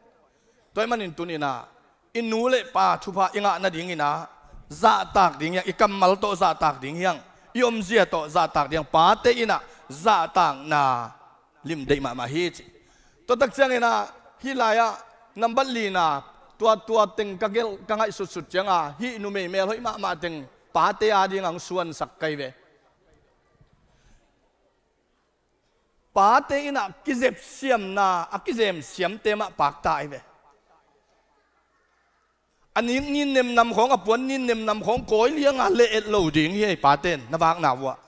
Tua ahih manin tuni-in ah i nu le pa thupha i ngah nadingin ah zahtak ding hi hang, i kammal tawh zahtak ding hi hang, i omzia tawh zahtak ding hi hang. Pate in ah zahtakna lim deih mahmah hi ci. Tua tak ciangin ah hih lai-ah nambat lina, tua, tua teng ka gelh, ka ngaihsutsut ciangin, hih numei melhoih mahmah teng pate adingin hong suansak ka hi ve. Pate in ah kizepsiamna, a kizemsiamte mah pakta ahi ve. A nik ninnem nam khawng, a puan ninnem nam khawng kawi lianga le et lo ding hi ei, pate in na vakna uh ah.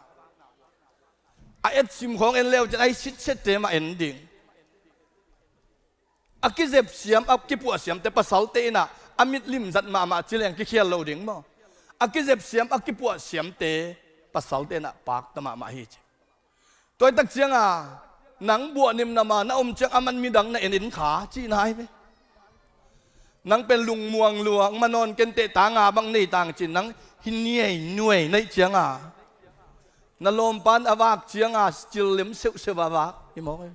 A etsim khawng en leu cin, a sitsette mah en ding. A kizepsiam, a kipuahsiamte, pasalte in ah a mit limzat mahmah ci leng kikhial lo ding maw? A kizepsiam, a kipuahsiamte pasalte in ah pakta mahmah hi ci. Tua ahih tak ciangin nang buahnem nam a na om ciang aman midang na en in kha cihna ahi ve. Nang pen lungmuang lua, manawn kei inteh, ta nga bang nei tang ci-in nang hi niainuai na hih ciangin, na lawmpa in a vak ciangin cil lem seuhseuh a vak hi mawk hi.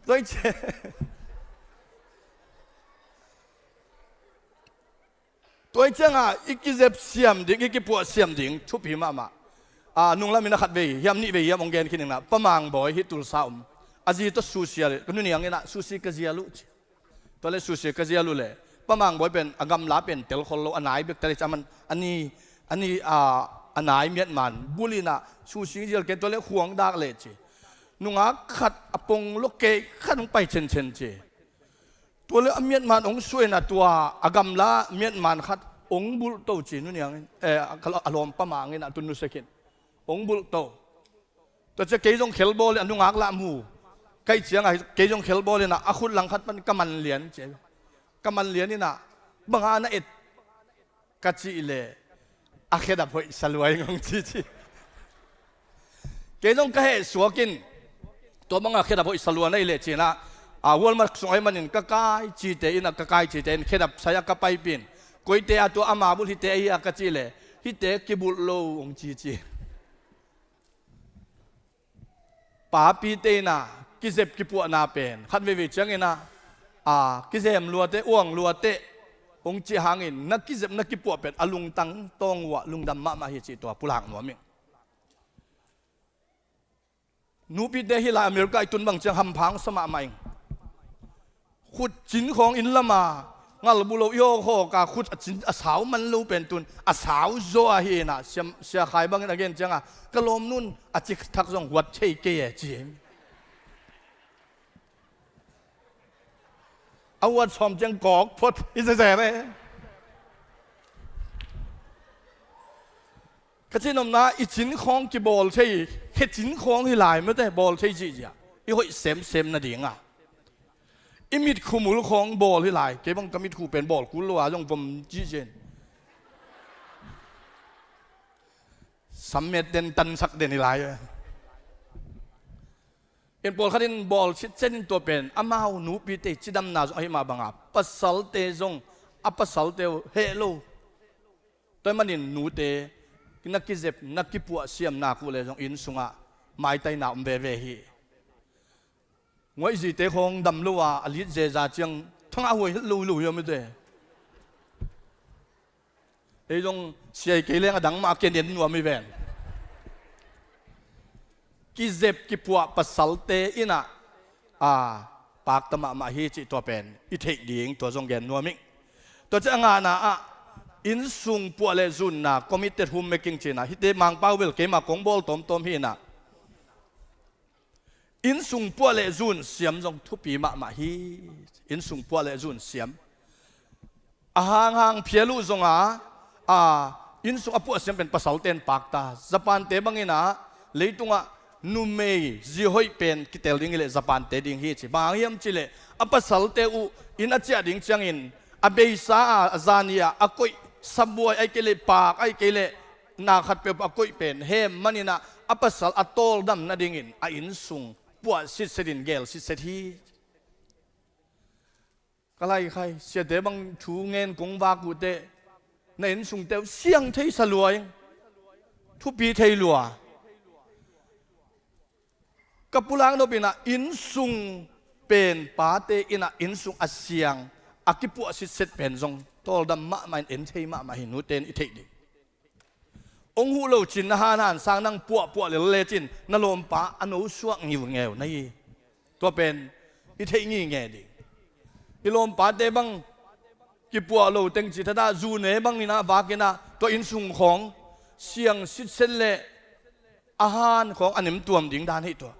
Tua hi ciang, tua hi ciangin i kizepsiam ding, i kipuahsiam ding thupi mahmah. A, nunglam in a khatvei hiam, nihvei hiam hong gen khin ing in ah, Pa Mang Bawi, hih Tulsa om, a zi tawh sushi a, ka nu Niang in ah sushi ka zial uh ci. Tua leh sushi ka zial uh leh Pa Mang Bawi pen a gamla pen tel khol lo, a nai bek tel hi ci, aman a ni, a ni, a, a nai miatman bul in ah sushi zial kei, tua leh khuang dak leh ci. Nungak khat a pong lo kei khat hong pai chenchen ci. Tua leh a miatman hong suah in ah tua a gamla miatman khat hong bulh to ci, nu Niang in, eh, a, a lawmpa Mang in ah tun nusia khin. Hong bulh to. Tua ciang kei zong khelbawl in a nungak lah mu ka hih ciangin, kei zong khelbawl in ah a khut lang khat pan ka man lian ci. Ka man lian in ah, bang hang na et ka cih leh, a khedap hoih sa lua ing hong ci ci. Kei zong ka heh suak in, tua bangin khedap hoih sa lua na hih leh ci-in ah, a, Walmart sung ahih manin ka kai cite in ah, ka kai cite in khedap sai-a ka paipih in, koite a tua ama bulh hihte ahi a ka cih leh, hihte kibulh lo hong ci ci. Papite in ah kizep kipuahna pen khat veivei ciangin ah, a, kizem luate, uang luate hong cih hangin na kizep na kipuah pen a lungtang tawng uh ah lungdam mahmah hi cih tua pulak nuam ing. Nupite hih lai America i tun bang ciang hampha hong sa mahmah ing. Khut cin khawng inn lama ngalbu lo i hawkhawk a khut a cin a sau man lo pen tun a sau zaw ahi inah, sia, sia khai bangin a gen cianga ka lawmnun a cikthak zong huat thei kei e ci. A huat sawm ciang kawk phot i zezer e. Ka cihnopna i cin khawng kibawl thei, khe cin khawng hi lai mate bawl thei zihziah i hoih semsem nadinga. I mitkhu mul khawng bawl hi lai, kei bang ka mitkhu pen bawl kul lo a zong vom cihcin. Sammet den tansak den hi lai. En pawlkhat in bawl sitset in tua pen amau nupite cidamna zong ahi mah banga pasalte zong a pasalte uh heh lo. Tua ahih manin nute na kizep na kipuah siamna kuh le zong inn sungah maitaina om veve hi. Nguaihzite khawng dam lo a a lit zeza ciang thangah huai het lo lo hiam ite. Ei zong siai kei leng a dang mah a ken en nuam i ven. Kizep kipuah pasalte inah a pakta mahmah hi cih tua pen i theih ding tua zong gen nuam ing. Tua ciah a ngahna ah inn sung puah le zunna committed home making cinah hite Mangpau bel keimah kong bawl tawmtawm hi inah. Inn sung puah le zun siam zong thupi mahmah hi. Inn sung puah le zun siam a hanghang phial uh zonga a inn sung a puah siam pen pasalte in pakta. Japan-te bangin ah leitungah numei zi hoih pen kitel ding hileh Japan-te ding hi ci. Bang hang hiam cileh a pasalte uh inn a ciah ding ciangin a beisa a a zani ah a koih sabuai ahi kei leh paak ahi kei leh na khat peuh a koih pen hem maninah a pasal a tawldam nadingin a inn sung puah sitset in gel sitset hi. Ka laikhai siate bang thu ngen kong vak uh teh na inn sungte uh siang thei sa lua ing. Thupi thei lua. Ka pulak nop inah inn sung pen pate inah inn sung a siang a kipuah sitset pen zong tawldam mahmah in en thei mahmah hi nute in i theih ding. Ong huh lo cin na hanhan sang nang puahpuah lel lecin na lawmpa a no suak ngiungeu na hi. Tua pen i theih ngingei ding. I lawmpate bang kipuah lo teng ci thatah zune bang inah vak inah tua inn sung khawng siang sitset le a han khawng a nemtuam ding dan hi tua.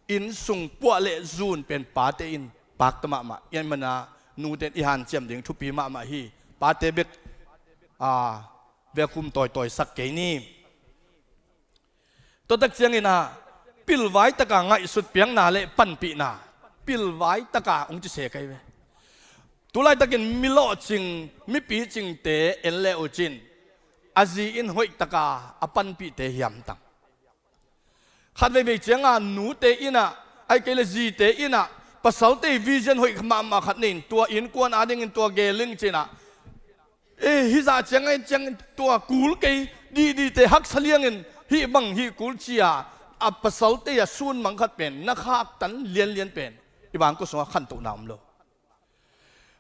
Inn sung puah le zun pen pate in pakta mahmah i ahih mana nute in i hanciam ding thupi mahmah hi. Pate bek a vekhum tawitawi sak kei ni. Tuatak ciangin ah pilvai taka ngaihsut piakna le panpihna pilvai taka hong ci se kai ve. Tulaitakin mi lawhcing mi picingte en le uh cin a zi in hoih taka a panpihte hiamtang. Khat veivei cianga nute inah ahi kei le zite inah pasalte vision hoih mahmah khat nei in tua innkuan adingin tua geling cinah e, hizah ciang ahi ciang tua kul kei dihdihte haksa liangin hih bang hih kul cia a pasalte a sun mang khat pen na khaktan lianlian pen i bangkua sungah khantohna om lo.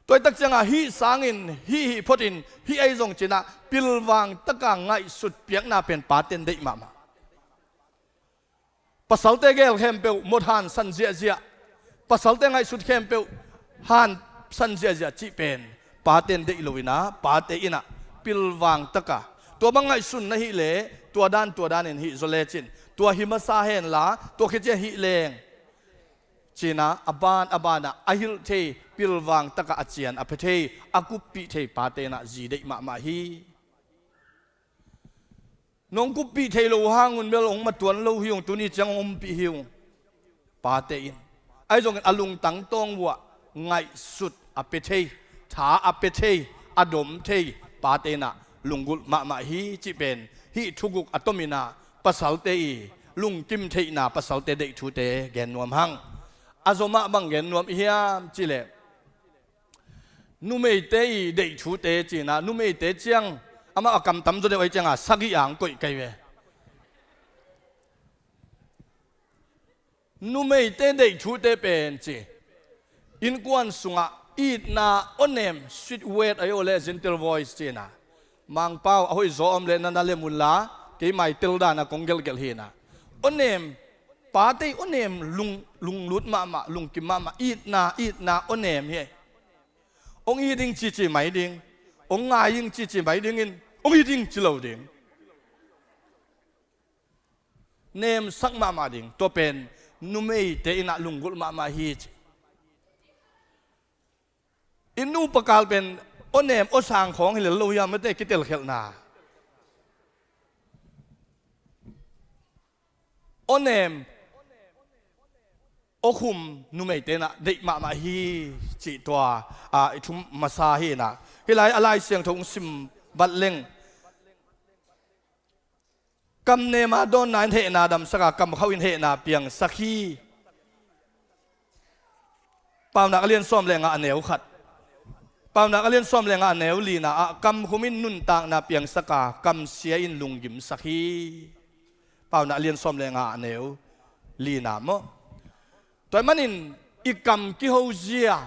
Tuaitak cianga hih sangin hih hih photin hih ahi zong cinah pilvang taka ngaihsut piakna pen paten deih mahmah. Pasalte gel khempeuh mot hansan ziahziah, pasalte ngaihsut khempeuh hansan ziahziah cih pen paten deih lo inah pate inah pilvang taka tua bang ngaihsun na hih leh tua dan tua danin hih zaw lecin tua hi masa henla tua khit ciah hih leng cinah a ban a banah a hilh thei pilvang taka a cian a pia thei a kuppih thei pate inah zi deih mahmah hi. Nong kuppih thei lo hang un bel hong matuan lo hi ung tuni ciang hong ompih hi ung. Pate in ahi zongin a lungtang tawng vuah ngaihsut a pia thei tha a pia thei a dom thei pate inah lunggulh mahmah hi cih pen hih thuguk a tominah pasalte i lungkim theihna pasalte deih thute gen nuam hang. A zaw mah bang gen nuam i hiam cileh numeite i deih thute cinah numeite ciang amah a kamtam zaw deuh ahi cianga sagih ang koih kai ve. Numeite deih thute pen ci innkuan sungah itna awnem sweet word ahi aw le gentle voice cinah Mangpau a hoih zaw om le nana lem unla keimai tel dana kong gelhgelh hinah awnem Pate aw nem lung, lunglut mahmah, lungkim mahmah, itna, itna aw nem hi. Hong it ding cici mai ding, hong ngai ing cici mai dingin, hong it ding ci lo ding. Nemsak mahmah ding, tua pen numeite in ah lunggulh mahmah hi ci. I nupa kal pen aw nem aw sang khawng hi lel lo hiam, mate, kitelkhialhna. Aw nem aw khum numeite in ah deih mahmah hi cih tua, a, i thu masa hi in ah. Hih lai a Lai Siangtho hong sim vat leng, kam nem a dawnna in hehna damsak a, kam khauh in hehna piangsak hi. Paunak a lian sawm le nga a neu khat. Paunak a lian sawm le nga a neu lina ah, kam khum in nuntakna piangsak a, kam sia in lunggimsak hi. Paunak a lian sawm le nga a neu lina maw. Tua ahih manin i kam kiho zia,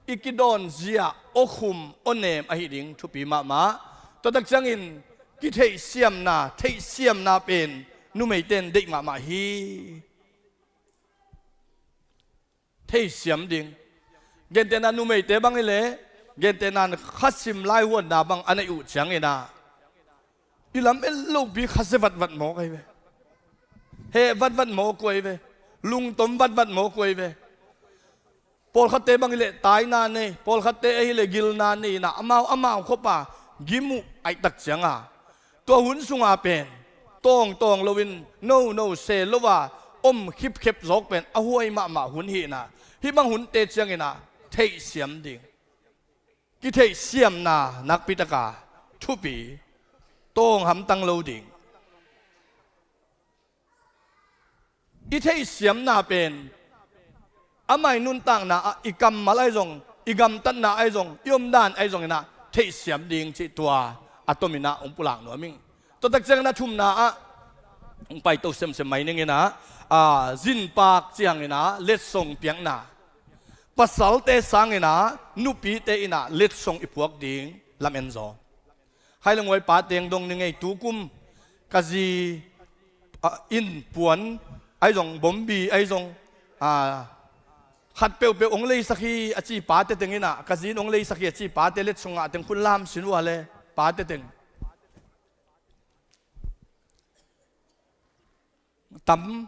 i kidawn zia aw khum aw nem ahi ding thupi mahmah. Tua tak ciangin kitheihsiamna, theihsiamna pen numeite in deih mahmah hi. Theihsiam ding. Gentehna numeite bang hi leh, gentehna khasim laihuanna bang a neih uh ciangin ah, i lam en lopi khasia vatvat mawk ahi ve. Heh vatvat mawk uh ahi ve. Lungtom vatvat mawk uh ahi ve. Pawlkhatte bang hi leh taina nei, pawlkhatte ahi leh gilna nei in ah, amau amau khop a gim uh ahih tak ciang a, tua hun sung a pen tawngtawng loin, no no se lo a om khipkhep zawk pen a huai mahmah hun hi in ah, hih bang hunte ciangin ah theihsiam ding. Kitheihsiamna nakpi tak a thupi, tawng hamtang lo ding. I theihsiamna pen amah i nuntakna ah, i kammal ahi zong, i gamtatna ahi zong, i omdan ahi zongin ah theihsiam ding cih tua a tomin ah hong pulak nuam ing. Tua tak ciangin a thumna ah hong paito semsem mai ning in ah, a, zinpak ciangin ah letsong piakna. Pasalte sangin ah nupite in ah letsong i puak ding lamen zaw. Hai le nguai pa teng dong ni ngei, tukum ka zi, a, in puan ahi zong, bombi ahi zong, a, khat peuhpeuh hong leisak hi a ci pate teng in ah, ka zi in hong leisak hi a ci pate letsong ngah teng khut lam sin uh a le, pate teng. Tam.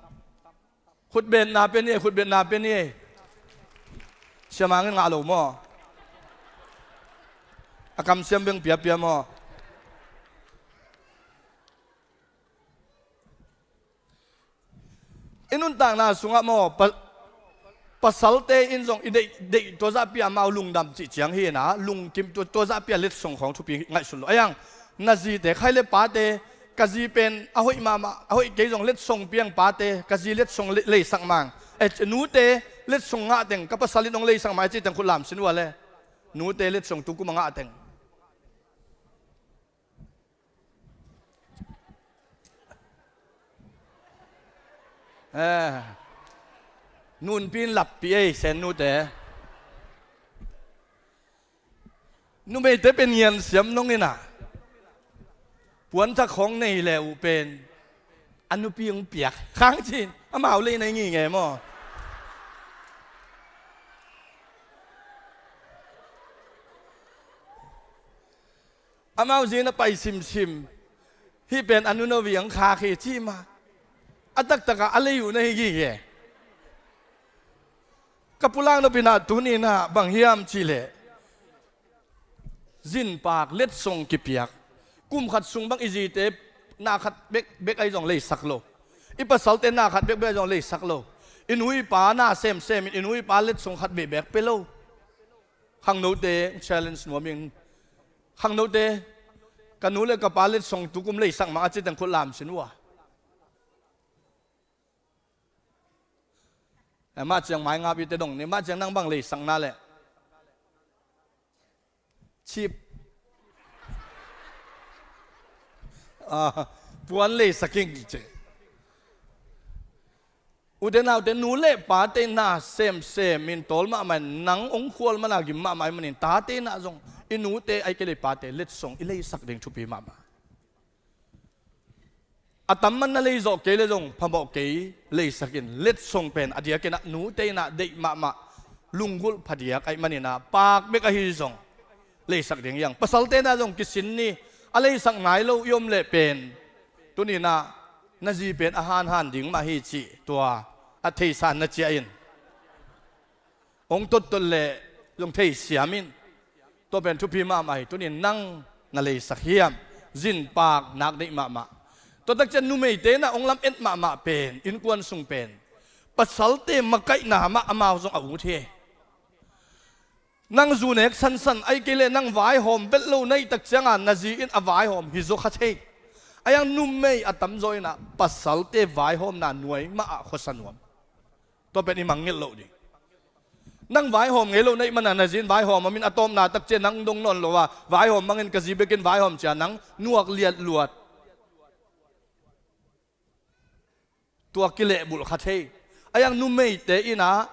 Khutbetna pia ni ei, khutbetna pia ni ei. Siamang in ngah lo maw? A kamsiam beng piapia maw? I nuntakna sungah maw, pa, pasalte in zong i deih, deih tua zahpi a amau lungdam cih ciang hi in ah, lungkim tua, tua zahpi a letsong khawng thupi ngaihsun lo. Ahi hang, na zite, khai le pate, ka zi pen a hoih mahmah, a hoih kei zong letsong piang pate, ka zi letsong le, leisak mang. Eh, nute letsong ngah teng, ka pasal in hong leisak mang, a ci teng khut lam sin uh a le. Nute letsong tukum a ngah teng. Eh, nunpi in lappi ei, Sen nute. Numeite pen ngiansiam nong in ah, puanthak khawng nei le uh pen a nupi hong piak khang cin, amau lei nei ngingei maw? Amau zin a pai simsim. Hih pen a nuno viang khak hi ci mah. A taktakah a lei uh na hi gige. Ka pulak nop in ah tuni in ah bang hiam cih leh, zinpak letsong kipiak. Kum khat sung bang i zite na khat bekbek ahi zong leisak lo. I pasalte na khat bekbek ahi zong leisak lo. I nu i pa na semsem in, i nu i pa letsong khat vei bek pia lo. Khangnote challenge nuam ing. Khangnote, ka nu le ka pa letsong tukum leisak mang, a ci teng khut lam sin uh a. Eh, mah ciang mai ngap i te dong ni, mah ciang nang bang leisak na leh. Chip. Ah, puan leisak ing ci. Ute naute, nu le pate na semsem in tawl mahmah in, nang hong khual man a gim mahmah ahih manin, tate na zong i nute ahih kei leh pate letsong i leisak ding thupi mahmah. A tam man na leizawh kei le zong phamawh kei, leisak in. Letsong pen a diakin ah nute in ah deih mahmah, lunggulh phadiak ahih manin ah paak bek ahi zong leisak ding hi hang. Pasalte in ah zong kisin ni, a leisak nai lo i om leh pen tuni in ah na zi pen a hanhan ding mah hi cih tua a theihsa in na ciah in. Hong tottot leh zong theisiam in. Tua pen thupi mahmah hi. Tuni in nang na leisak hiam? Zin, paak, nak neih mahmah. Tua takciang numeite in ah hong lamet mahmah pen, innkuan sung pen pasalte makaihna mah amau zong a ut hi. Nang zu nek sansan, ahih kei leh nang vaihawm vet lo na hih takciang ah na zi in a vaihawm hi zaw kha thei. Ahi hang numei a tamzaw in ah pasalte vaihawmna nuai mah ah khuasa nuam. Tua pen i mangngilh loh ding. Nang vaihawm ngei lo na hih manin ah na zi in vaihawm om in, a tawpna takciang nang dong nawn lo a, vaihawm mangin ka zi bekin vaihawm ci-a nang nuak liatluat. Tua kilehbulh kha thei. Ahi hang numeite in ah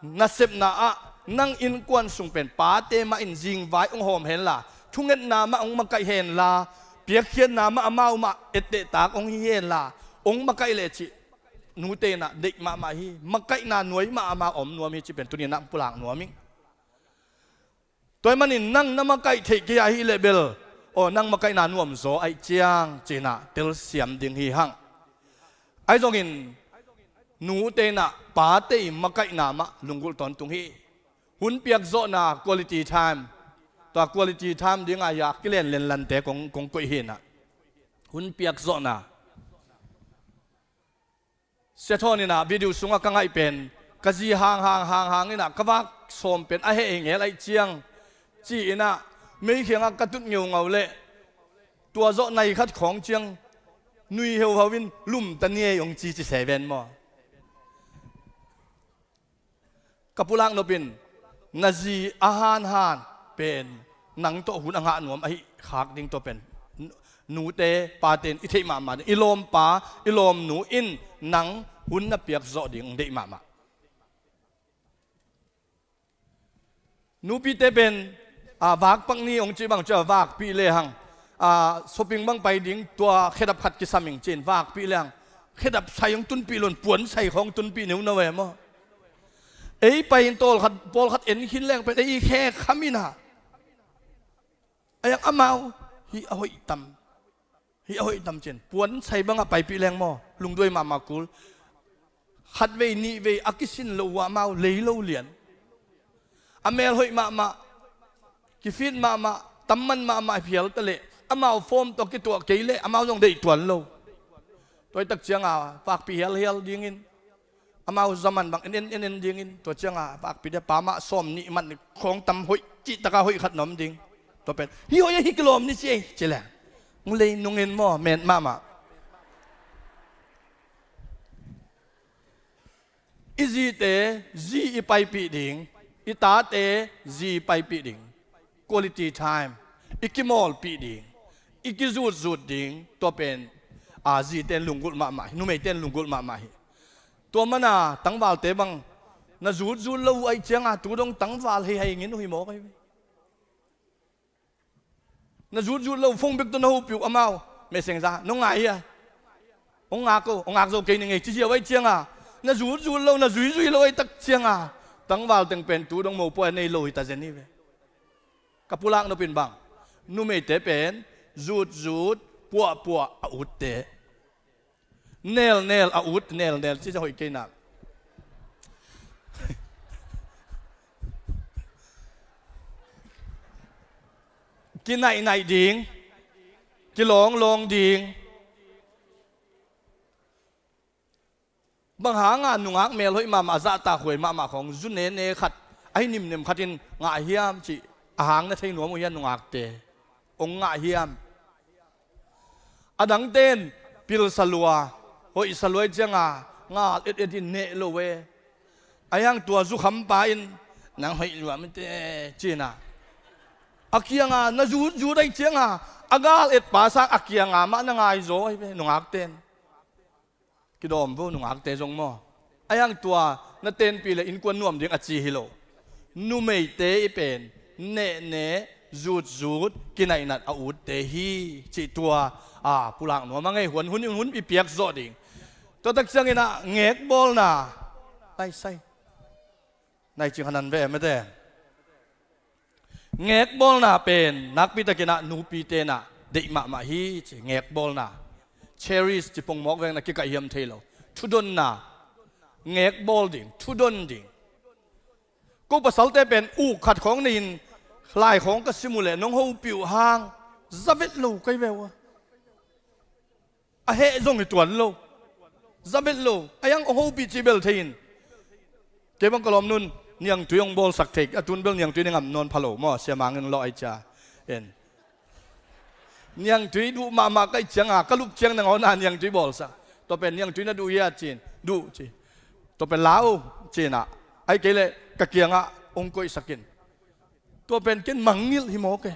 nasepna ah nang innkuan sung pen pate mah in zingvai hong hawm henla, thungetna mah hong makaih henla, piakkhiatna mah amau mah ettehtak hong hi henla, hong makaih leh cih nute in ah deih mahmah hi. Makaihna nuai mah amau om nuam hi cih pen tuni in ah hong pulak nuam ing. Tua ahih manin nang na makaih theih kei a hih leh bel, aw, nang makaihna nuamzaw ahih ciang ci-in ah telsiam ding hi hang. Ahi zongin nute in ah pate i makaihna mah lunggulh tawntung hi. Hun piakzawhna, quality time. Tua quality time dingah hi a kilen lenlante kong, kong koih hi in ah. Hun piakzawhna. Sia Thawn in ah video sungah ka ngaih pen, ka zi hang hang hang hang in ah ka vak sawm pen a heh hi ngel ahih ciang ci-in ah, meikhiangah ka tut ngeungau leh tua zawh nai khat khawng ciang nui heuhau in lumta ni ei hong ci ci se ven maw? Ka pulak nop in na zi a hanhan pen nang tawh hun a ngah nuam ahih khak ding tua pen nute pate in i theih mahmah ding. I lawmpa, i lawmnu in nang hun na piakzawh ding hong deih mahmah. Nupite pen, a, vakpak ni hong cih bang ciah vakpih lehang, a, shopping bang pai ding, tua khedap khat kisam ing ci-in vakpih lehang, khedap sai hong tunpih lo-in puan sai khawng tunpih neu na ve maw? Ei pai in tawlkhat, pawlkhat en khin leng pen ei i khe kham in ah. Ahi hang amau hih a hoih tam, hih a hoih tam ci-in puan sai bangah paipih leng maw, lungduai mahmah kul. Khatvei nihvei a kisin loh uh ah amau lei lo lian. A mel hoih mahmah, kifit mahmah, tamman mahmah phial ta leh amau form tawh kituah kei leh amau zong deih tuan lo. Tua hi takciang a vakpih hialhial dingin, amau zaman bang en en en en dingin, tua ciang a vakpih dia pa mah sawm nih man khawng tam hoih, cihtak a hoih khat na om ding. Tua pen hih hoih a hih kilawm ni ci ei ci leng, hong lei nungin maw, met mahmah. I zite zi i paipih ding, i tate zi i paipih ding, quality time, i kimawlpih ding, i kizutzut ding, tua pen, a, zite in lunggulh mahmah hi, numeite in lunggulh mahmah hi. Tua mana tangvalte bang na zutzut lo uh ahih ciang a tu dong tangval hei hai ngin uh hi mawk ahi ve. Na zutzut lo, phone bek tawh na hopih uh, amau messenger, nong ngai hia? Hong ngak o, hong ngak zo kei ning ei ci ziau ahih ciang a, na zutzut lo, na zuizui lo ahih tak ciang a, tangval teng pen tu dong mopawi a nei lo hi ta zen hi ve. Ka pulak nop in bang, numeite pen zutzut, puahpuah a utte. Nelnel a ut, nelnel ci zia hoih kei nak. Kinaihnaih ding, kilawng lawng ding. Bang hanga nungak melhoih mahmah, zahtak huai mahmah khawng zu nene khat, ahi nimnem khatin ngah hiam cih a hang na thei nuam uh hiam nungakte? Hong ngah hiam? A dangte in pilsa lua, hoihsa lua ahih cianga ngal etet in neh lo e. Ahi hang tua zukhampa in nang hoih lua mite ci-in a, a kianga na zutzut ahih cianga a gal etpa sang a kianga mah na ngai zaw ahi ve nungakte in. Kidawm vo nungakte zong maw. Ahi hang tua na tenpih le innkuan nuam ding a ci hi lo. Numeite i pen nehneh, zutzut, kinaihnat a utte hi, cih tua, a, pulak nuam a ngei, huan hun, hun i piak zawh ding. Tua tak ciangin ah ngekbawlna, laisai. Nai cing hanan ve, mete. Ngekbawlna pen, nakpi takin ah nupite in ah deih mahmah hi, ci, ngekbawlna. Cherish, ci pongmawk veng in ah kikaih hiam thei lo. Thudonna, ngekbawl ding, thudon ding. Ko pasalte pen uk khat khawng nei-in lai khawng ka sim uh leh nong hopih uh hang, za vet lo kei ve ua. A heh zong hi tuan lo. Za vet lo. A iang hong hopih cih bel thei in. Kei bang ka lawmnu'n niangtui hong bawlsak thei. A tun bel niangtui na ngam nawn pha lo maw, Sia Mang in lawh ai cia. En. Niangtui duh mahmah ka hih cianga, ka lup ciang nangawn ah niangtui bawlsak. Tua pen niangtui na duh hia ci-in, duh ci. Tua pen la o ci-in ah, ahih kei leh ka kiangah hong koihsak in. Tua pen ken mangngilh hi mawk e.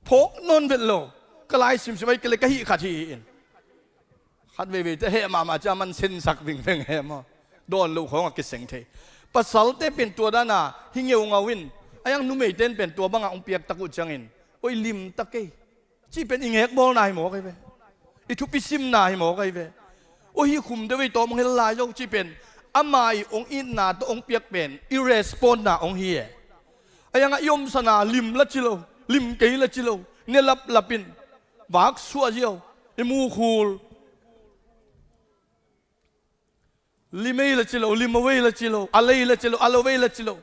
Phawk nawn vet lo. Ka lai simsim ahih kei leh ka hih khat hi in. Khat veivei te heh mahmah cia man sensak vingveng he maw. Dawn loh khawng a kiseng thei. Pasalte pen tua dan a hi ngeungau in, a iang numeite in pen tua bangah hong piak tak uh ciangin, oi, lim ta kei, cih pen i ngekbawlna hi mawk ahi ve. I thupi simna hi mawk ahi ve. Oi, hi khum deuh ei, tawm hong hel lai zo, cih pen ama i hong itna tawh hong piak pen i respondna hong hi e. A iang ah i omsana lim la ci lo, lim kei la ci lo, ne laplap in, vak suah ziau, i mukhul. Lim ei la ci lo, lim o ei la ci lo, al ei la ci lo, al o ei la ci lo.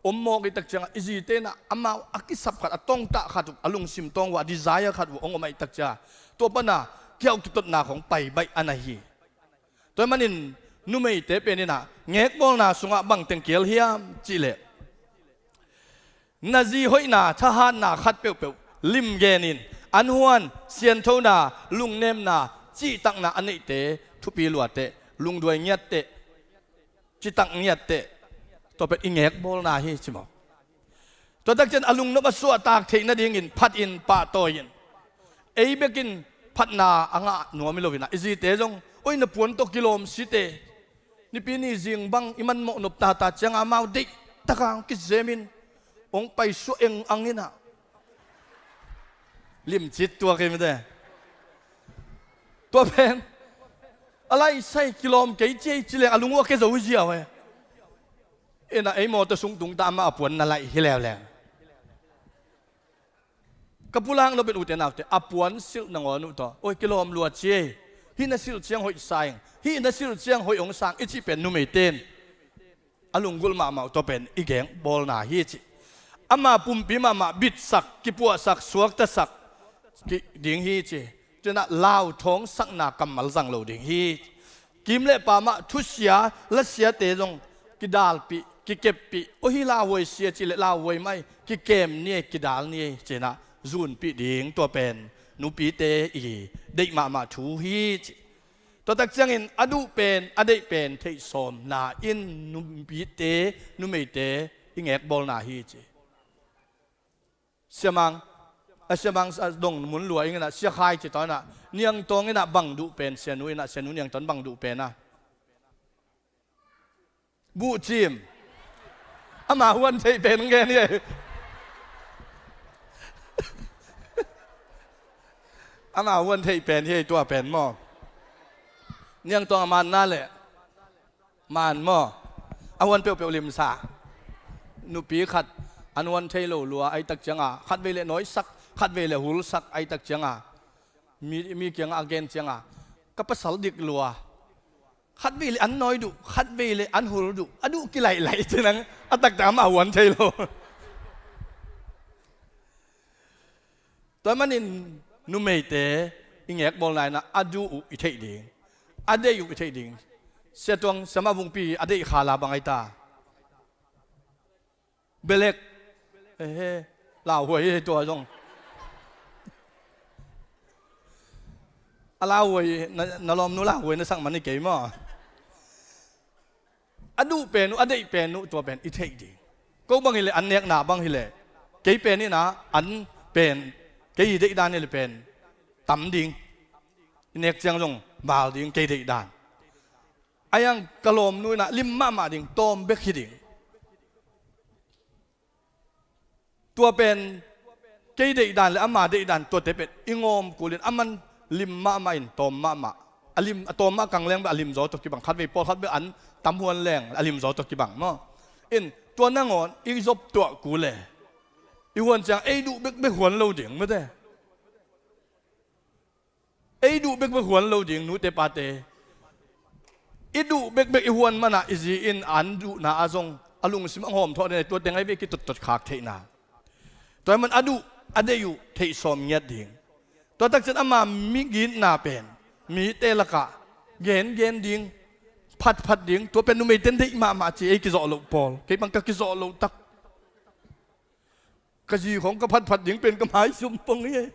Om mawk i tak ciangah i zite in ah amau a kisap khat, a tongtah khat uh, a lungsim tawng uh a desire khat uh hong om ahih tak ciang, tua pan a kihauh kitotna khawng pai baih a na hi. Tua ahih manin numeite pen in ah ngekbawlna sungah bang teng kial hiam cih leh, na zi hoihna, thahatna khat peuhpeuh lim genin, an huan, sianthona, lungnemna, cihtakna a neihte thupi lua teh, lungduai ngiat teh, citak ngiat teh, tua pen i ngekbawlna hi ci maw. Tua tak ciang a lungnop a suahtak theih nadingin phatin, pahtawi-in, ei bekin phatna a ngah nuam hi lo in ah, i zite zong, oi, na puan tawh kilawm si teh. Nipi ni zing bang i manmawh nop tata ciangah amau deihtak a hong kizemin hong paisuah eng ang in ah. Limcit tuak ei mite. Tua pen a laisai, kilawm kei ci ei ci leng a lung uh a kia zo ziau e. In ah ei mawtaw sung tungtah amah a puan na laih hi leuleu. Ka pulak nop in, ute naute, a puan silh nangawn uh tawh, oi, kilawm lua ci ei. Hih na silh ciang hoih sa ing, hih na silh ciang hoih hong sa ing, i cih pen numeite in a lunggulh mahmah uh, tua pen i ngekbawlna hi ci. Ama pumpi mahmah bitsak, kipuahsak, suaktasak ding hi ci. Tua in ah lauthawng sakna kammal zang lo ding hi. Kim le pam ah thusia, lasiate zong kidalpih, kikeppih, oi, hih lauhuai sia cih leh lauhuai mai, kikem ni ei, kidal ni ei, ci-in ah zunpih ding, tua pen nupite i deih mahmah thu hi ci. Tua tak ciangin a duh pen, a deih pen theih sawmna in nupite, numeite i ngekbawlna hi ci. Sia Mang, a, Sia Mang, a, dong mun lua ing in ah, Sia Khai ci tawh in ah, Niangtawng in ah bang duh pen, Sianu in ah, Sianu Niangtawng bang duh pen a? Buhcim. Ama huan theih pen ngen hi. Ama huan theih pen hi, tua pen maw. Niangtawng a manna leh man maw, a huan peuhpeuh limsa. Nupi khat an huan thei lo lua ahih tak cianga, khatvei leh nawisak, khatvei leh hulsak ahih tak cianga, mi, mi kiangah a gen cianga, ka pasal dik lua. Khatvei leh an nawi duh, khatvei leh an hul duh, a duh kilaihlah ci nang, a taktak amah huan thei lo. Tua manin numeite i ngekbawlna in ah a duh uh i theih ding, a deih uh i theih ding. Sia Tuang, Sia Mah Vungpi a deih khala bang ahi ta? Belek. Ehe. Lauhuai hi tua zong. A lauhuai, na, na lawmnu lauhuai na sak man hi kei maw. A duh pen uh, a deih pen uh, tua pen i theih ding. Ko bang hileh, an nekna bang hileh, kei pen in ah an pen, kei i deihdan hileh pen tam ding. I nek ciang zong bal ding, kei deihdan. A iang ka lawmnu in ah lim mahmah ding, tawm bek hi ding. Tua pen kei deihdan le ama deihdan tuate pen i ngawm kulin a man lim mahmah in tawm mahmah. A lim, a tawm mah kang leng bel a lim zaw tawh kibang, khatvei pawlkhat bel an tam huan leng a lim zaw tawh kibang maw. In tua nangawn i zop tuah kul e. I huan ciang ei duh bekbek huan lo ding mate. Ei duh bekbek huan lo ding, nute pate. I duh bekbek i huan manah i zi in an duhna ah zong a lungsim a hawm thawh den, tua teng ai ve kitottot khak theihna. Tua man a duh a deih uh theih sawm ngiat ding. Tua takcian ama migitna pen mite lakah gengen ding, phatphat ding. Tua pen numeiten deih mahmah ci, ei kizawh loh pawl, kei bang ka kizawh loh tak. Ka zi khawng ka phatphat ding pen ka maizum pong hi.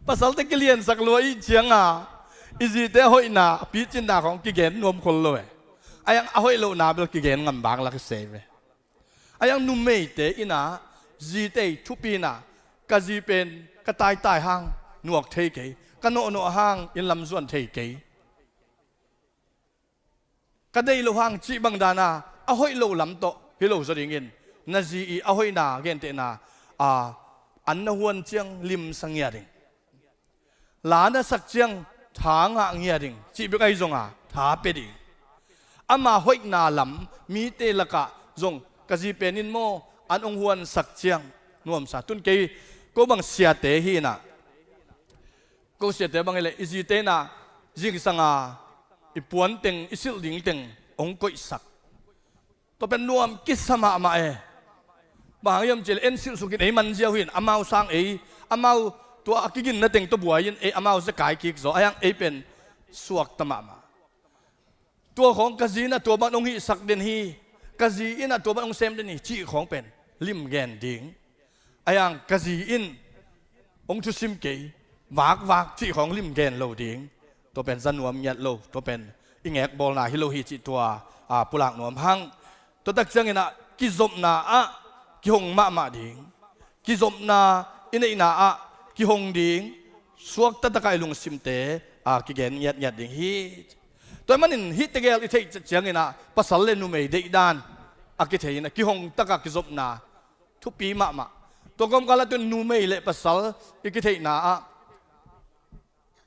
Pasalte kiliansak lua i hih cianga i zite a hoihna, a picinna khawng kigen nuam khol lo e. Aiang a hoih lohna bel kigen ngam bang lak i sei ve. Aiang numeite ina zite i thupina, ka zi pen ka taitai hang nuak thei kei, ka nawhnawh hang inn lam zuan thei kei. Ka deih loh hang cih bang dana a hoih loh lam tawh hi lo zaw dingin, na zi i a hoihna gentehna a an na huan ciang limsa ngia ding. La na sak ciang tha ngah ngia ding cih bek ahi zonga tha pia ding. Ama hoihna lam mite lakah zong ka zi pen in maw an hong huansak ciang nuamsa. Tun kei ko bang siate hi inah, ko siate bang hileh i zite inah zingsanga i puan teng, i silh ding teng hong koihsak. Tua pen nuam kisa mahmah e. Bang hang hiam cihleh en silh sukin ei man ziau hin, amau sang ei, amau tua a kiginna teng tua buai in ei amau zekai kik zaw, aiang ei pen suakta mahmah. Tua khawng ka zi inah tua bang hong hihsak den hi, ka zi inah tua bang hong sem den hi cih khawng pen lim gen ding. Aiang ka zi in hong thusim kei, vakvak cih khawng lim gen lo ding. Tua pen za nuam ngiat lo, tua pen i ngekbawlna hi lo hi cih tua a pulak nuam hang. Tua tak cianginah kizopna ah kihong mahmah ding. Kizopna i neihna ah kihong ding. Suakta takah i lungsimte a kigen ngiatngiat ding hi. Tua manin hih tegel i theih cianginah pasal le numei deihdan a kithei inah kihong takah kizopna thupi mahmah. Tua kawmkalah tun numei le pasal i kitheihna ah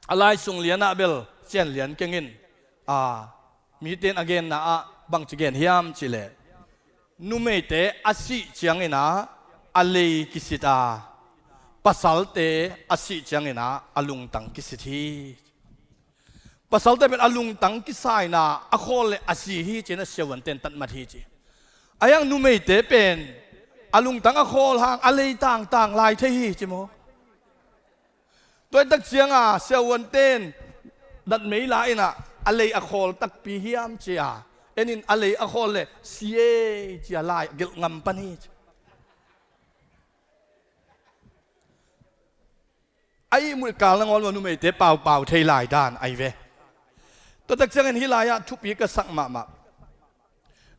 a lai sung lianah bel cian lian kengin a mite in a genna ah bangci gen hiam cihleh, numeite a sih cianginah a lei kisit a, pasalte a sih cianginah a lungtang kisit hi. Pasalte pen a lungtang kisaina a khawl le a si hi ci-in a siavuante in tatmat hi ci. Aiang numeite pen a lungtang a khawl hang a lei tangtang lai thei hi ci maw? Tua i tak cianga siavuante in datmei la inah a lei a khawl takpi hiam cia en in a lei a khawl le si e cia lai gelh ngam pan hi ci. A ihmulh kal nangawn maw numeite paupau thei lai dan ahi ve. Tua tak ciangin hih lai-ah thupi ka sak mahmah.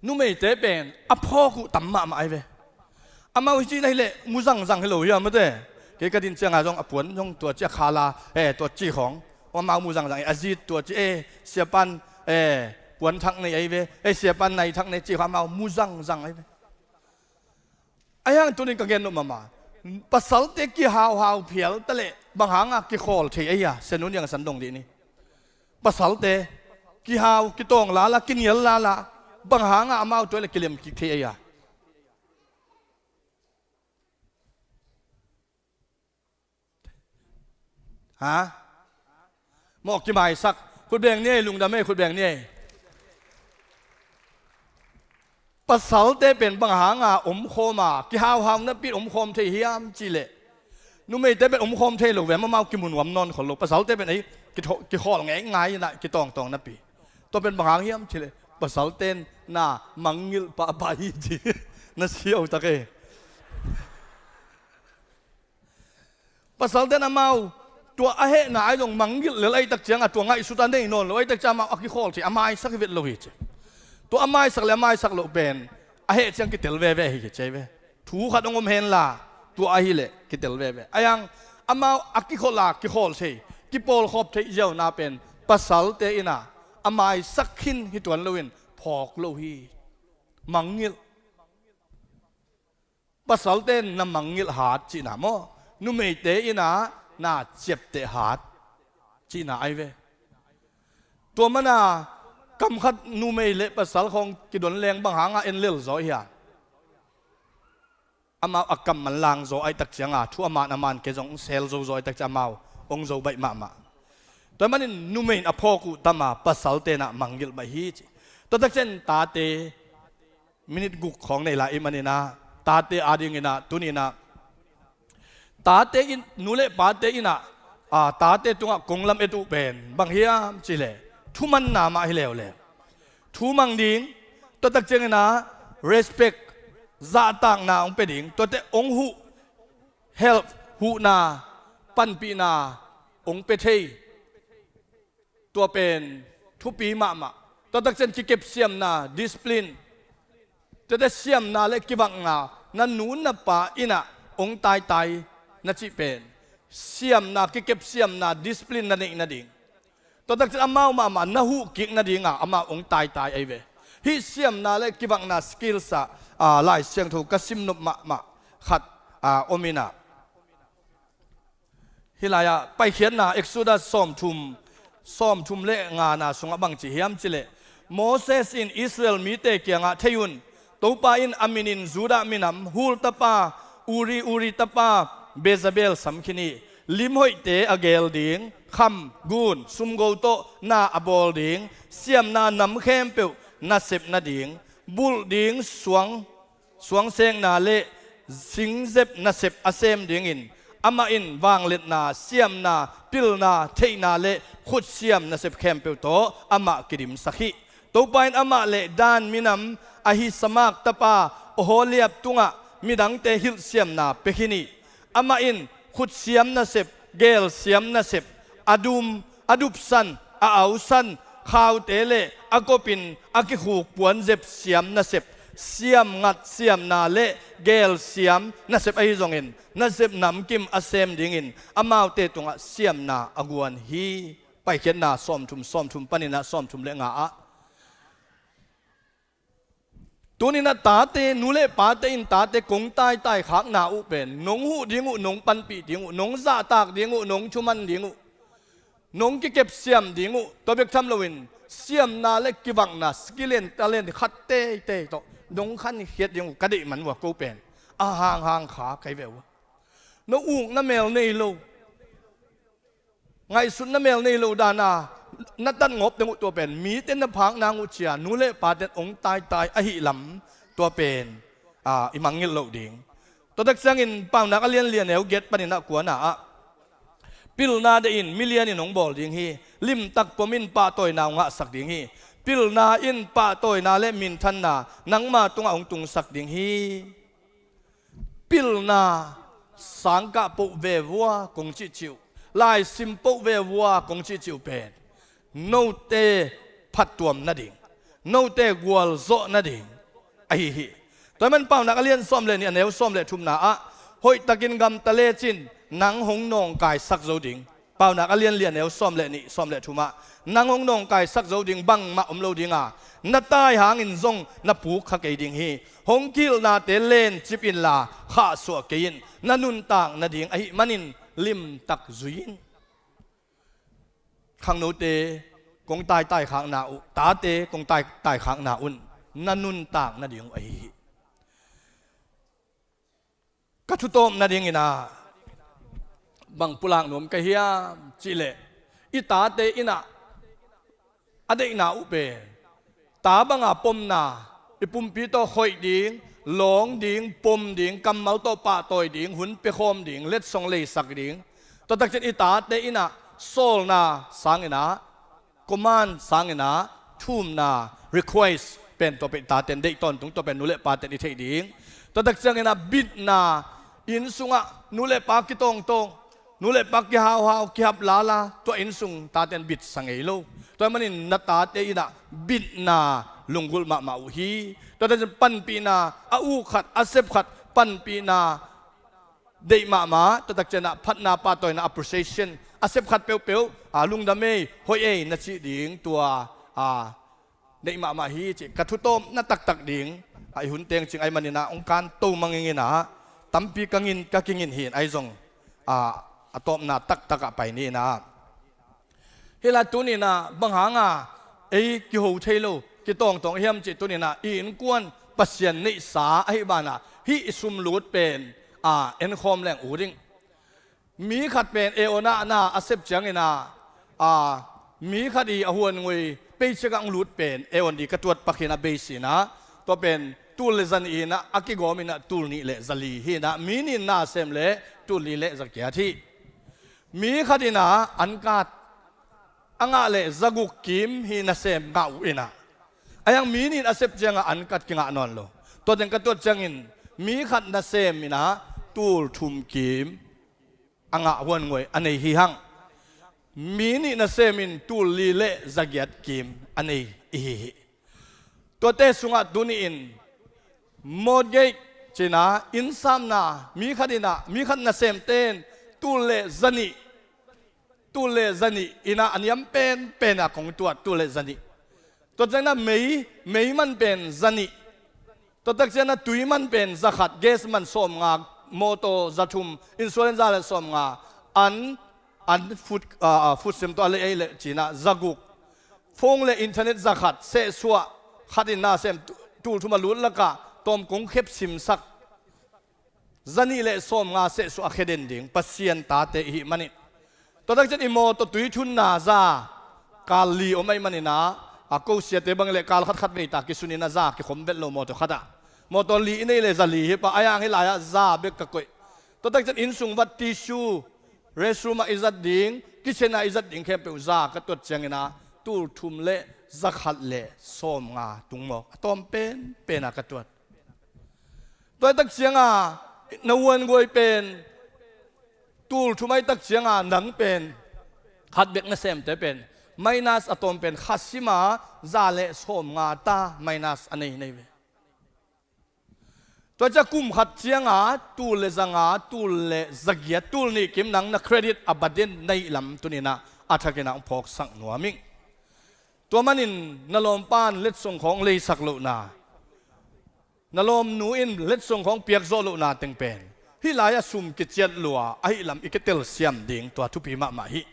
Numeite pen a phawk uh tam mahmah ahi ve. Amau hi cih na hileh mu zangzang hi lo hiam mate. Kei ka din cianga zong a puan zong tua ci a khala, eh, tua ci khawng. Amau mu zangzang, eh, a zit tua ci, eh, siapan, eh, puan thak nei ahi ve. Eh, siapan nai thak nei ci khawng amau mu zangzang ahi ve. Ahi hang tunin ka gen nop mahmah. Pasalte kihauhau phial taleh bang hanga kikhawl thei ahi a, Sianu Niang San dong dih ni. Pasalte kihau, kitawng lala, kinial lala, bang hanga amau tua le kilem kik thei ahi a. Ha? Mawh kimaisak. Khutbeng ni ei, lungdam ei, khutbeng ni ei. Pasalte pen bang hanga omkhawm a, kihauhau napi omkhawm thei hiam cihleh, numeite pen omkhawm thei lo ve, amau kimu nuam nawn khol lo. Pasalte pen ei kitho-, kikhawl ngei ngai inah kitawngtawng napi. Tua pen bang hang hiam cihleh, pasalte in na mangngilh pahpah hi ci. Na siau tak e. Pasalte in amau tua a hehna ahi zong mangngilh lel ahi tak cianga tua ngaihsut a nei nawn lo ahi tak cianga amau a kikhawl thei a maisak hi vet lo hi ci. Tua a maisak le a maisak loh pen a heh ciang kitel veve hi ci ahi ve. Thu khat hong om henla tua ahileh kitel veve. Aiang amau a kikholh a kikhawl thei, kipawlkhawp theih ziauna pen pasalte inah a maisak khin hi tuan loin phawk lo hi. Mangngilh. pasalte na mangngilh hat cihna maw? Numeite in ah na ciapteh hat cihna ahi ve. Tua mana kam khat numei le pasal khawng kidon leng bang hangah en lel zaw hi a, amau a kam manlang zaw ahih tak cianga thu a man a man kei zong sel zo zaw ahih tak ciang amau ong zo baih mahmah. Tua ahih manin numei in a phawk uh tam a, pasalte in ah mangngilh baih hi ci. Tua tak ciang tate minit guk khawng nei lai ahih manin ah tate adingin ah tuni in ah tate in, nu le pate in ah, a, tate tungah kong lam-et uh pen bang hiam cih leh thumanna mah hi leuleu. Thu mang ding, tua tak ciangin ah respect, zahtakna hong pia ding, tuate hong huh, help, huhna, panpihna hong pia thei. Tua pen thupi mahmah. Tua tak ciang kikep siamna, discipline, tuate siamna le kivakna, na nu na pa in ah hong taitai na cih pen siamna, kikep siamna, discipline na neih nading. Tua tak ciang amau mahmah na huh kik nadinga amau hong taitai ahi ve. Hih siamna le kivakna skills ah, a, Lai Siangtho ka simnop mahmah khat, a, om in ah, hih lai-ah Paikhiatna, Exodus sawmthum, sawmthum le ngana sungah bang ci hiam cih leh, Moses in Israel mite kiangah, "Thei un, Topa in a minin Judah minam Hur tapa Uri, Uri tapa Bezalel sam khin hi. Lim hoihte a geel ding, kham, gun, sumgo tawh na a bawl ding, siamna nam khempeuh na sep nading, bulh ding suang suangsekna le singzep nasep a sem dingin, amah in vangliatna, siamna, pilna, theihna le khutsiam nasep khempeuh tawh amah kidimsak hi. Topa in amah le Dan minam Ahisamak tapa Oholiab tungah midangte hilh siamna pia khin hi. Amah in khutsiam nasep, geelsiam nasep, a dum, a dupsan, a ausan, khaute le a kopin a kikhuk puanzep siam nasep, siamngat siamna le geelsiam nasep ahi zongin, nasep namkim a sem dingin amaute tungah siamna a guan hi." Paikhiatna sawmthum, sawmthum panin ah sawmthum le nga ah. Tuni-in ah tate, nu le pate in tate kong taitai khakna uh pen nong huh ding uh, nong panpih ding uh, nong zahtak ding uh, nong thuman ding uh, nong kikep siam ding uh, tua bek tham loin siamna le kivakna, skill and talent khat teitei tawh nong khankhiat ding uh ka deih man uh a, ko pen a hanghang kha ka hi ve uh a. Na uk na mel nei lo, ngaihsut na mel nei lo dana na tatngawp ding uh, tua pen mite na phak nang uh cia nu le paten hong taitai ahih lam, tua pen, a, i mangngilh loh ding. Tua tak ciangin Paunak a lian li, a neu giat panin ah kuana ah, pilna deih in milian in hong bawl ding hi. Limtak pom in pahtawina hong ngahsak ding hi. Pilna in pahtawina le minthanna nangma tungah hong tungsak ding hi. Pilna, sangkah poh ve vua kong cihcih uh, laisim poh ve vua kong cihcih uh pen note phattuam nading, note gualzawh nading ahi hi. Tua ahih man Paunak a lian sawm le nih, a neu sawm le thumna ah, hoihtakin gamta lecin nang hong nawngkaisak zo ding. Paunak a lian li, a neu sawm le nih, sawm le thum ah, nang hong nawngkaisak zo ding bangmah om lo ding a, na tai hangin zong na puk kha kei ding hi. Hong kihilhnate lencip inla khahsuah kei in, na nuntak nading ahih manin limtak zui in. Khangnote kong taitai khakna uh, tate kong taitai khakna un na nuntak nading uh ahi hi. Ka thutawp nadingin ah bang pulak nuam ka hiam cih leh, i tate in ah a deihna uh pen ta banga pomna, i pumpi tawh khoih ding, lawng ding, pom ding, kammal tawh pahtawi ding, hun piakhawm ding, letsong leisak ding, tua tak ciang i tate in ah sawlna sangin ah, command sangin ah, thumna, request pen tua pen taten deih tawntung, tua pen nu le paten i theih ding. Tua tak ciangin ah bitna, inn sungah nu le pa kitawngtawng, nu le pa kihauhau, kihap lala, tua inn sung taten bitsa ngei lo. Tua ahih manin na tate in ah bitna lunggulh mahmah uh hi. Tua tak ciang panpihna, a uk khat, a sep khat panpihna deih mahmah, tua tak ciang ah phatna, pahtawina, appreciation, a sep khat peuhpeuh, a, lungdam ei, hoih ei na cih ding, tua, a, deih mahmah hi cih ka thutawpna taktak ding, a, i hun teng cing ahih manin ah hong kanto mangingin ah, tampi ka ngin, ka kingin hi in, ahi zong, a, a tawpna taktak ah pai ni in ah. Hi lai tuni in ah bang hang a ei kiho thei lo, kitawngtawng hiam cih tuni in ah i innkuan Pasian neihsa ahih banah hih i sum lut pen, a, enkhawm leng ut ing. Mi khat pen Aeon ah na a sep ciangin ah, a, mi khat i a huan ngui paycheck ah hong lut pen Aeon di ka tuat pak hi in ah, base in ah, tua pen tul le za nih hi in ah, a kigawm in ah tul nih le za li hi in ah, mi nih in na sem le tul li le za giat hi. Mi khat in ah an kat a ngah le za guk kim hi nasem ngah uh in ah, a hiang mi nih in a sep ciangah an kat kingah nawn lo. Tua teng ka tuat ciangin mi khat nasem in ah tul thum kim a ngah huan ngui a nei hi hang. Mi nih nasem in tul li le za giat kim a nei i hi hi. Tuate sungah tuni in mortgage ci in ah, innsamna, mi khat in ah, mi khat nasemte in tul le za nih, tul le za nih in ah a niam penpen a kong tuat, tul le za nih. Tua ciangin ah mei, mei man pen za nih. Tua tak ciangin ah tui man pen za khat, gas man sawm nga, mawtaw za thum, insurance za le sawm nga, an, an food, ah, ah, food stamp tua le ei le ci in ah za guk. Phone le internet za khat, sehsuah khat in na sem, tu-, tul thum a lut lakah tawm kong khep simsak. Za nih le sawm nga sehsuah a khia den ding Pasian tate i hih manin. Tua tak ciang i mawtaw tui thunna za kal li om ahih manin ah, a ko siate bang le kal khat khat vei ta kisun in ah za kikhom vet lo mawtaw khat ah. Mawtaw li i nei le za li hi pah, a hiang hi lai ah za bek ka koih. Tua tak ciang inn sung vat, tissue, restroom ah i zat ding, kitchen ah i zat ding khempeuh za ka tuat ciangin ah tul thum le za khat le sawm nga tung mawk, a tawm penpen a ka tuat. Tua tak ciangin ah na huan ngui pen tul thum ahih tak ciangin ah nang pen khat bek nasemte pen minus a tawm pen kha sim a za le sawm nga ta minus a nei nei ve. Tua ciang kum khat ciangin ah tul le za nga, tul le za giat, tul nih kim nang na credit a baden na hih lam tuni in ah a thak in ah hong phawksak nuam ing. Tua manin na lawmpa in letsong khawng leisak lohna, na lawmnu in letsong khawng piak zawh lohna teng pen hih lai ah sum kiciat lua ahih lam i kitelsiam ding tua thupi mahmah hi.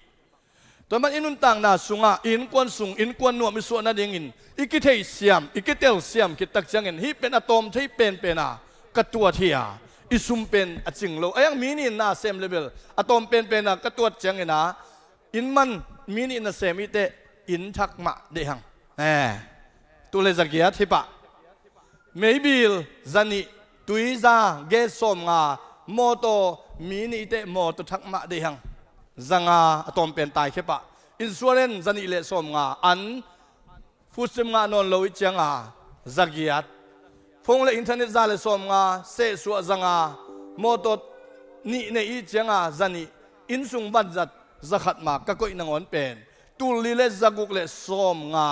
Tua man i nuntakna sungah, i innkuan sung, innkuan nuam i suah nadingin i kitheihsiam, i kitelsiam khit tak ciangin hih pen a tawm thei penpen a ka tuat hi a, i sum pen a cing lo. A hiang mi nih in na sem le bel a tawm penpen a ka tuat ciangin ah, inn man mi nih nasem i teh inn thak mah deih hang. Eh, tul le za giat hi pah. Meibil za nih, tui za, gas sawm nga, mawtaw mi nih i teh mawtaw thak mah deih hang. Za nga a tawm pen taikhia pah. Insurance za nih le sawm nga, an food stamp ngah nawn lo i ciangin ah za giat. Phone le internet za le sawm nga, sehsuah za nga, mawtaw nih nei i ciangin ah za nih, inn sung banzat za khat ma ka koih nangawn pen tul li le za guk le sawm nga,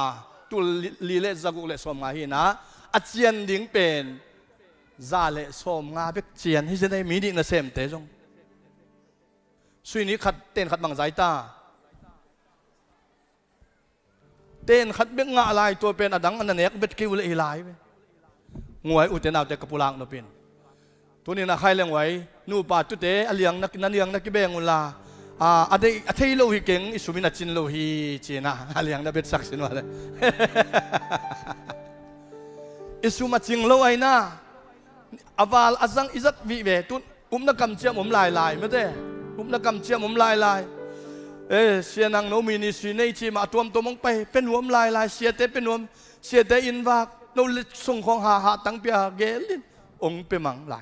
tul li, li le za guk le sawm nga hi in ah, a cian ding pen za le sawm nga bek cian hi zen ei, mi nih nasemte zong. Sui nih khat, ten khat bang zai ta. Ten khat bek ngah lai, tua pen a dang a na nek bet kei uh leh hi lai ve. Nguai, ute naute ka pulak nop in. Tuni in ah khai le nguai, nupa tute a liang na, na liang na kibeng un la. A, a deih, a thei lo hi keng, i sum in a cin lo hi, ci in ah a liang na betsak sin uh a le. I sum a cing lo ai na. A val a zang i zat vih ve, tun upna kamciam om lailai mate. Upna kamciam om lailai. Eh, Sia Nang, no ministry nei ci mah a tuamtuam hong pai, pe nuam lailai, siate pe nuam, siate inn vak, no letsong khawng ha, ha tang pia gel in hong pe mang lai.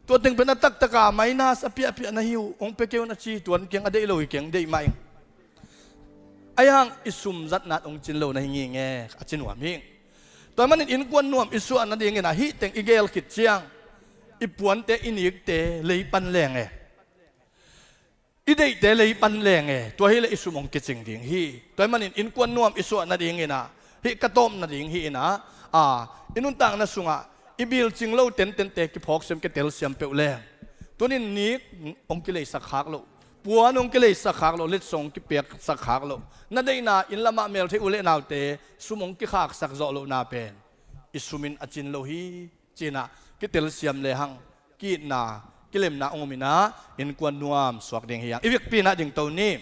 Tua teng pen a taktak a minus a piahpiah na hi uh, hong pe kei un a ci, tuan keng, a deih lo hi keng, deih mah ing. A hiang i sum zatna hong cin lo na hi nginge, a ci nuam hi. Tua manin innkuan nuam i suah nadingin ah hih teng i gel khit ciang i puante, i nikte lei pan leng e. I deihte lei pan leng e, tua hi leh i sum hong kicing ding hi. Tua hi manin innkuan nuam i suah nadingin ah hih ka tawp nading hi in ah, a, i nuntakna sungah i bil cing lo tentente kiphawk siam, kitel siam peuh leng, tunin nik hong kileisak khak loh, puan hong kileisak khak loh, letsong hong kipiaksak khak loh, na deihna inn lamah mel thei u le naute sum hong kikhaksak zawh lohna pen i sum in a cin lo hi, ci in ah kitel siam le hang. ki-itna, kilemna hong om in ah, innkuan nuam suak ding hi hang. I vekpi in ah dingto ni.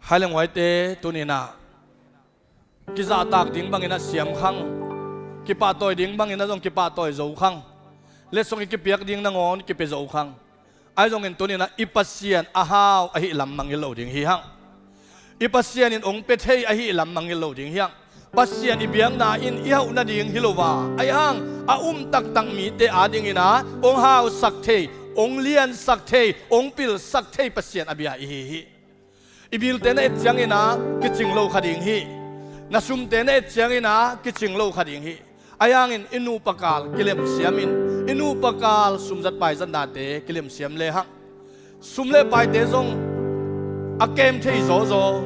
Hai le nguaite, tuni in ah kizahtak ding bangin ah siam khang, kipahtawi ding bangin ah zong kipahtawi zo khang, letsong i kipiak ding nangawn kipia zo khang. Ahi zongin tuni in ah i Pasian a hau ahih lam mangngilh lo ding hi hang. I Pasian in hong pia thei ahih lam mangngilh lo ding hi hang. Pasian i biakna in i hauh nading hi lo a, ahi hang a um taktak mite adingin ah hong hausak thei, hong liansak thei, hong pilsak thei Pasian a bia i hi hi. I bilte na et ciangin ah kicing lo kha ding hi. Na sumte na et ciangin ah kicing lo kha ding hi. Ahi hangin i nupa kal kilemsiam in, i nupa kal sum zat pai zat nate kilemsiam le hang. Sum le paite zong a kem thei zawzaw,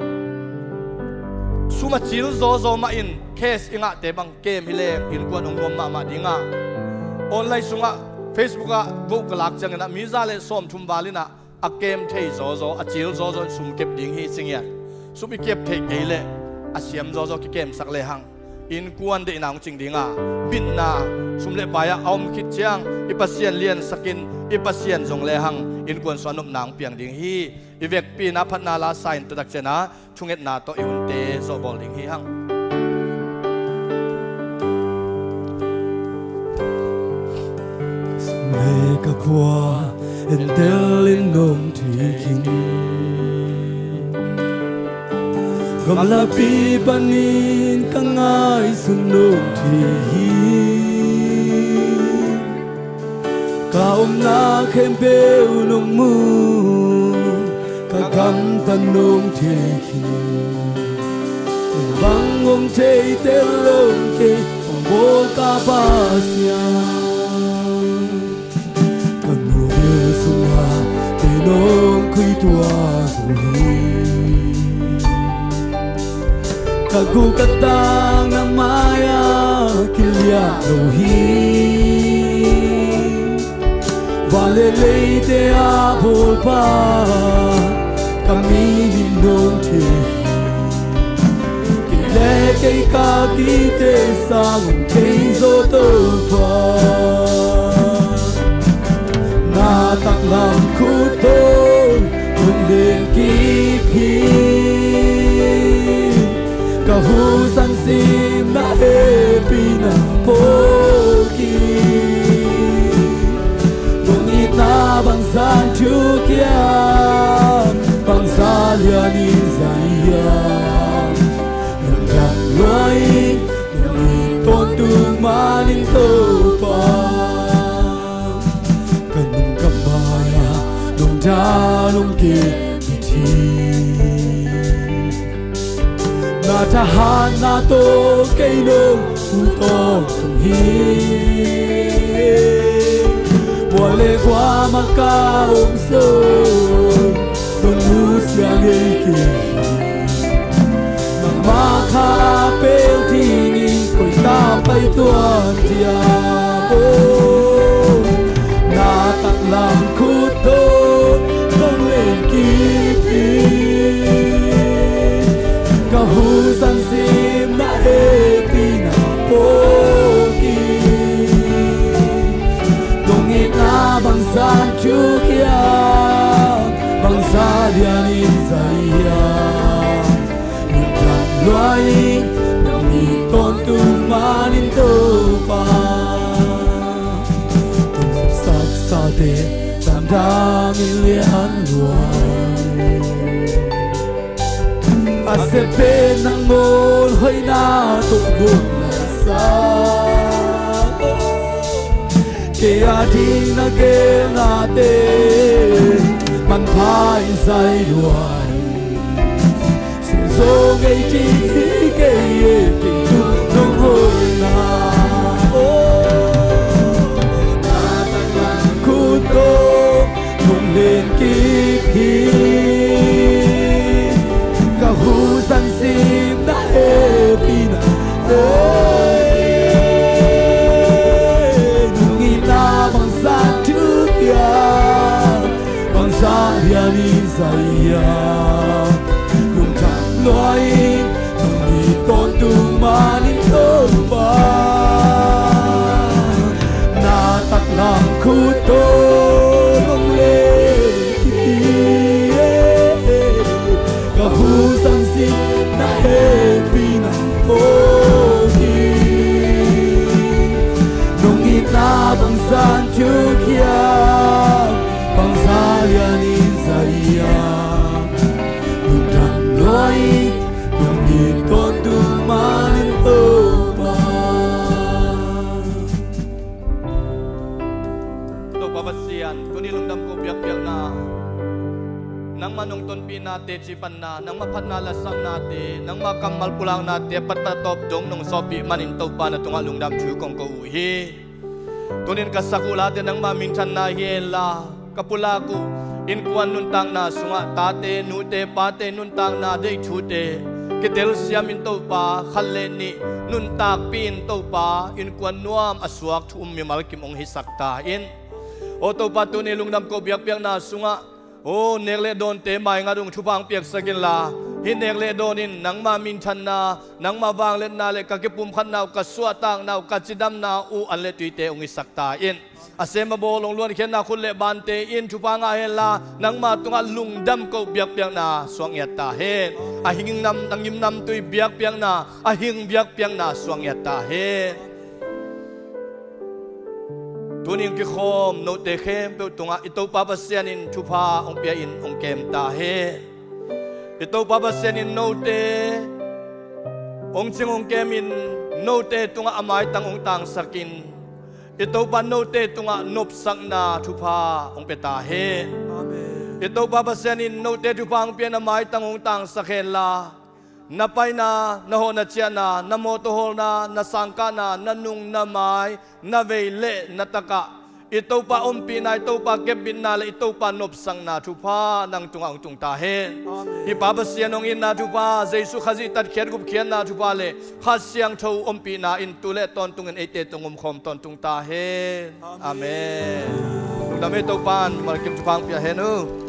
sum a cil zawzaw mah in, cash i ngahte bang kem hi leng innkuan hong nuam mahmah ding a. Online sungah, Facebook ah vote ka lak ciangin ah mi za le sawmthum val in ah a kem thei zawzaw, a cil zawzaw in sum kep ding hi ci ngiat. Sum i kep theih kei leh a siam zawzaw kikemsak le hang, innkuan deihna hong cing ding a, bitna sum le pai ah a om khit ciang i Pasian liansak in, i Pasian zong le hang innkuan sung ah nopna hong piang ding hi. I vekpi in ah phatna la sa in, tua tak ciangin ah thungetna tawh i hunte zawhbawl ding hi hang. Sum le ka pua entel in nong thei khin, gamlapi panin ka ngaihsun nong thei hi. Ka omna khempeuh nong mu, ka gamtat nong thei khin, bang hong thei tel lo kei, hong bawl ka Pasian. Ka nu bil sungah kei nong khui tua zo hi. Ka guk ka tang na mai-ah kiliah lo hi. Van le leite a bawlpa ka milim nong thei hi. Kei le kei ka kiteisa nong thei zo Topa. Na taklam khut tawh nong len kip hi. Ka husan sim na hehpihna phawk hi. Nong itna bangzah in thuak hiam, bangzah lian in zai hiam. Nong dam lua in, nong it tawntung man in Topa. Ka nung ka mai-ah nong dan hong kipit hi. Na thahatna tawh kei nong hu tawntung hi. Mual le guam ah ka om zong nong nusia ngei kei hi. Nangmah kha a pel dingin koi ta pai tuan diam aw. Na taklam khut tawh nong len kip hi. Ka husan sim na hehpihna phawk hi. Nong itna bangzah in thuak hiam, bangzah lian in zai hiam. Nong dam lua in, nong it tawntung man in Topa. Nong sepsaksate damdam in lian lua in, a sep pen nangawn hoihna tawh nong laisak. Kei a ding na geelnate manpha in zai lua in. Sim zo ngei ding hi kei e, kei tung nong hoihna. Oh, na taklam khut tawh nong len kip hi. Ka husan sim na hehpihna, eh, nong itna bangzah in thuak hiam, bangzah lian in zai hiam. Nong dam lua in, nong Tan thukhia bangsa lianin zaia lungdam lua in, tungin tawntung manin Topa. Topa Pasian, tuni lungdam ko biakpiakna, nangma nong tonpihna teci panna, nangma phatna lasaknate, nangma kammal pulaknate a patpat a tawp dong nong sawhpih manin Topa na tungah lungdam thu kong ko uh hi. Tunin ka sak uh late nangma minthanna hi henla, ka pulak uh innkuan nuntakna sungah tate nute pate nuntakna deih thute kitelsiamin Topa, khat le nih nuntakpi-in Topa, innkuan nuam a suak thu um mimal kim hong hisak ta in. Aw Topa, tuni lungdam ko biakpiakna sungah aw, nek le dawnte maingat ung, thupha hong piaksak inla, hih nek le dawn in nangma minthanna, nangma vangliatna le ka kipumkhatna uh, ka suahtakna uh, ka cidamna uh an le tuite hong hisak ta in. A sem a bawl hong luankhiatna khut le bante in thupha ngah henla, nangma tungah lungdam ko biakpiakna suak ngiat ta hen. A hing nam, a ngim namtui biakpiakna, a hing biakpiakna suak ngiat ta hen. Tuning kikhawm note khempeuh tungah i Topa Pasian in thupha hong pia in hong kem ta hen. I Topa Pasian in note hong cing hong kemin, note tungah a maitang hong tangsakin, i Topa note tungah nopsakna thupha hong pia ta hen. Amen. I Topa Pasian in note thupha hong pian a maitang hong tangsak henla, na paina, na hawhna ciahna, na mawtaw hawlna, na sangkahna, na nung na mai, na vei le na takah i Topa ompihna, i Topa kepbitna le i Topa nopsakna thupha nang tungah hong tung ta hen. Amen. I Pa Pasian hong itna thupha, Jesu Khazih tatkhiat gupkhiatna thupha le Kha Siangtho ompihna in tu le tawntungin eite tung umkhawm tawntung ta hen. Amen. Amen. Lungdam ei, Topa in mimal kim thupha hong pia hen uh.